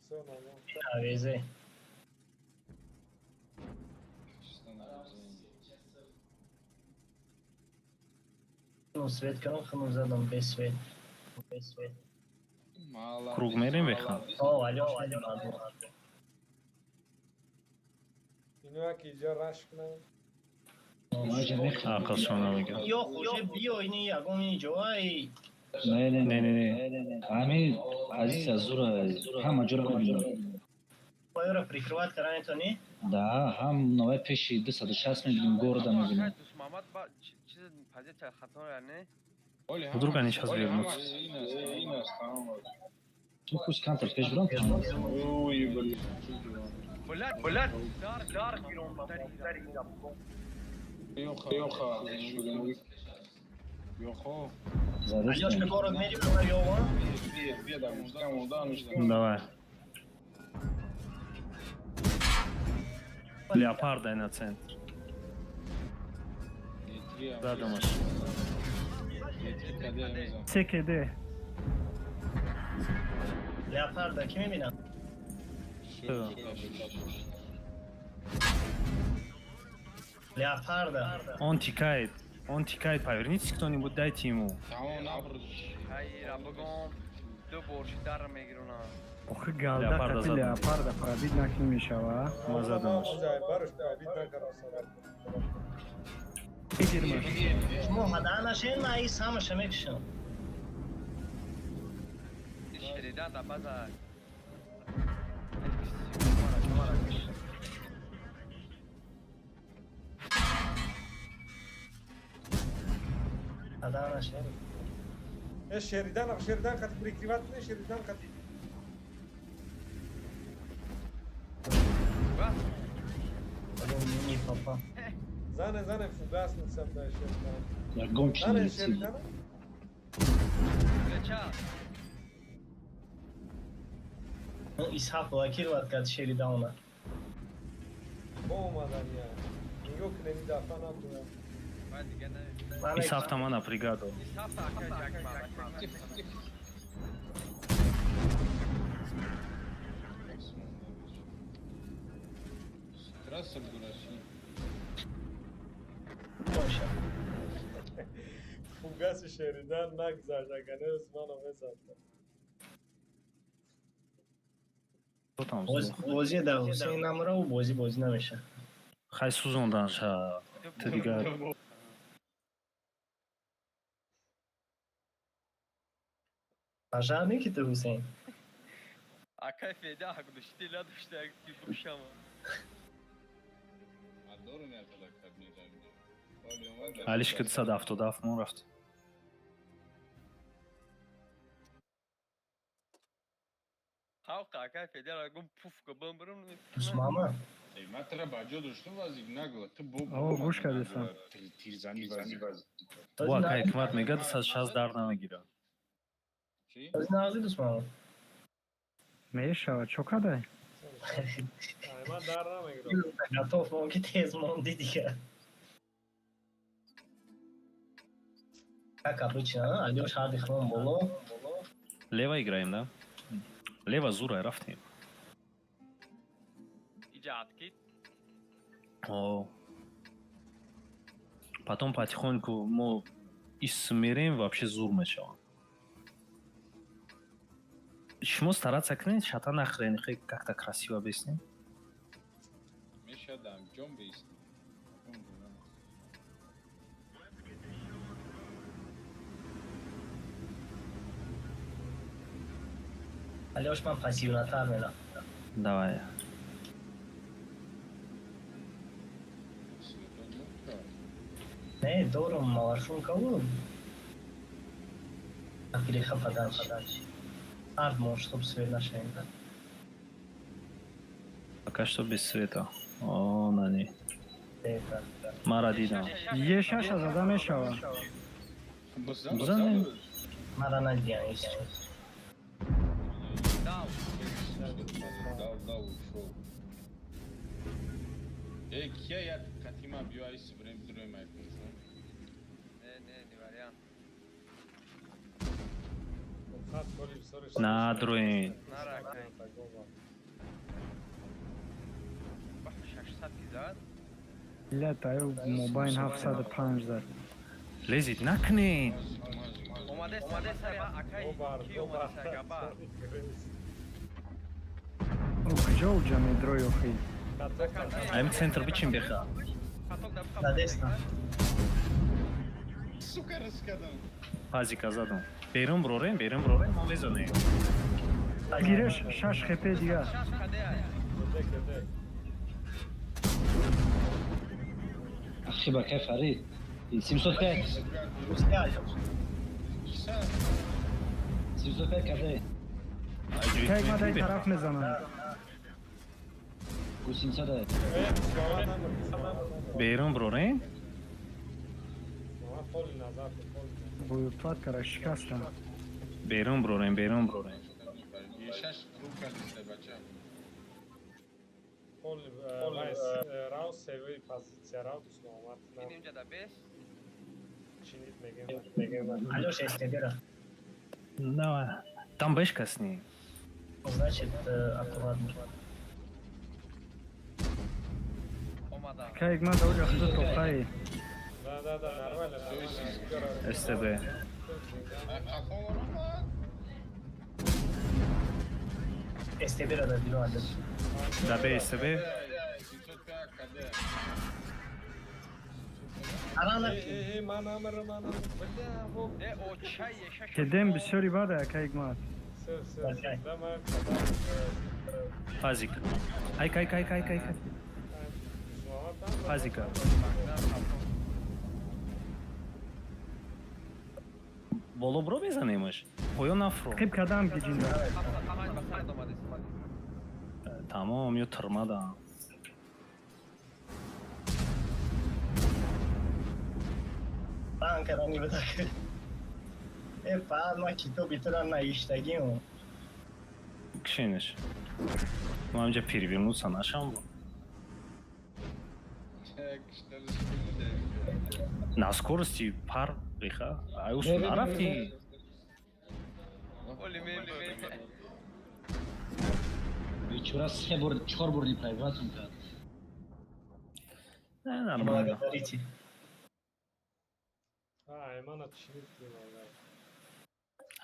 Всё нормально. Авезе. Чисто нарафти. Ну, свет кардам, хунум задам без свет. Без свет. Круг мерем бехан. О, алё, алё, алё. Ино яки иҷа раш кунанд. Ақлшон намегирад. Ё хуже биё ини ягон ини ҷоай. Не, не, не, не, не. Ҳамин азиз аз зура ҳама ҷора мебинам. Бояра прикрывать кардан метавонӣ? Да, ҳам новай пеши 260 мебинем, города мебинем. Дус Мамад ба чиз позиция хато не? Вдруг они сейчас вернутся. Ну пусть контр пеш бурам. Ой, блин. Блядь, блядь, дар, дар, Ёха, ёха. Ёхо. Алёшка город мери ё? Бия, да, мужда, мужда. Давай. Леопарда на центр. Задумаш. ЦКД. Леопарда ки мебинам? Леопарда. Он тикает. Он тикает. Повернитесь кто-нибудь, дайте ему. Хайра богом. Ду борши дар мегирона. Охи галда Леопарда қати задам. леопарда пробит накунӣ мешава. Ма задамаш. Барош пробит накард. Бигирмаш. Шумо ҳада нашен, ман ин самаша мекушам. Шеридан да база. Ҳада нашен. Э, Шеридан, Шеридан қати прикрывать не, Шеридан қати. Не попал. Зане, зане, фугасница да Шеридан. Ягон чи Зане, нерасид. Шеридан. Плеча. Исҳақ блокировать кард Шеридауна. Бо омадан я. Нигоҳ кунем, ин дафъа набудам. Баъд дига не. Ис ҳафта мана бригаду. Ис ҳафта акай як ман. Трасса бугураши. Боша. Фугаси Шеридан нагзашт, агар не мано мезад. Бозӣ дар Ҳусейн намраву бозӣ бозӣ намеша. Хай сӯзондан ша. Ту дигар. Пожарник ки ту, Ҳусейн? Акай феда ҳак дошти надошта ки бушама. Адору меатада кабинет. Алиш ки 277 мон рафт. Халқа акай феда ра гум пуф ка бамбрум. Дусмама. Эй, ма тра баҷо доштум вазик нагла. Ту бо О, гӯш кардесам. Тирзани вазик. Бо акай ҳикмат мега 260 дар намегирад. Чӣ? Бозӣ нағзи, Дусмама. Мешава, чо кадай? Ай, ман дар намегирам. Готов мон ки тез монди дигар. Как обычно, Алёш ҳарди хмон боло. Лево играем, да? Лево зура рафтем. Иҷа откид. О. Потом потихоньку мо ис мерем, вообще зур мешавам. Шумо стараться кунед, шата нахӯрен, хе как-то красиво беснем. Мешадам, ҷон бест. Алёш, ман пассивнатар мерам. Давай. Не, дорум малашункаву. Греха подальше. Ард мон, чтоб свет нашаем. Пока что без света. О, нани. Это. Мара дидам. Е шаша зада мешава. Бизанем. Мара надиям, если. Дав. Дал, дал, ушел. Эй, кия як катима биё айси брем дурем айкуншон. Не, не, не вариант. Хат коли бисёриш. На, дроин. Нара акай. Бах 600 ки зад. Лет аю мобайн 705 зад. Лезит накунед. Омаде, омаде сари акай ки омаде сари габа. О, куҷо уҷа медрои охи? Ами центр бичин беха. Хаток да бихам. Задестам. Сука, раскадам. Пазика задам. Берун брорем, берун брорем, мо мезанем. Гиреш шаш хп дигар. Шаш каде ай. Кеде, кеде. Ахи ба кай Фарид. 705. Русия, Алёш. 705 каде? Кайк ма дай тараф мезанам. Гусинца да. Э, Дусмама намр. Берун брорем. Ман поли назар, поли назар. Боюфат кара шикастам. Берун брорем, берун брорем. Ешаш рука дистай бача. Поли, вай, рав севои позиция, рав Дусмама. Ин инҷа да бес. Чинит мегем. Алёш, СТБ-ра. Давай. Там бэшка с ней. Значит, аккуратно. Омада. Кайк ма да уҷа худу тохтаи. Да, да, да, нормально, нормально. СТБ. Қафон омад. СТБ ра дар дило ада. Да Б СТБ. Э, ман намерам, ман намерам. Бля, во. Э, очай, шаш. Кедем бисёри бада, ака Ҳикмат. Всё, всё, всё. Да, ман Пазик. Айк, айк, айк, айк, айк. Пазика. Боло бро мезанемаш. Поё нафро. Қиб кадам ки ҷинда. Тамом, ё тырмада. Бан кардани буда. Э, фаҳд ман китоби тура наиштагим. Кшенеш. Ман инҷа перевернуться нашам. На скорости пар беха. Ай усу нарафти. Оли мели мели. Бечора се бор, чор бор не проиграть кард. Не, нормально. Благодарите. А, Аймана чинид кунад.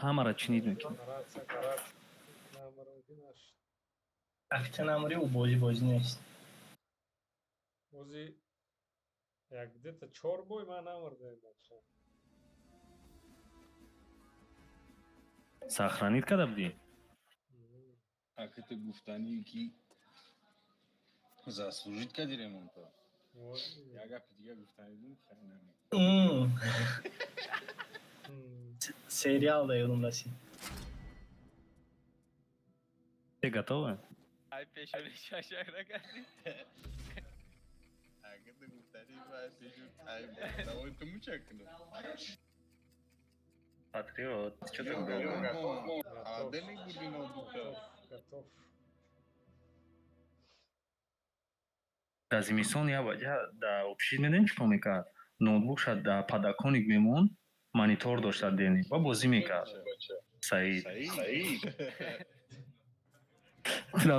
Ҳамара чинид мекунад. Рация, рация. Намерам ки наш. Акта намри ӯ бозӣ бозӣ нест. Ози як где-то чор бой ман намурдем, бача. Сохранить када будӣ? Ака ту гуфтанӣ ки заслужить кади ремонта. Як гапи дига гуфтанӣ дум, хай намегӯям. Сериал да ёдам расид. Ты готовы? Ай пешони шашак накарди. Ака ту гуфтанӣ ай пешон ай давой ту мучак кунам. Патриот, чё так долго? А де мегурди ноутбука? Готов. Дар зимистон я да общид медонӣ чӣ кор мекард? Ноутбукша да подоконник мемонд, монитор дошта дени ва бозӣ мекард. Саид.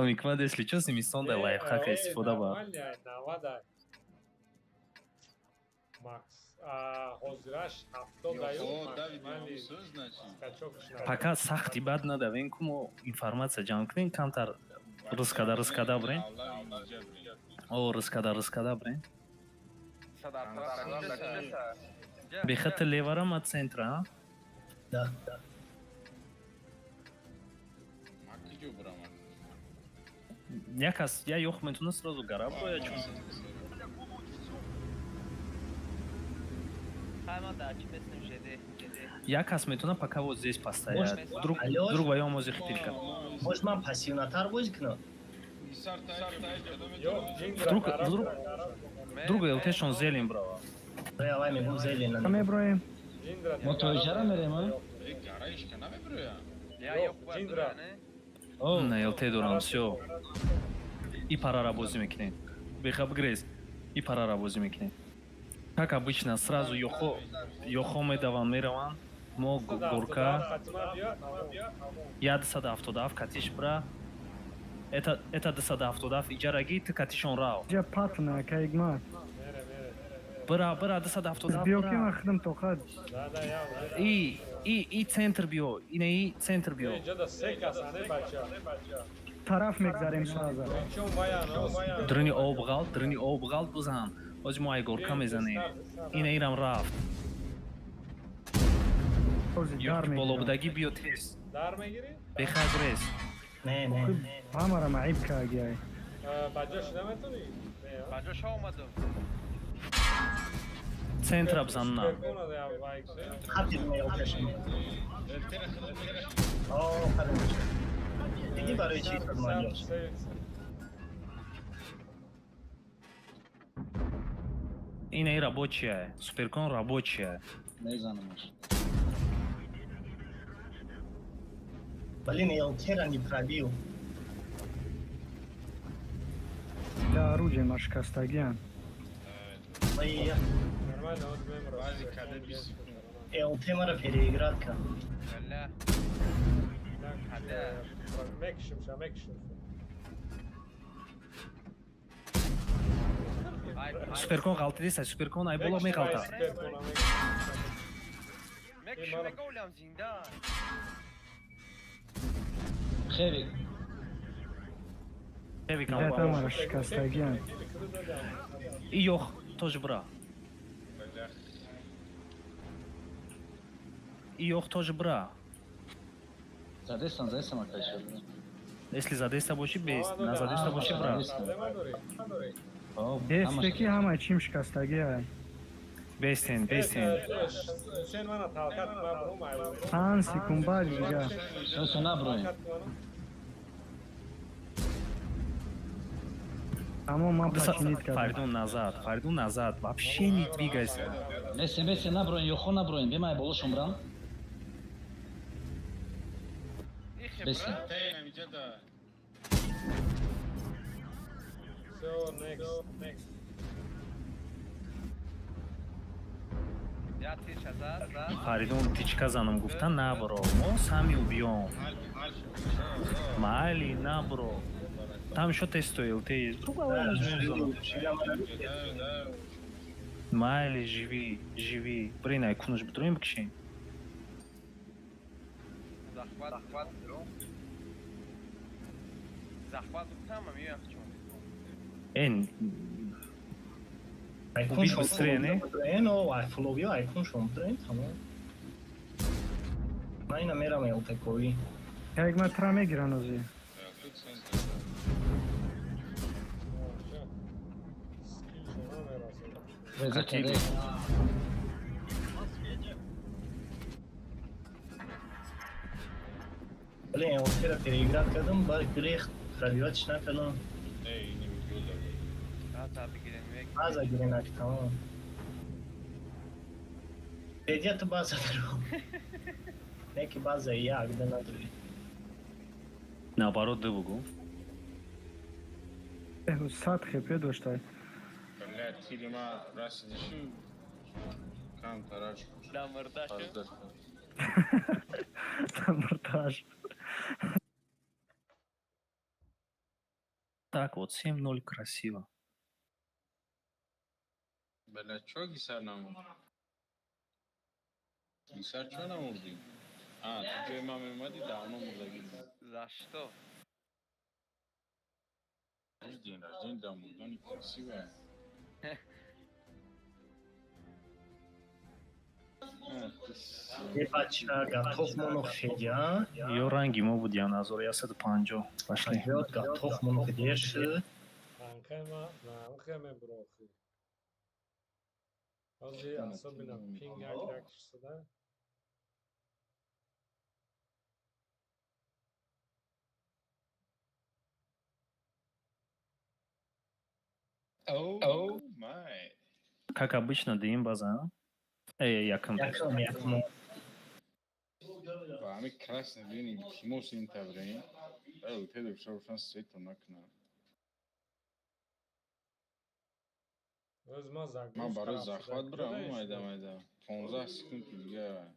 Микмад, если чё, зимистон да лайфхака истифода бар. Нормально, 90 Макс. А ҳозираш 70 даю. Давид, сӯз значит. Пока сахти бад надавем, ку мо информация ҷамъ кунем, камтар рискада рискада бирем. О, рискада рискада бирем. Бехата леварам от центра, а? Да, да. Ма киҷо бирам? Як кас, я ёх метуна сразу гара боя чун. Хай ман дар чӣ местем ЖД. Як кас метуна пока вот здесь постоять. Вдруг, вдруг воём ози хитилка. Может ман пассивнатар бозӣ кунам? Вдруг, вдруг, вдруг ЛТшон зелим брава. Давай мегум зелен. Меброем. Мо то иҷара мерем, а? Гара ишка намеброя. На ЛТ дорам, всё. И парара бозӣ мекунем. Беха бигрез. И парара бозӣ мекунем. Как обычно, сразу ёхо, ёхо медаванд, мераванд. Мо горка. 177 катиш бра. Это 277 иҷараги, ту катишон рав. Ҷа патна, ака Ҳикмат. Бира, бира, 277 Биё ки бира. ман худам тоқат. Да, да, я. И центр биё, ина и центр биё. Инҷа да се кас ане бача. Тараф мегзарем сразу. Чун вая, но. Дрини об ғалт, дрини об ғалт бизан. Ози мо ай горка мезанем. Ина ирам рафт. Ози дар Ё мегирам. болобудагӣ биё тез. Дар мегирӣ? Беха грез. Не, не. Ҳамара маиб кагиай. Ба ҷош наметонӣ? Ба ҷош омадам. Центра бизан на. Хатир меёкашем. О, хорош. Дидӣ барои чӣ шуд ман ҷош? Ина и рабочая. Суперкон рабочая. Мезанамаш. Блин, Элтера не пробил. Да оружие ма шикастагиам. Ой, Нормально, вот мемро. Баъзи каде 20 секунд. ЛТ мара переиграть кард. Бля. Мекшим ша, мекшим. Суперкон ғалтидеса, суперкон ай боло меғалта. Мекшим мега олям зинда. Хевик. Эвикам Блядь, ҳамаро шикастагиам. И ёх тоже бра. И ёх тоже бра. Задестан, задестан, акайша. Если задеста боши, бест. На задеста боши, бра. Бесте ки ҳамаи чим шикастагиай. Бестен, бестен. Сен мана талкат ма бром. 5 секунд баъди дига. Всё, наброем. Тамом, ман починить кардам. Фаридун назад, Фаридун назад. Вообще не двигайся. Бесен, бесен, наброем, ёхо наброем. Бемай болошон брам. Бесен. So next, next. Я тиша зад, зад. Фаридун тичка занам гуфта набро. Мо сами убьем. Майли набро. Там ещё ты стоил, ты есть. Другого зону. Майли, живи, живи. Блин, ай кунуш битроим бикшин. Захват, захват, захват гуфтам, меоям чун. Эн, убить быстрее, не? Но, ай фловио, ай кун шом битроем, тамом. Ман ина мерам ЛТКи. Як ма тра мегиран ози. Реза. Блин, ЛТ-ра переиграть кардам, баъд грех пробивать накардам. База бигирем. База гирем, аки тамом. Бедия ту база даро. Не ки база як да надори. Наоборот, ды бугу. 100 хп доштай. Блядь, тири ма расидишу. Кам тараш. Да мурдашу. Мурдаш. Так вот, 7-0 красиво. Блядь, чё гисар намурд? Гисар чё намурдӣ? А, ту ҷои ман меомадӣ, давно мурдагӣ. За что? День рождения, да, мурдани красивая. Е бача, готов моно федя. Ё ранги мо буд, я назор 150. Пошли. Готов моно федеш. Танкайма на ухеме брохи. Ҳозир особенно пинг як як шуда. Oh my. Как обычно, дим база. А? Эй, якм. Якм, якм. Ба ҳами красный бинем, тимос ин тавре. Эл теду шоушан сето накна. Оз ма загрузка. Ман барои захват бирам, майда майда. 15 секунд дига.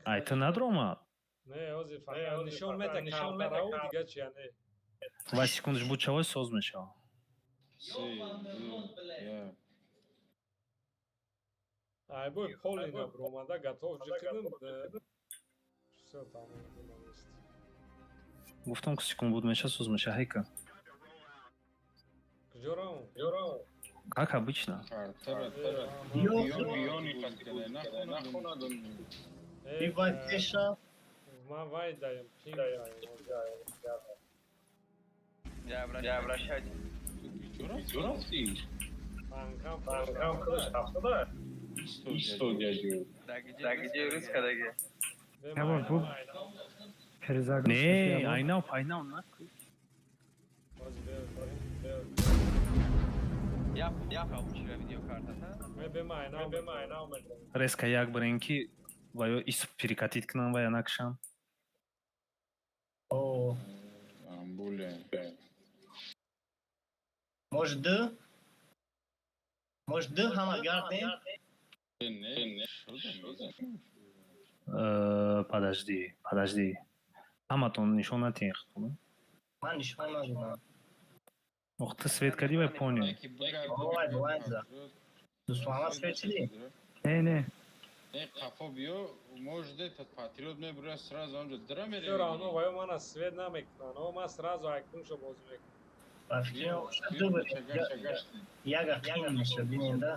Ай, ту надромад? Не, ҳозир фақат нишон мета картараву дига чи не. Ва секундаш буд чавой соз мешава. Се, ду, як. Ай бой полина бромада готов ҷикидим. Всё тамом нест. Гуфтам, ки секунд буд меша соз меша ҳайка. Куҷо равм? Куҷо равм? Как обычно. Тара, тара. Биони қати нахонадам. Вай пеша. Ман вай даем, пинг даем. Я обращаюсь. Чё рафтӣ? Танкам Танкам худаш рафтада. Истод яҷо. Да где русска, да где? Ябор бу перезагрузка. Не, айнав, айнав нахуй. Я получила видеокарта, да? Резко як барен ки ва ё ис перекатить кунам ва я накшам. О, Амбуле. может д? Может д ҳама гардем? Не, не, шуда. Подожди, подожди. Ҳаматон нишон натиҳ. Ман нишон надодам. Ох, ты свет кардӣ вай понял. Бовай, бовай за. Дӯстмуҳаммад свет чидӣ? Не, не. Не, қафо биё, может, этот патриот мебурад, сразу онҷо дра мерем. Всё равно ваё мана свет намекунанд. О, ман сразу айкуншо бозӣ мекунам. Ба фикрам, яга қин меша, бинем, да?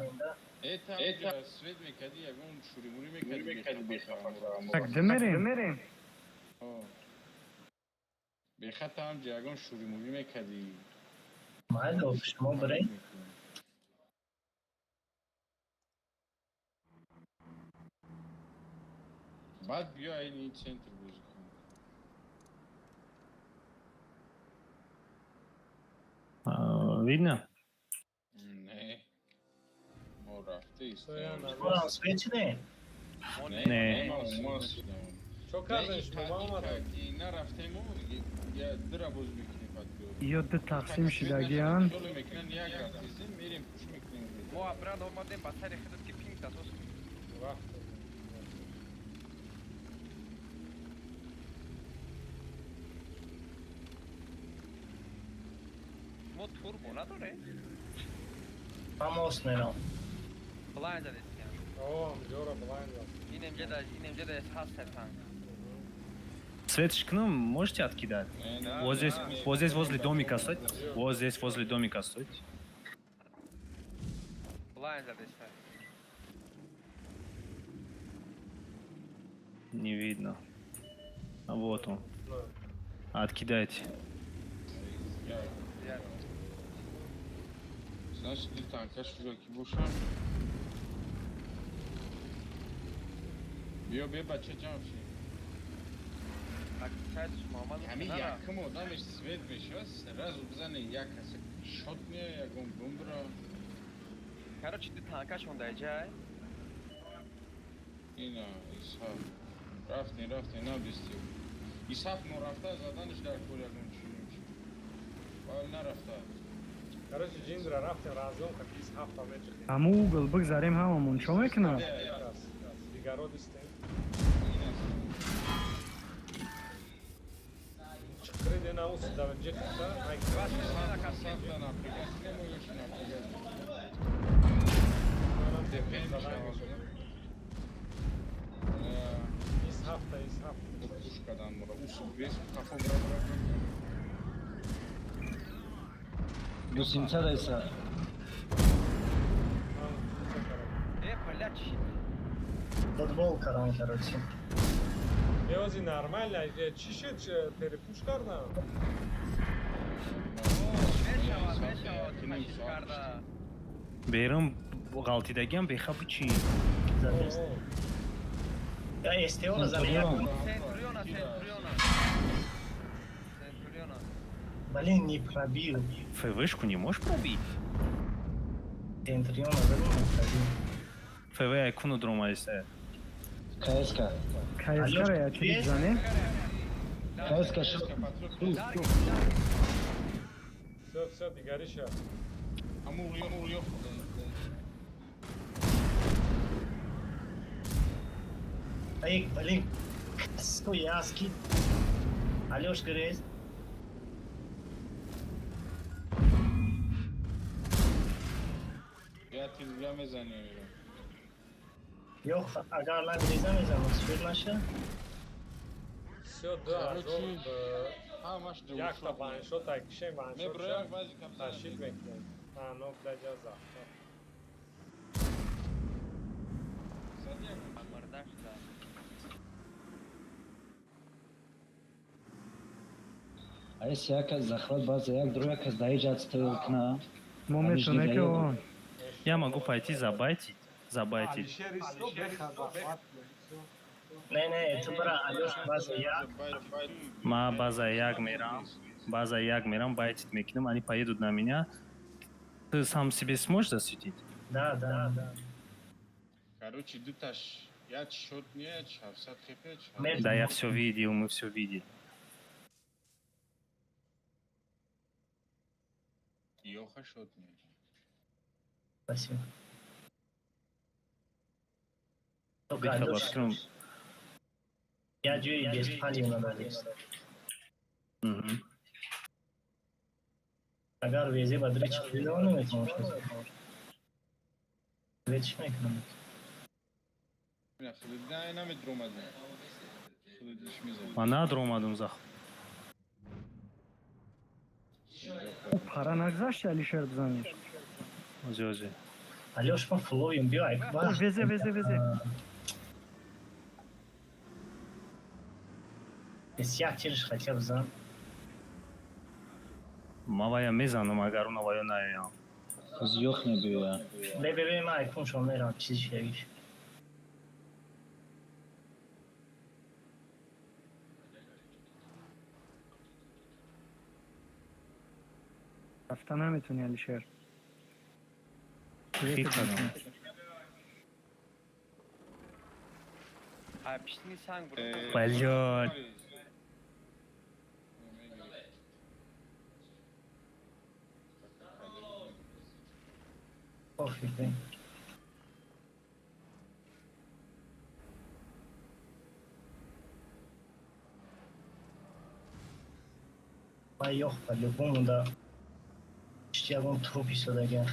Это это свет мекади, ягон шуримурӣ мекади, бехата. Так, димерем. Бехата ҳамҷа ягон шуримурӣ мекади. Майли, шумо бирем. Баъд биё айни центр бозӣ кун. Видно? Не. Мо рафта Мо свет не? Не. Чо кардем шумо? Ма омадам. Нарафтему, я дра боз мекунем патриот. Ё ду тақсим шидагиан. Мекунан як рафтезем, мерем пуш мекунем. Мо абран омадем ба сари худат ки пинг дадос. Рафтем. Мо турбо надоре? Ман мост мерам. Блайнд задестиям. О, ҷора блайнд зад. Инем ҷеда, инем ҷеда ҳаст танк. Свет шкнум можете откидать? Вот здесь возле домика стойте. Вот здесь возле домика стойте. Блайнд задеста. Не видно. А вот он. Откидайте. Значит, ду танка шураки бошанд. Биё, биё, бача, ҷамъ ши. Ҳамин якум одамеш свет мешавад, сразу бизане як каса шот меояд, ягон бомбра. Короче, ду танкашон дар ҷай. Ина, Исҳақ. Рафтем, рафтем, набистем. Исҳақ норафта заданиш дар кор ягон чи. Вал нарафта. Короче, ҷиндра рафтем разом, как 27 меҷихем. Ҳаму угол бигзарем ҳамамон чо мекунад? Дигаро дистем. Чиқриде наус да ҷихта. Исҳафта, исҳафта. Пуш кадан мура. Усу бес қафо бра бра. Гусинца дайса. Э, блядь, Футбол кардам, короче. Эози нормально, чӣ шуд, перепуш кардам? Мешавад, мешавад, ташиш карда. Берун ғалтидагиам беха бичи. Я СТО-ро задам. Центуриона, Центуриона. Центуриона. Блин, не пробил. ФВшку не можешь пробить? Центуриона задам, не пробил. ФВ айкуну дромайсе. КСК. КСК-ро я тирик занем? КСК шо. Всё, всё, дигариша. Амур, амур, ёх. Эй, блин, Стояски. Алёшка рез. Я тирга мезанем. Ёх, агар нагреза мезанам, свет наша. Всё, да, ҳамаш ду. Якта ваншот ай кишем ваншот. Меброяк баъзи кап Ташид мекунем. А, но блядь, я завтра. Мардаш, да. А если яка захват база, як друг яка даиҷа отстрел кна. Мо метавонем ки он. Я могу пойти забайтить, забайтить. Алишер исто беха захват. Не, не, ту бра, Алёшка база як. Ма база як мерам, база як мерам, байтить мекунам, они поедут на меня. Ты сам себе сможешь засветить? Да, да, да. Короче, дуташ як шот не, 700 хп. Да, я все видел, мы все видели. Ёха шот не. Спасибо. Беха, бафикрам. Я ҷои беспалино надест. Агар везе ба дри чиқида наметавонам. Ве чӣ мекунам? На, намедромадем. Худиш мезанӣ. Ман надромадум за. Пара нагзашти, Алишер, бизаниш. Ози, ози. Алёш, ма флоем, биё, ай. Везе, везе, везе. Як тирш хотя бы зан. Ма вая мезанам, агар уна вая наёям. Ёх мебиёя. Бе, бе, бе, ма айфон шо мерам, чизи шавиш. Рафта наметуни, Алишер. Хит кардам. Ай, пиштини санг бур. Блядь. Пофиг, бе. Ма ёх по-любому да. Ягон труп истодага.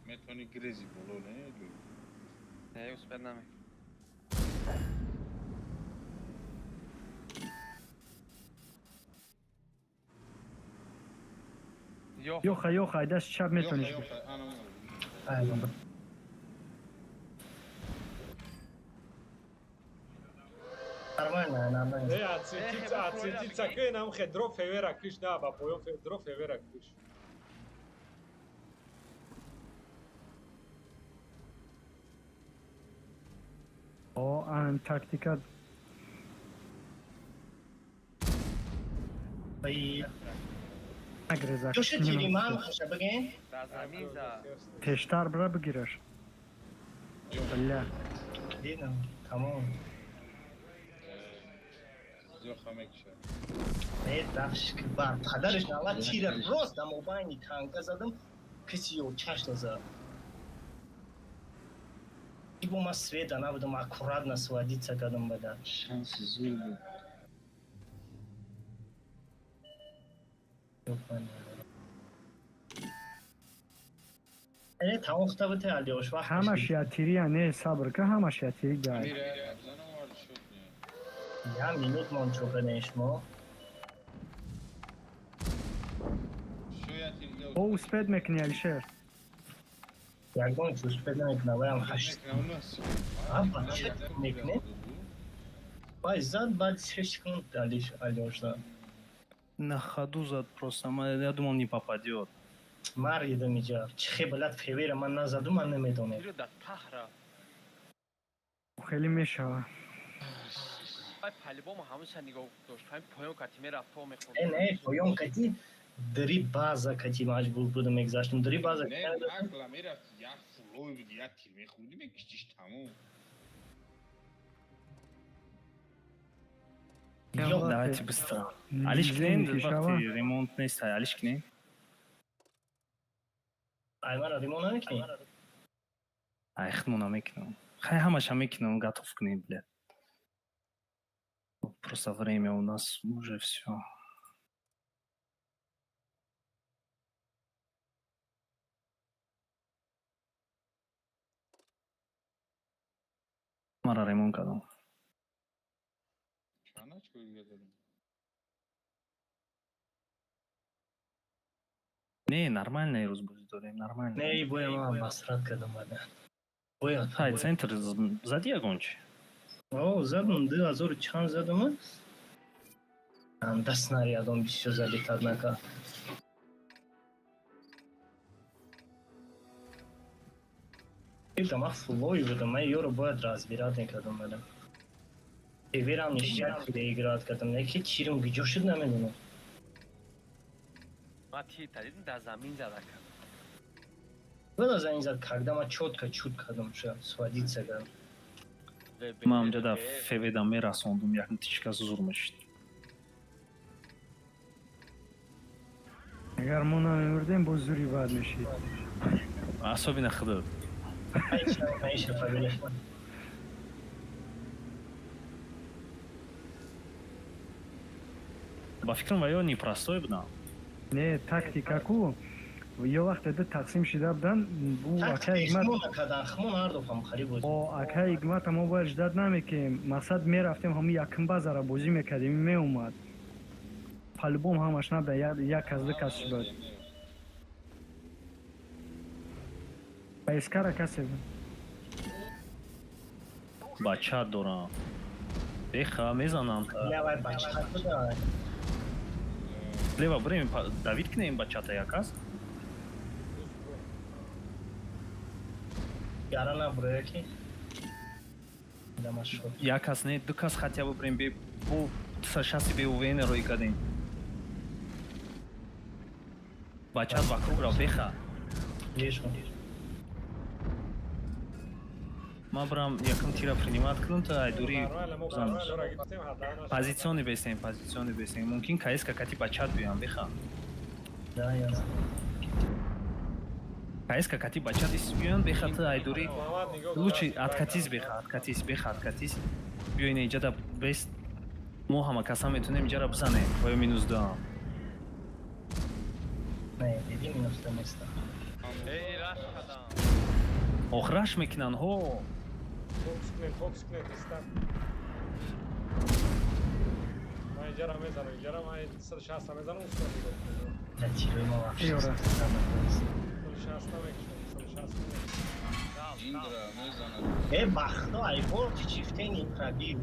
Метавони грези боло, не? Не, успел наме. Ёха, ёха, ай дасти чап метавониш. Ай, нормально, нормально. Не, ацетица, ацетица ки нам хе дро февера киш, да, ба поён дро февера киш. О, ан тактика. Ай. Нагрезак. Ҷоша тири ман хаша бигин? Да замин за. Пештар бира бигираш. Бля. Дидам, тамом. Ёха мекша. Не, бахш ки бар падараш нала тира рост да мобайни танка задам, киси ё чашна зад. Ибо ма света набудам, аккуратно сводиться кардам бада. Шанси зур буд. Э, тамом хута бите, Алиош, вақт. Ҳамаш ятирия, не, сабр ка, ҳамаш ятири гай. Я минут мон чо кадаем шумо. О, успеть мекунӣ, Алишер. Ягон чи успеть намекунам, ваям ҳашт. А, чӣ мекунем? Вай зад, баъд 3 секунд Алиш Алиош зад. На ходу зад просто, я думал, не попадет. Маридам иҷа. Чӣ хе балад февера ман назаду, ман намедонем. Тиру да таҳра. Хеле мешава. Ай, по-любому ҳамаша нигоҳ дошт. Ҳамин поён кати мерафт, то мехӯрд. Э, не, поён кати дри база кати маҷбур будам мегзаштам. Дри база. Не, нагла мерафт, як фулой буд, як тир мехӯрдӣ, мекиштиш, тамом. Давайте быстро. Алиш кунем, вақти ремонт нест, алиш кунем. Ай, мара ремонт намекунӣ? Ай, худмон намекунам. Хай, ҳамаша мекунам, готов кунем, блядь. Просто время у нас уже всё. Мара ремонт кардам. Чанд очко дига дорем? Не, нормально ирӯз бозӣ дорем, нормально. Не, боя ман масрат кардам бада. Бояд. Хай, центр зади ягон чи? О, задам, 2000 чанд задам. Да снарядом бисёр залетать накард. Дидам, ман фулой будам, ман ёро бояд разбирать мекардам бада. Эверам ништяк переиграть кардам, не ки тирм гиҷо шуд, намедонам. Ма тир та дидам, да замин зада кард. Бада замин зад, когда ман чётко чуд кардам, ша сводиться кардам. Ман ҳамҷа да феведа мерасондум, як тичка зур мешид. Агар мо намемурдем, боз зури бад мешид. Особенно худат. Айша, победа. Ба фикрам, ва ё непростой будам. Не, тактика ку, ё вақте ду тақсим шида будан, бу акай Ҳикмат. Хмон кадан, хмон ҳар дафъа хариб бозӣ. О, акай Ҳикмата мо бояд ждать намекем. Мақсад, мерафтем, ҳамун якум базара бозӣ мекардем, меомад. По-любому ҳамаш набуда, як кас, ду кас шуд. Ба искара касе буд. Бача дорам. Беха, мезанам. Я вай бача буда. Лева бурем, давить кунем бачата як кас. Яра набуре ки. Дамаш шуд. Як кас не, ду кас хотя бы бурем, бе бу 260 БУВН рой кардем. Бачат вокруг ра, беха. Лишон. Ман бурам якум тира принимать кунам, та айдури Нормально, мо бизанам. бачаро гирифтем, ҳадда нашуд. Позициони бесем, позициони бесем. Мумкин КСК кати бачат биёям, беха. Да, ясно. КСК кати бачат ис биёян, беха, та айдури. Муҳаммад, нигоҳ. Лучше откатись, беха, откатись, беха, откатись. Биё, ина иҷада бест. Мо ҳама каса метунем иҷара бизанем. Ва ё минус 2. Не, диди, минус да места. Эй, раш кадан. Охраш мекунанд, ҳо. Фокус кунед, фокус кунед, иста. Ман иҷара мезанам, иҷара ман 260 мезанам, уста нигоҳ кунед. Да, тирои ма вообще. Ёра. 260 мекушам, 260 мекушам. Индра мезанад. Э, бахто, ай борти чифтени пробил.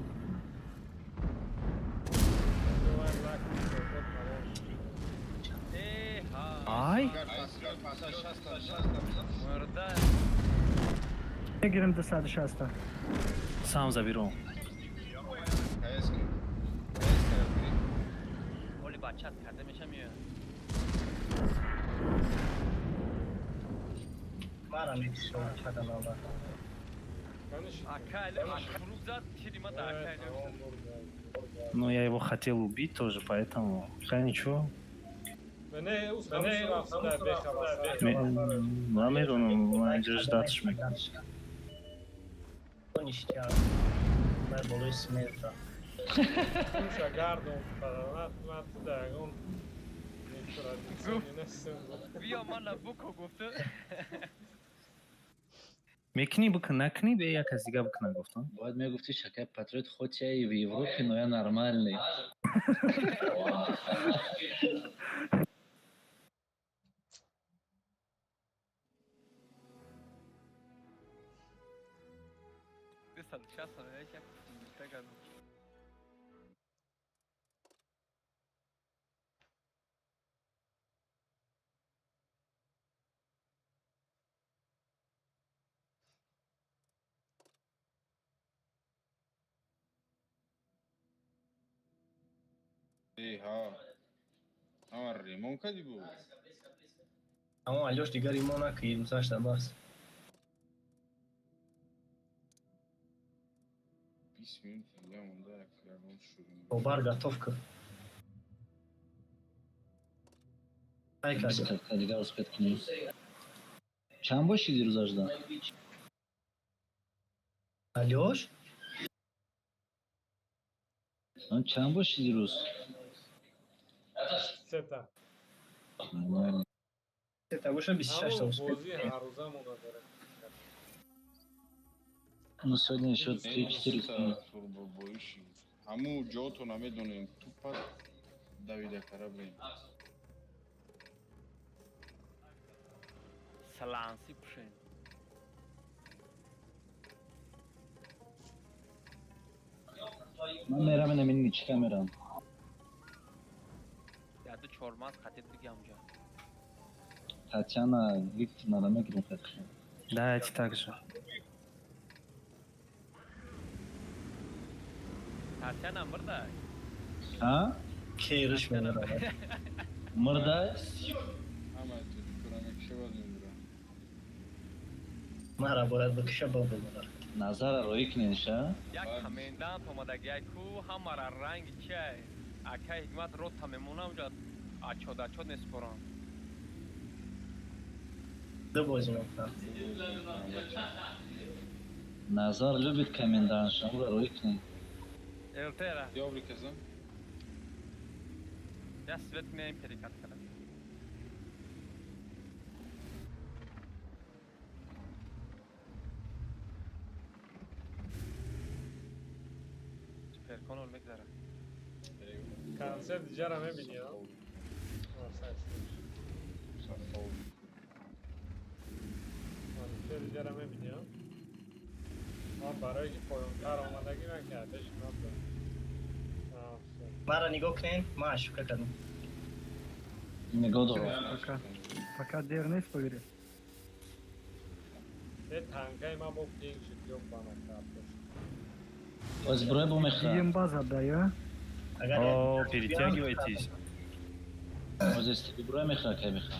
Вай лак мекушад, тамом. Э, ҳа. Ай, Мурда. Мегирем 260. Сам заберу. КСК. КСК бигирӣ. Оли бачат карда меша меояд. Мара мекушам, кадан ала. Каниши. Ака, эле фурук зад, тири ма да ака эле. Тамом, бурда. Но я его хотел убить тоже, поэтому. Хай, ничего. Не, уста, не, уста, беха, баса. Ман медонам, ман инҷо ждать мекунам. Ништяк. Вай болои смерта. Куша гардон, ман ту да ягон традитсиони нестем. Биё, мана буко гуфту. Мекунӣ, бикун, накунӣ, бе як кас дига бикуна, гуфтам. Бояд мегуфти, шакай патриот, хоть я и в Европе, но я нормальный. 260 як кардам. Эй, ҳа. Ама ремонт кардӣ бу? Аммо Алёш дигар имо накӣ, гузашта бас. 20 минут дига монда, як ягон шурӯъ. Бобар готов кар. Ай Бист карди. дақиқа дигар успеть кунем. Чанд бор шиди рӯзажда? Алёш? Чанд бор шиди рӯз? Сета. Нормально. Сета боша, 26 та Ҳамон успеть. бозии ҳаррӯзамона дорем. Ну, сегодня еще три-четыре. Турбобоиши. Ҳаму ҷото намедонем. Тупа давида кара бирем. Саланси пушен. Ман мерам, ина миничка мерам. Яду чормаз қатид бигам ҷа. Татьяна Викторовна мегирем хатхи. Давайте так же. Татьяна мурда. А? Кейриш мемирад. Мурда? Ҳама тоҷикора мекушавад, мемира. Мара бояд бикуша, ба бимирад. Назара роӣ куненша? Як комендант омадагиай ку, ҳамара ранги чиай. Акай Ҳикмат рота мемонам ҷа, ачод ачод месупорам. Ду бозӣ мекунам. Назар любит комендантша, ура роӣ кунен. Элтера. Ёбри казан. Я свет меем перекат кардам. Суперконол мегзара. Концерт диҷара мебини, а? Концерт диҷара мебини, а? Ман барое ки поёнтар омадагӣ ман кардаш набудам. Мара нигоҳ кунед, ман ошибка кардам. Нигоҳ дорам. Пока дер нест, бигиред. Э, танкаи ман бо пинг шуд, ё бана картош. Оз броя бо мехра. Дием база да, я? О, перетягивайтесь. Оз СТБ броя мехра, кай мехра.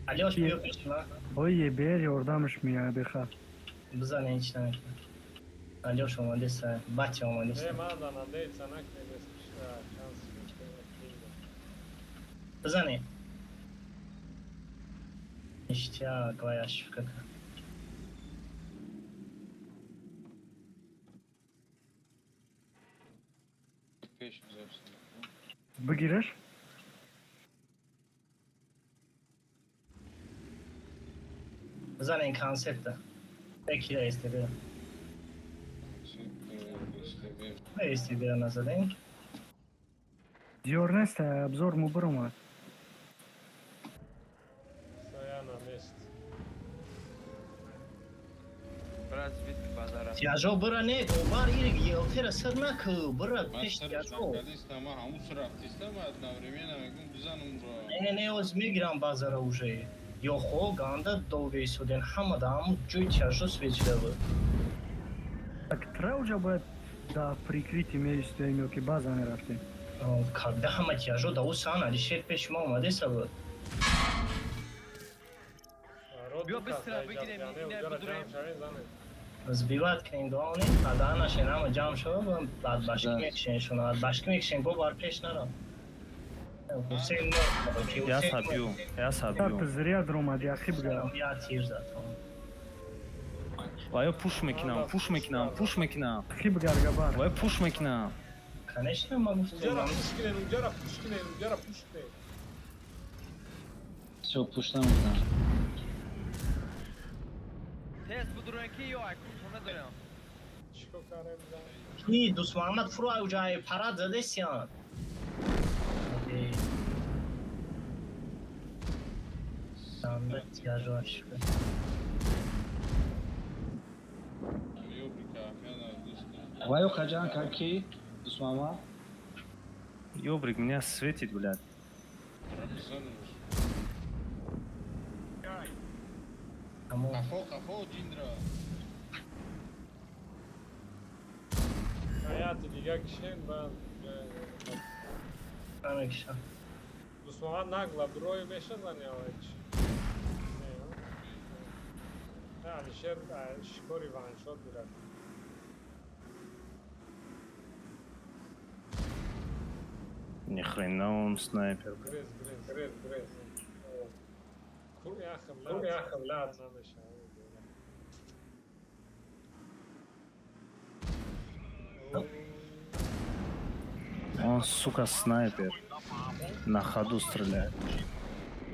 Алёш, биё пеши ман. Ой, ебер ёрдамш меяд беха. Бизан, ҳеч намекунад. Алёш омадеса, батя омадеса. Э, ман да надеяться накунем, шанс Бизане. Ништяк, вай ошибка кард. Пеш гузаштем. Бигираш? Бизанен концепта. Бекира СТБ. СТБ назадем. Диёр нест, обзор му биромад. Стоя на месте. Брат, звидки базара. Тяжо бира не, бар ирг елтера сар наку, бира Ман пеш сараш тяжо. накардистам, ман ҳамун сар рафтистам, одновременно мегум бизанум ро. Не, не, оз мегирам базара уже. Ё хо ганда долго истоден, ҳама да ҳамун ҷои тяжо свечида буд. Так тра уже бояд да прикрытии меистоем ё ки база мерафтем. Когда ҳама тяжо да сан Алишер пеш ма омадеса буд. Биё быстро бигирем, ина бидурем. Сбивать кунем дуони, адаанашен ҳама ҷамъ шава, баъд башки мекушен шуна, башки мекушен, го бар пеш нара. Ҳусейн Я собью, я собью. Так зря дромад, яхи бга. Я тир зад. Ва ё пуш мекунам, пуш мекунам, пуш мекунам. Хи бгарга бар. Ва ё пуш мекунам. Конечно, ма гуфтем. Унҷара пуш кунен, унҷара пуш кунен, унҷара пуш кунен. Всё, пуш намекунам. Тез будурем ки ё айкун надорем. Чико карем да? Ки Дӯст Муҳаммад фуро ай парад задесиян. Санда тяжо ошибка. Вайо хаҷан каки? Дусмама? Ёбрик, меня светит, блядь. Қафо, қафо, ҷиндра. Ҳаяти дига кишен баъд намекишам. Дӯстмоҳад нагла брой мешазани авач. Не, Алишер шикори ваншот мерафт. Ни хрена он снайпер. Грез, грез, грез, грез. Кур яхм лад намешавад. Он, сука, снайпер. На ходу стреляет.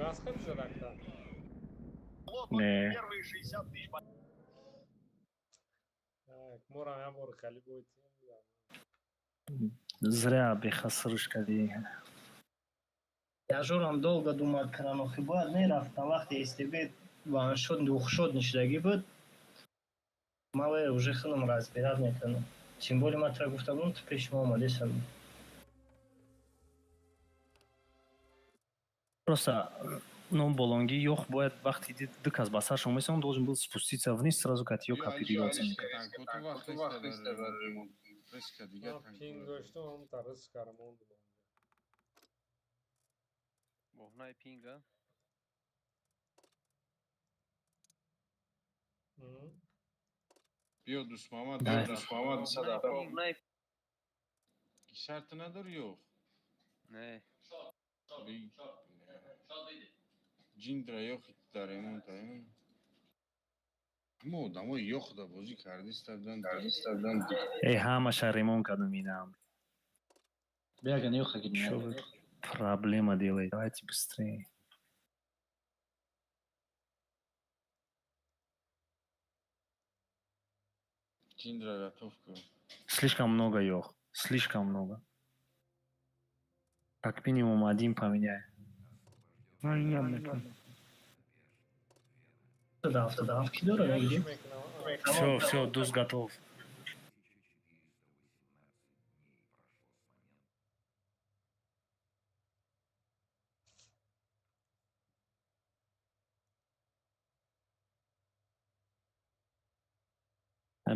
Расход задакта. Не. Так, морам я бор хали будет. Зря бехасрыш кади. Яжорам долго думать кардам, охи бояд мерафтам вақте СТБ ваншот духшот нишидагӣ буд. Ман вай уже худам разбирать мекардам. Тем более ман тра гуфта будам, ту пеши ма омадеса буд. Просто, ну, болонги ёх бояд вақти дид ду кас ба саршон меса, он должен был спуститься вниз, сразу кати ё кооперироваться. Пинг доштам, ҳам тарс кармон. Боҳнаи пинга. Биё Дӯстмамад, Да. Дӯстмамад. Боҳнаи Шарт надор ё? Не. Ҷиндра ёх дар ремонт аймон. Ҳама одамо ёхда бозӣ кардистадан. Эй, ҳамаша ремонт кардам инам. Бияган ёха гирем. Шо? Проблема делает. Давайте быстрее. Ҷиндра готов кун. Слишком много ёх. Слишком много. Как минимум один поменяй. Ман инам мекунам. 77 ки дора мегирӣ? Все, все, дуз готов.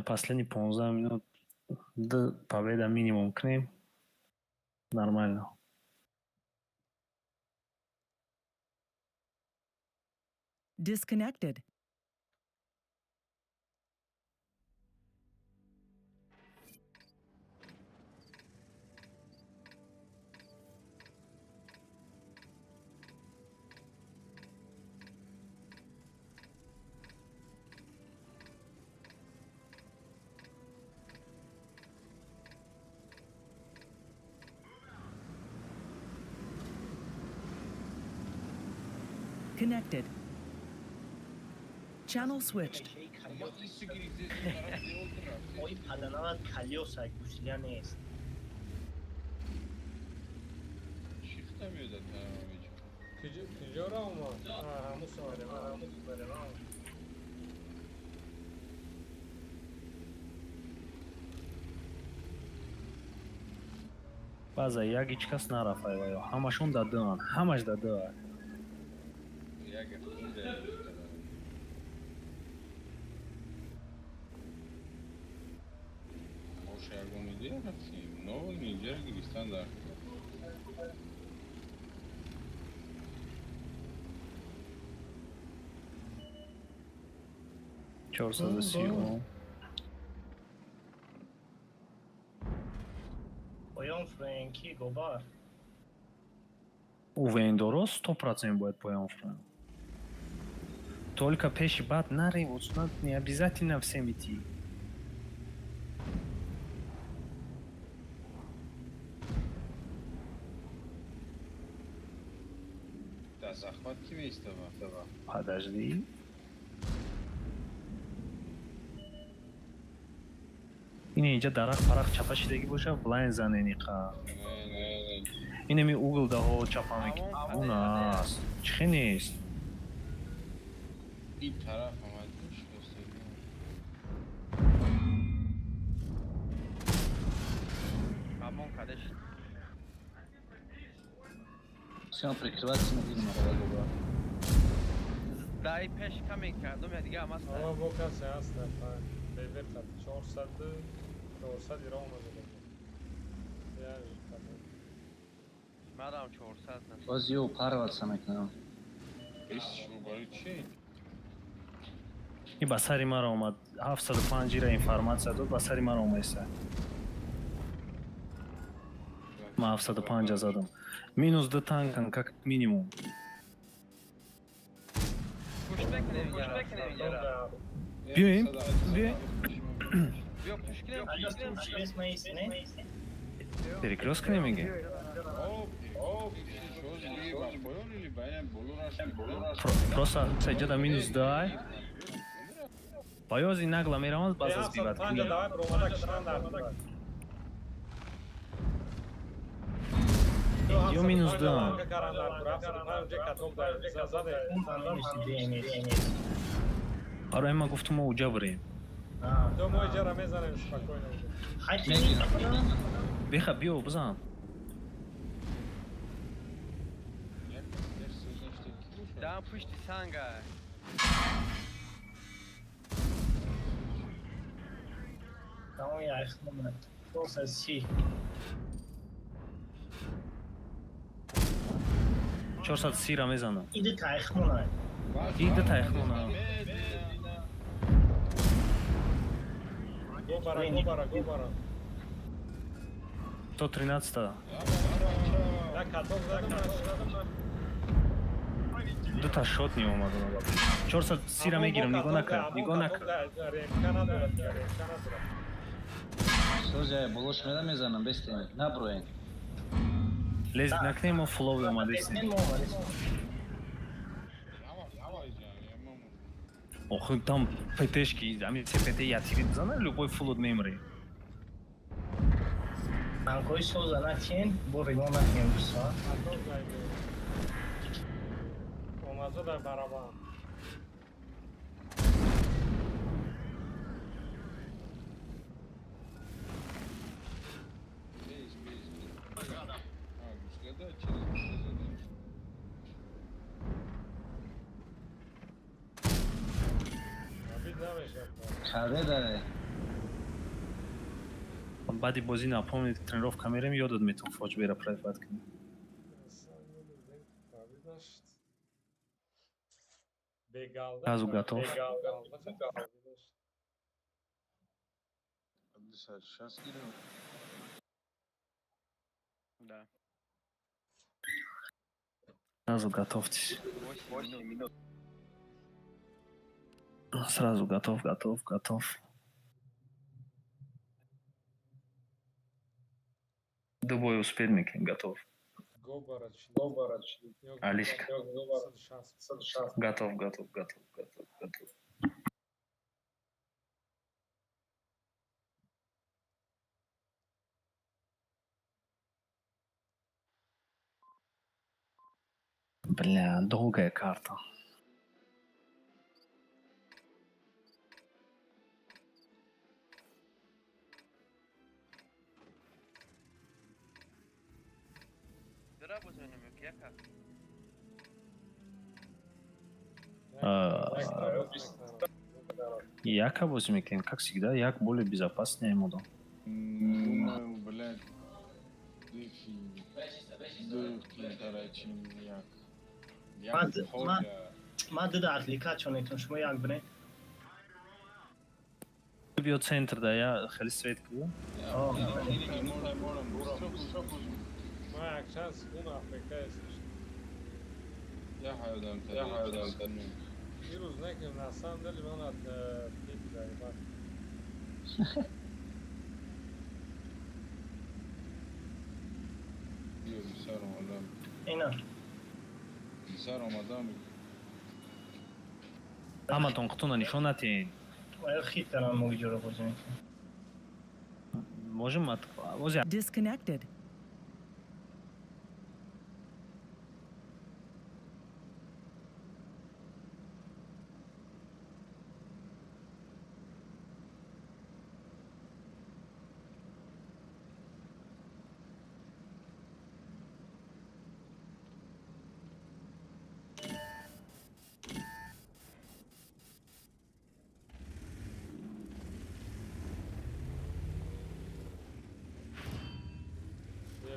Последний 15 минут д победа минимум кунем. Нормально. Disconnected. Connected. Channel switched. Ой, паданавад колёса гусля нест. Чӣ меояд Куҷора омад? Ҳамус омадем, ҳамус омадем. Баъза як ҳеҷ кас нарафт айваё. Ҳамашон да дуанд, ҳамаш да дуанд. Як хунда. Боша, ягон идея рафтем. Новый ниҷара гирифтан дар. 430. Поён Френки гобар. У вендоро 100% бояд поён фурӯям. Только пеши баъд нарем, вот сюда не обязательно всем идти. Дар захват кӣ меистава? Подожди. Ин инҷа дарахт парахт чапа шидагӣ боша, блайн занениқа. Инеми угол даҳо чапа мекунад. Он аст. Чӣ хе нест? Ин тараф омад. Амон кадеш. Всем прикрываться на видно. Дай пеш камен кардум, я дига амаст. Ама бо касе ҳаст, бевеқат 400 400 ира омада. Я Мадам 400 на. Боз ё парваться мекунам. Иш барои чи? И ба сари мара омад. 705 ира информатсия дод, ба сари мара омайса. Ман 705 задам. Минус ду танкан, как минимум. Пуш мекунем, пуш мекунем инҷара. Биёем, биёем. Биё пуш кунем, пуш кунем. Перекрёст кунем меге? Просто саҷада минус дай. Баёзи нагла мераванд, баъз аз бивад кунем. Давай бромада киштан дар кунад. Ё минус ду. Аро, ма гуфтум, мо уҷа бурем. Ду мо иҷара мезанем спокойно. Беха, биё, бизан. Дан пушти санга. Тамоми айхмона. 430. 430 ра мезанам. Иди тайхмона. Иди тайхмона. Гобара, гобара, гобара. 113 та. Да, каток задам, задам. Дута шот не омад. 430 ра мегирам, нигоҳ накар, нигоҳ накар. Ремка надорад, ремка надорад. Созя, болош меда мезанам, бестен. Наброен. Лезть накунем, мо фулов омадесем. Мо омадесем. Охи, там ПТшки, ами ЦПТ ятири бизана, любой фулот мемре. Танкои соза натиен, бо ремонт накунем 2 соат. Омазо дар барабан. Бейс, бейс, бейс. А, гӯш када, через гӯша задем. Набид намешавад. Каде даре? Баъди бозӣ, напомнит, тренировка мерем, ёдат метавон фоҷ бера прайват кунӣ. Набид нашуд. Бегалда. Сразу готов. Бегалда. 260 гирем. Да. Сразу готовьтесь. 8 минут. Сразу готов, готов, готов. Дубой успеть мекунем, готов. Гобарач. Гобарач. Алишка. Готов, готов, готов, готов, готов. Бля, долгая карта. Дара бозменем ё яка? Яка бозӣ мекунем, как всегда, як более безопаснее мудам. Думаю, блядь, дефи ду кинтара, чем як. Як хода. Ма дуда отвлекать метавонам, шумо як бинед. Биё центр да, я хеле свет ку. Ма якчанд секунд АФК естиш. Я ҳаёдам, я ҳаёдам. Ирӯз некем, на самом деле ман от пик заебал. Биё, бисар омадам. Ина. Бисар омадам. Ҳаматон қутуна нишон натиҳед. Оё хит дарам мо иҷора бозӣ мекунем. Можем от ози Disconnected.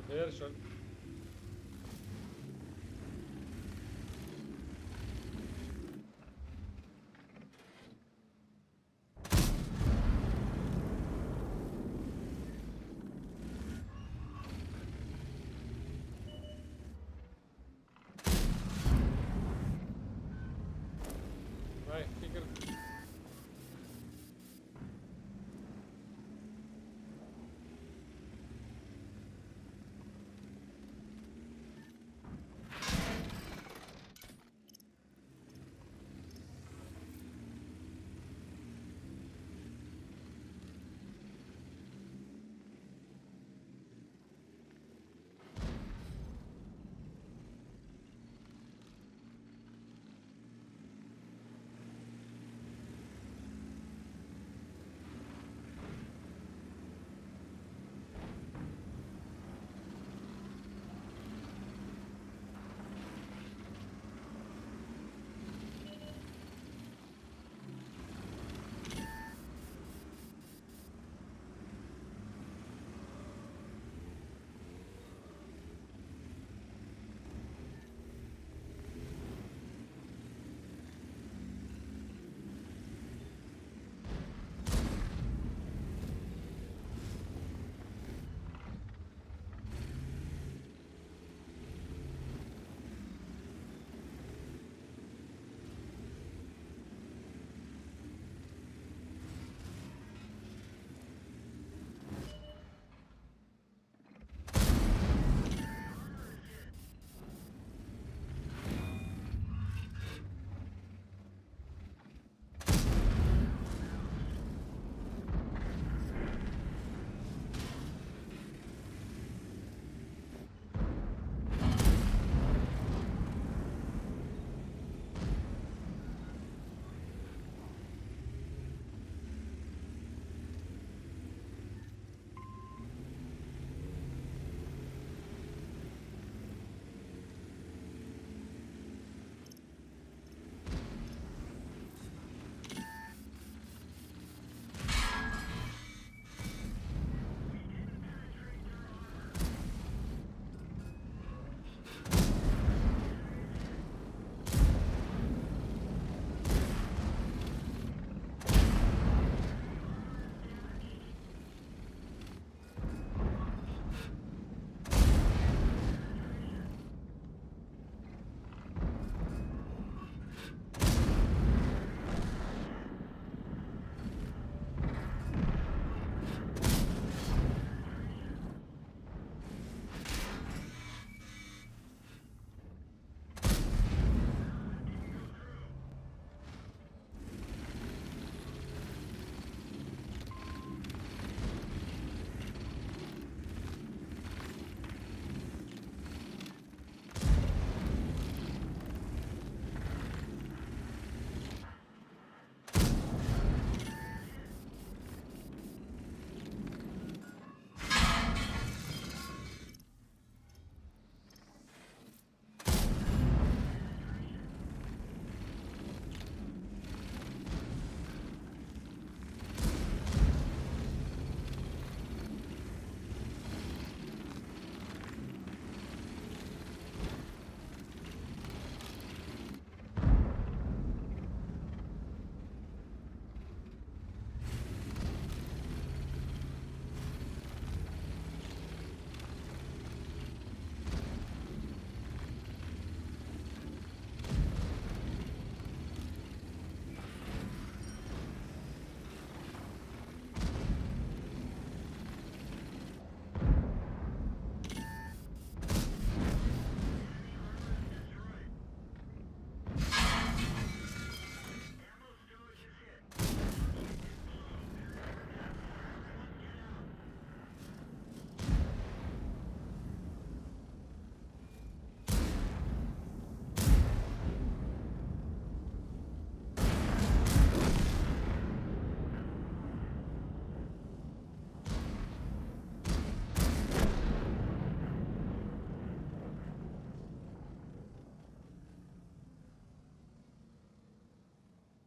Бер шуд. Вай, фикр.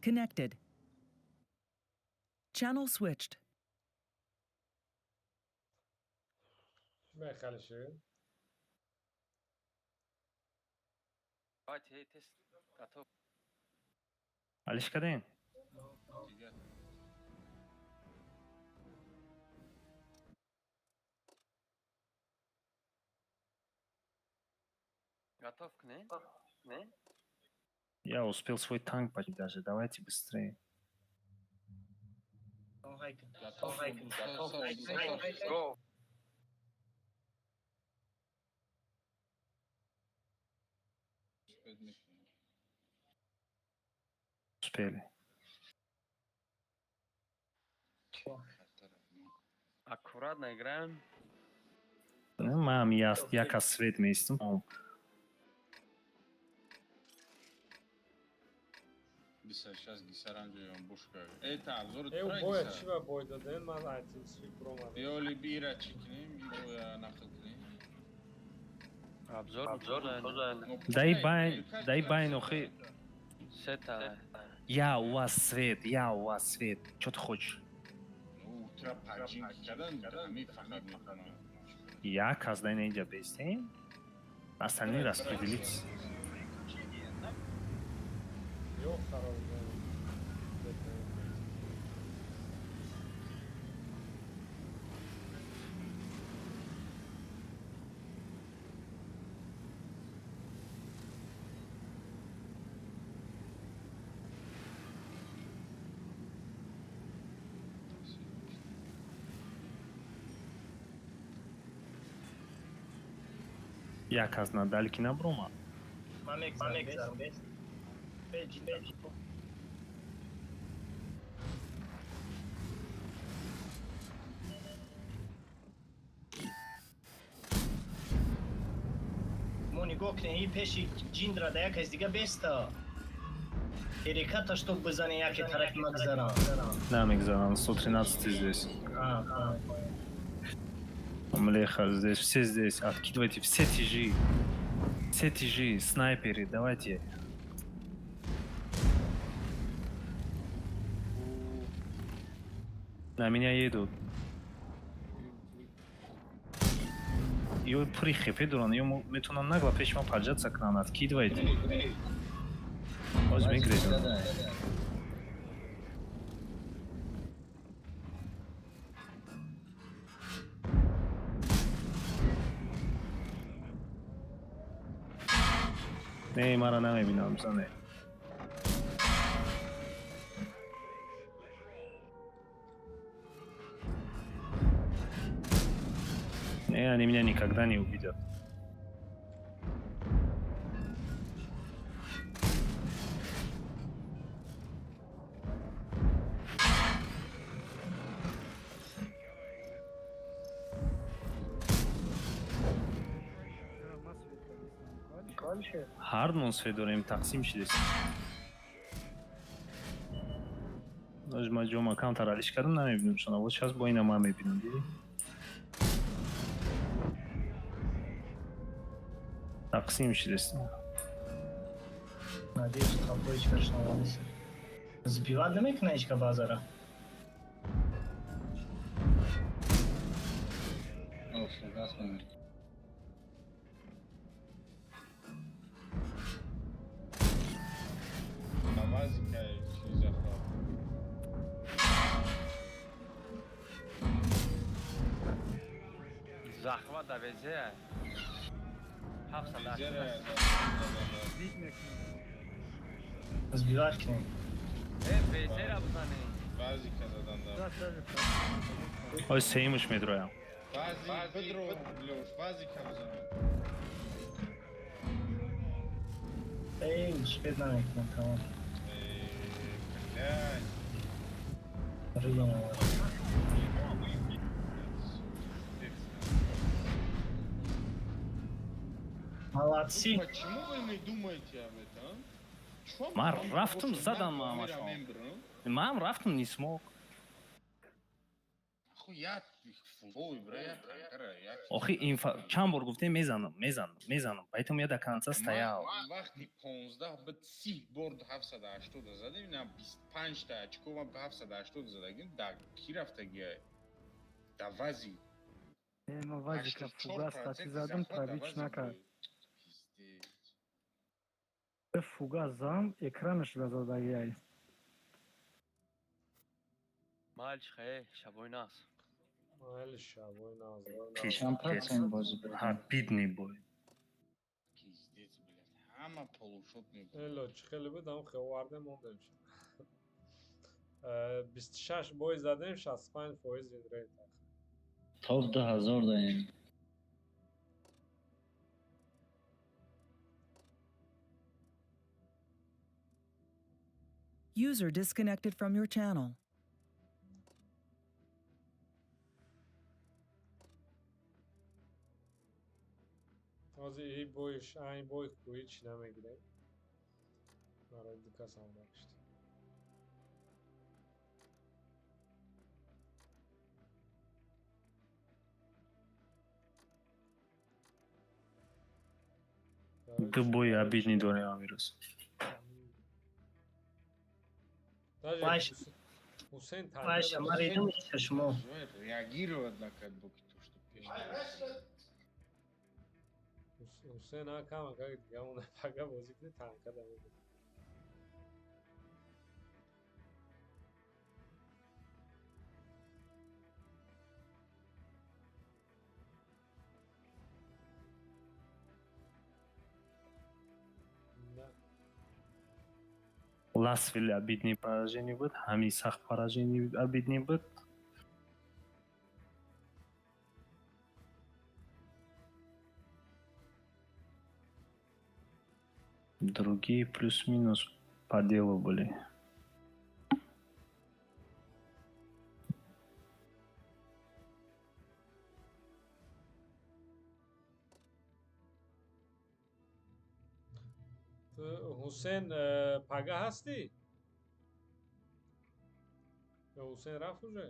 Connected. Channel switched. Чӣ мехалиши? Давайте, эй, тест готов. Алиш кардем? Дигар. Готов к не? Не? Я успел свой танк почти даже. Давайте быстрее. Готов. Готов. Go. Успели. Аккуратно играем. Мам, я кас свет меистам. 26 гисаранҷоям бушка. Э, та обзор Э, боя чӣ ба бой додем? Ман айтимсвик бромадам. Биёли бира чӣ кунем, биёя нақл кунем. Обзор, обзор. Дай байн, дай байн, охи. Сета. Я у вас свет, я у вас свет. Чё ты хочешь? Ну, утра паҷин кардан, ами фақат мекунам. Я кас дай инҷа бестем. Остальные распределитесь. Ё хароб. Я кас на дальки наброма. Ман мегзарам. Беҷ, беҷ. Мо нигоҳ кунем, и пеши ҷиндра да як кас дига беста. Ҳереката чтоб бизане яке тарафи ма гузарам. Да, мегзарам. 113 здесь. Млеха здесь, все здесь. Откидывайте все тяжи. Все тяжи, снайперы, давайте. На меня едут. Ё при хепе дуран, ё метунан нагло пеш ман поджаться к нам, откидывайте. Оз мегрезам. Не, мара намебинам, зане. Не, они меня никогда не увидят. Ҳардмон свет дорем, тақсим шидест. Ҳоҷ ман ҷома камтар алиш кардам, намебинам шуна. Вот сейчас бо ина ман мебинам, дидӣ? Тақсим шидест. Надеюсь, толпой ҳеч Сбивать намекуна ҳечка базара. О, фугас мемир. Намази кай чиза хоб. Захват да везе. Ҳафтсад. Везера. Сбивать кунем. Э, везера бизане. Баъзи ка задан да. Ҳоҷ сеюмаш медроям. Баъзи бидро лёш, баъзи ка бизанам. Эй, успеть намекунам, тамом. Э, блядь. Ридам. Молодцы. Почему вы не думаете об этом? Чё Ман вам рафтам, больше задам нахуй мамашон. мира мембрам? Ман рафтам, не смог. Аху, я Фуловый, бра, як танкара, як. Охи инфа чанд бор гуфтем мезанам, мезанам, мезанам. Поэтому я до конца стоял. Ман вақти 15 бит 30 бор 780 задем, на 25 та очко ман 780 задагим, да ки рафтагия? Да вази. Ма вазика фугас тати задам, пробить накард. Пиздец. Фугас зам, экранаш дазадагиай. Мальч хе, шабой нас. Майли шабой наз. Чанд процент бозӣ бурдем? Обидный бой. Пиздец, блядь. Ҳама полушот мебуд. Эло, чӣ хеле буд, ам хе овардем, мондем. 26 бой задем, 65% винрейт. Топ 2000 даем. User disconnected from your channel. Ҳозир и боиш, айн бой кӯи чӣ намегирем. Барои ду кас ҳам накушт. Ду бои обидный дорем амирӯз. Даже Ваш- Ҳусейн Ваш, ма редим шумо. Реагировать накард бо ки то, что пеш. Ҳусейн акама как дигамон пага бозӣ кунӣ танка да мебуд. На. Ласвилл обидный поражение буд, ҳамин сахт поражение обидный буд. Другие плюс-минус по делу были. Ту Ҳусейн пага ҳастӣ? Ё Ҳусейн рафт уже?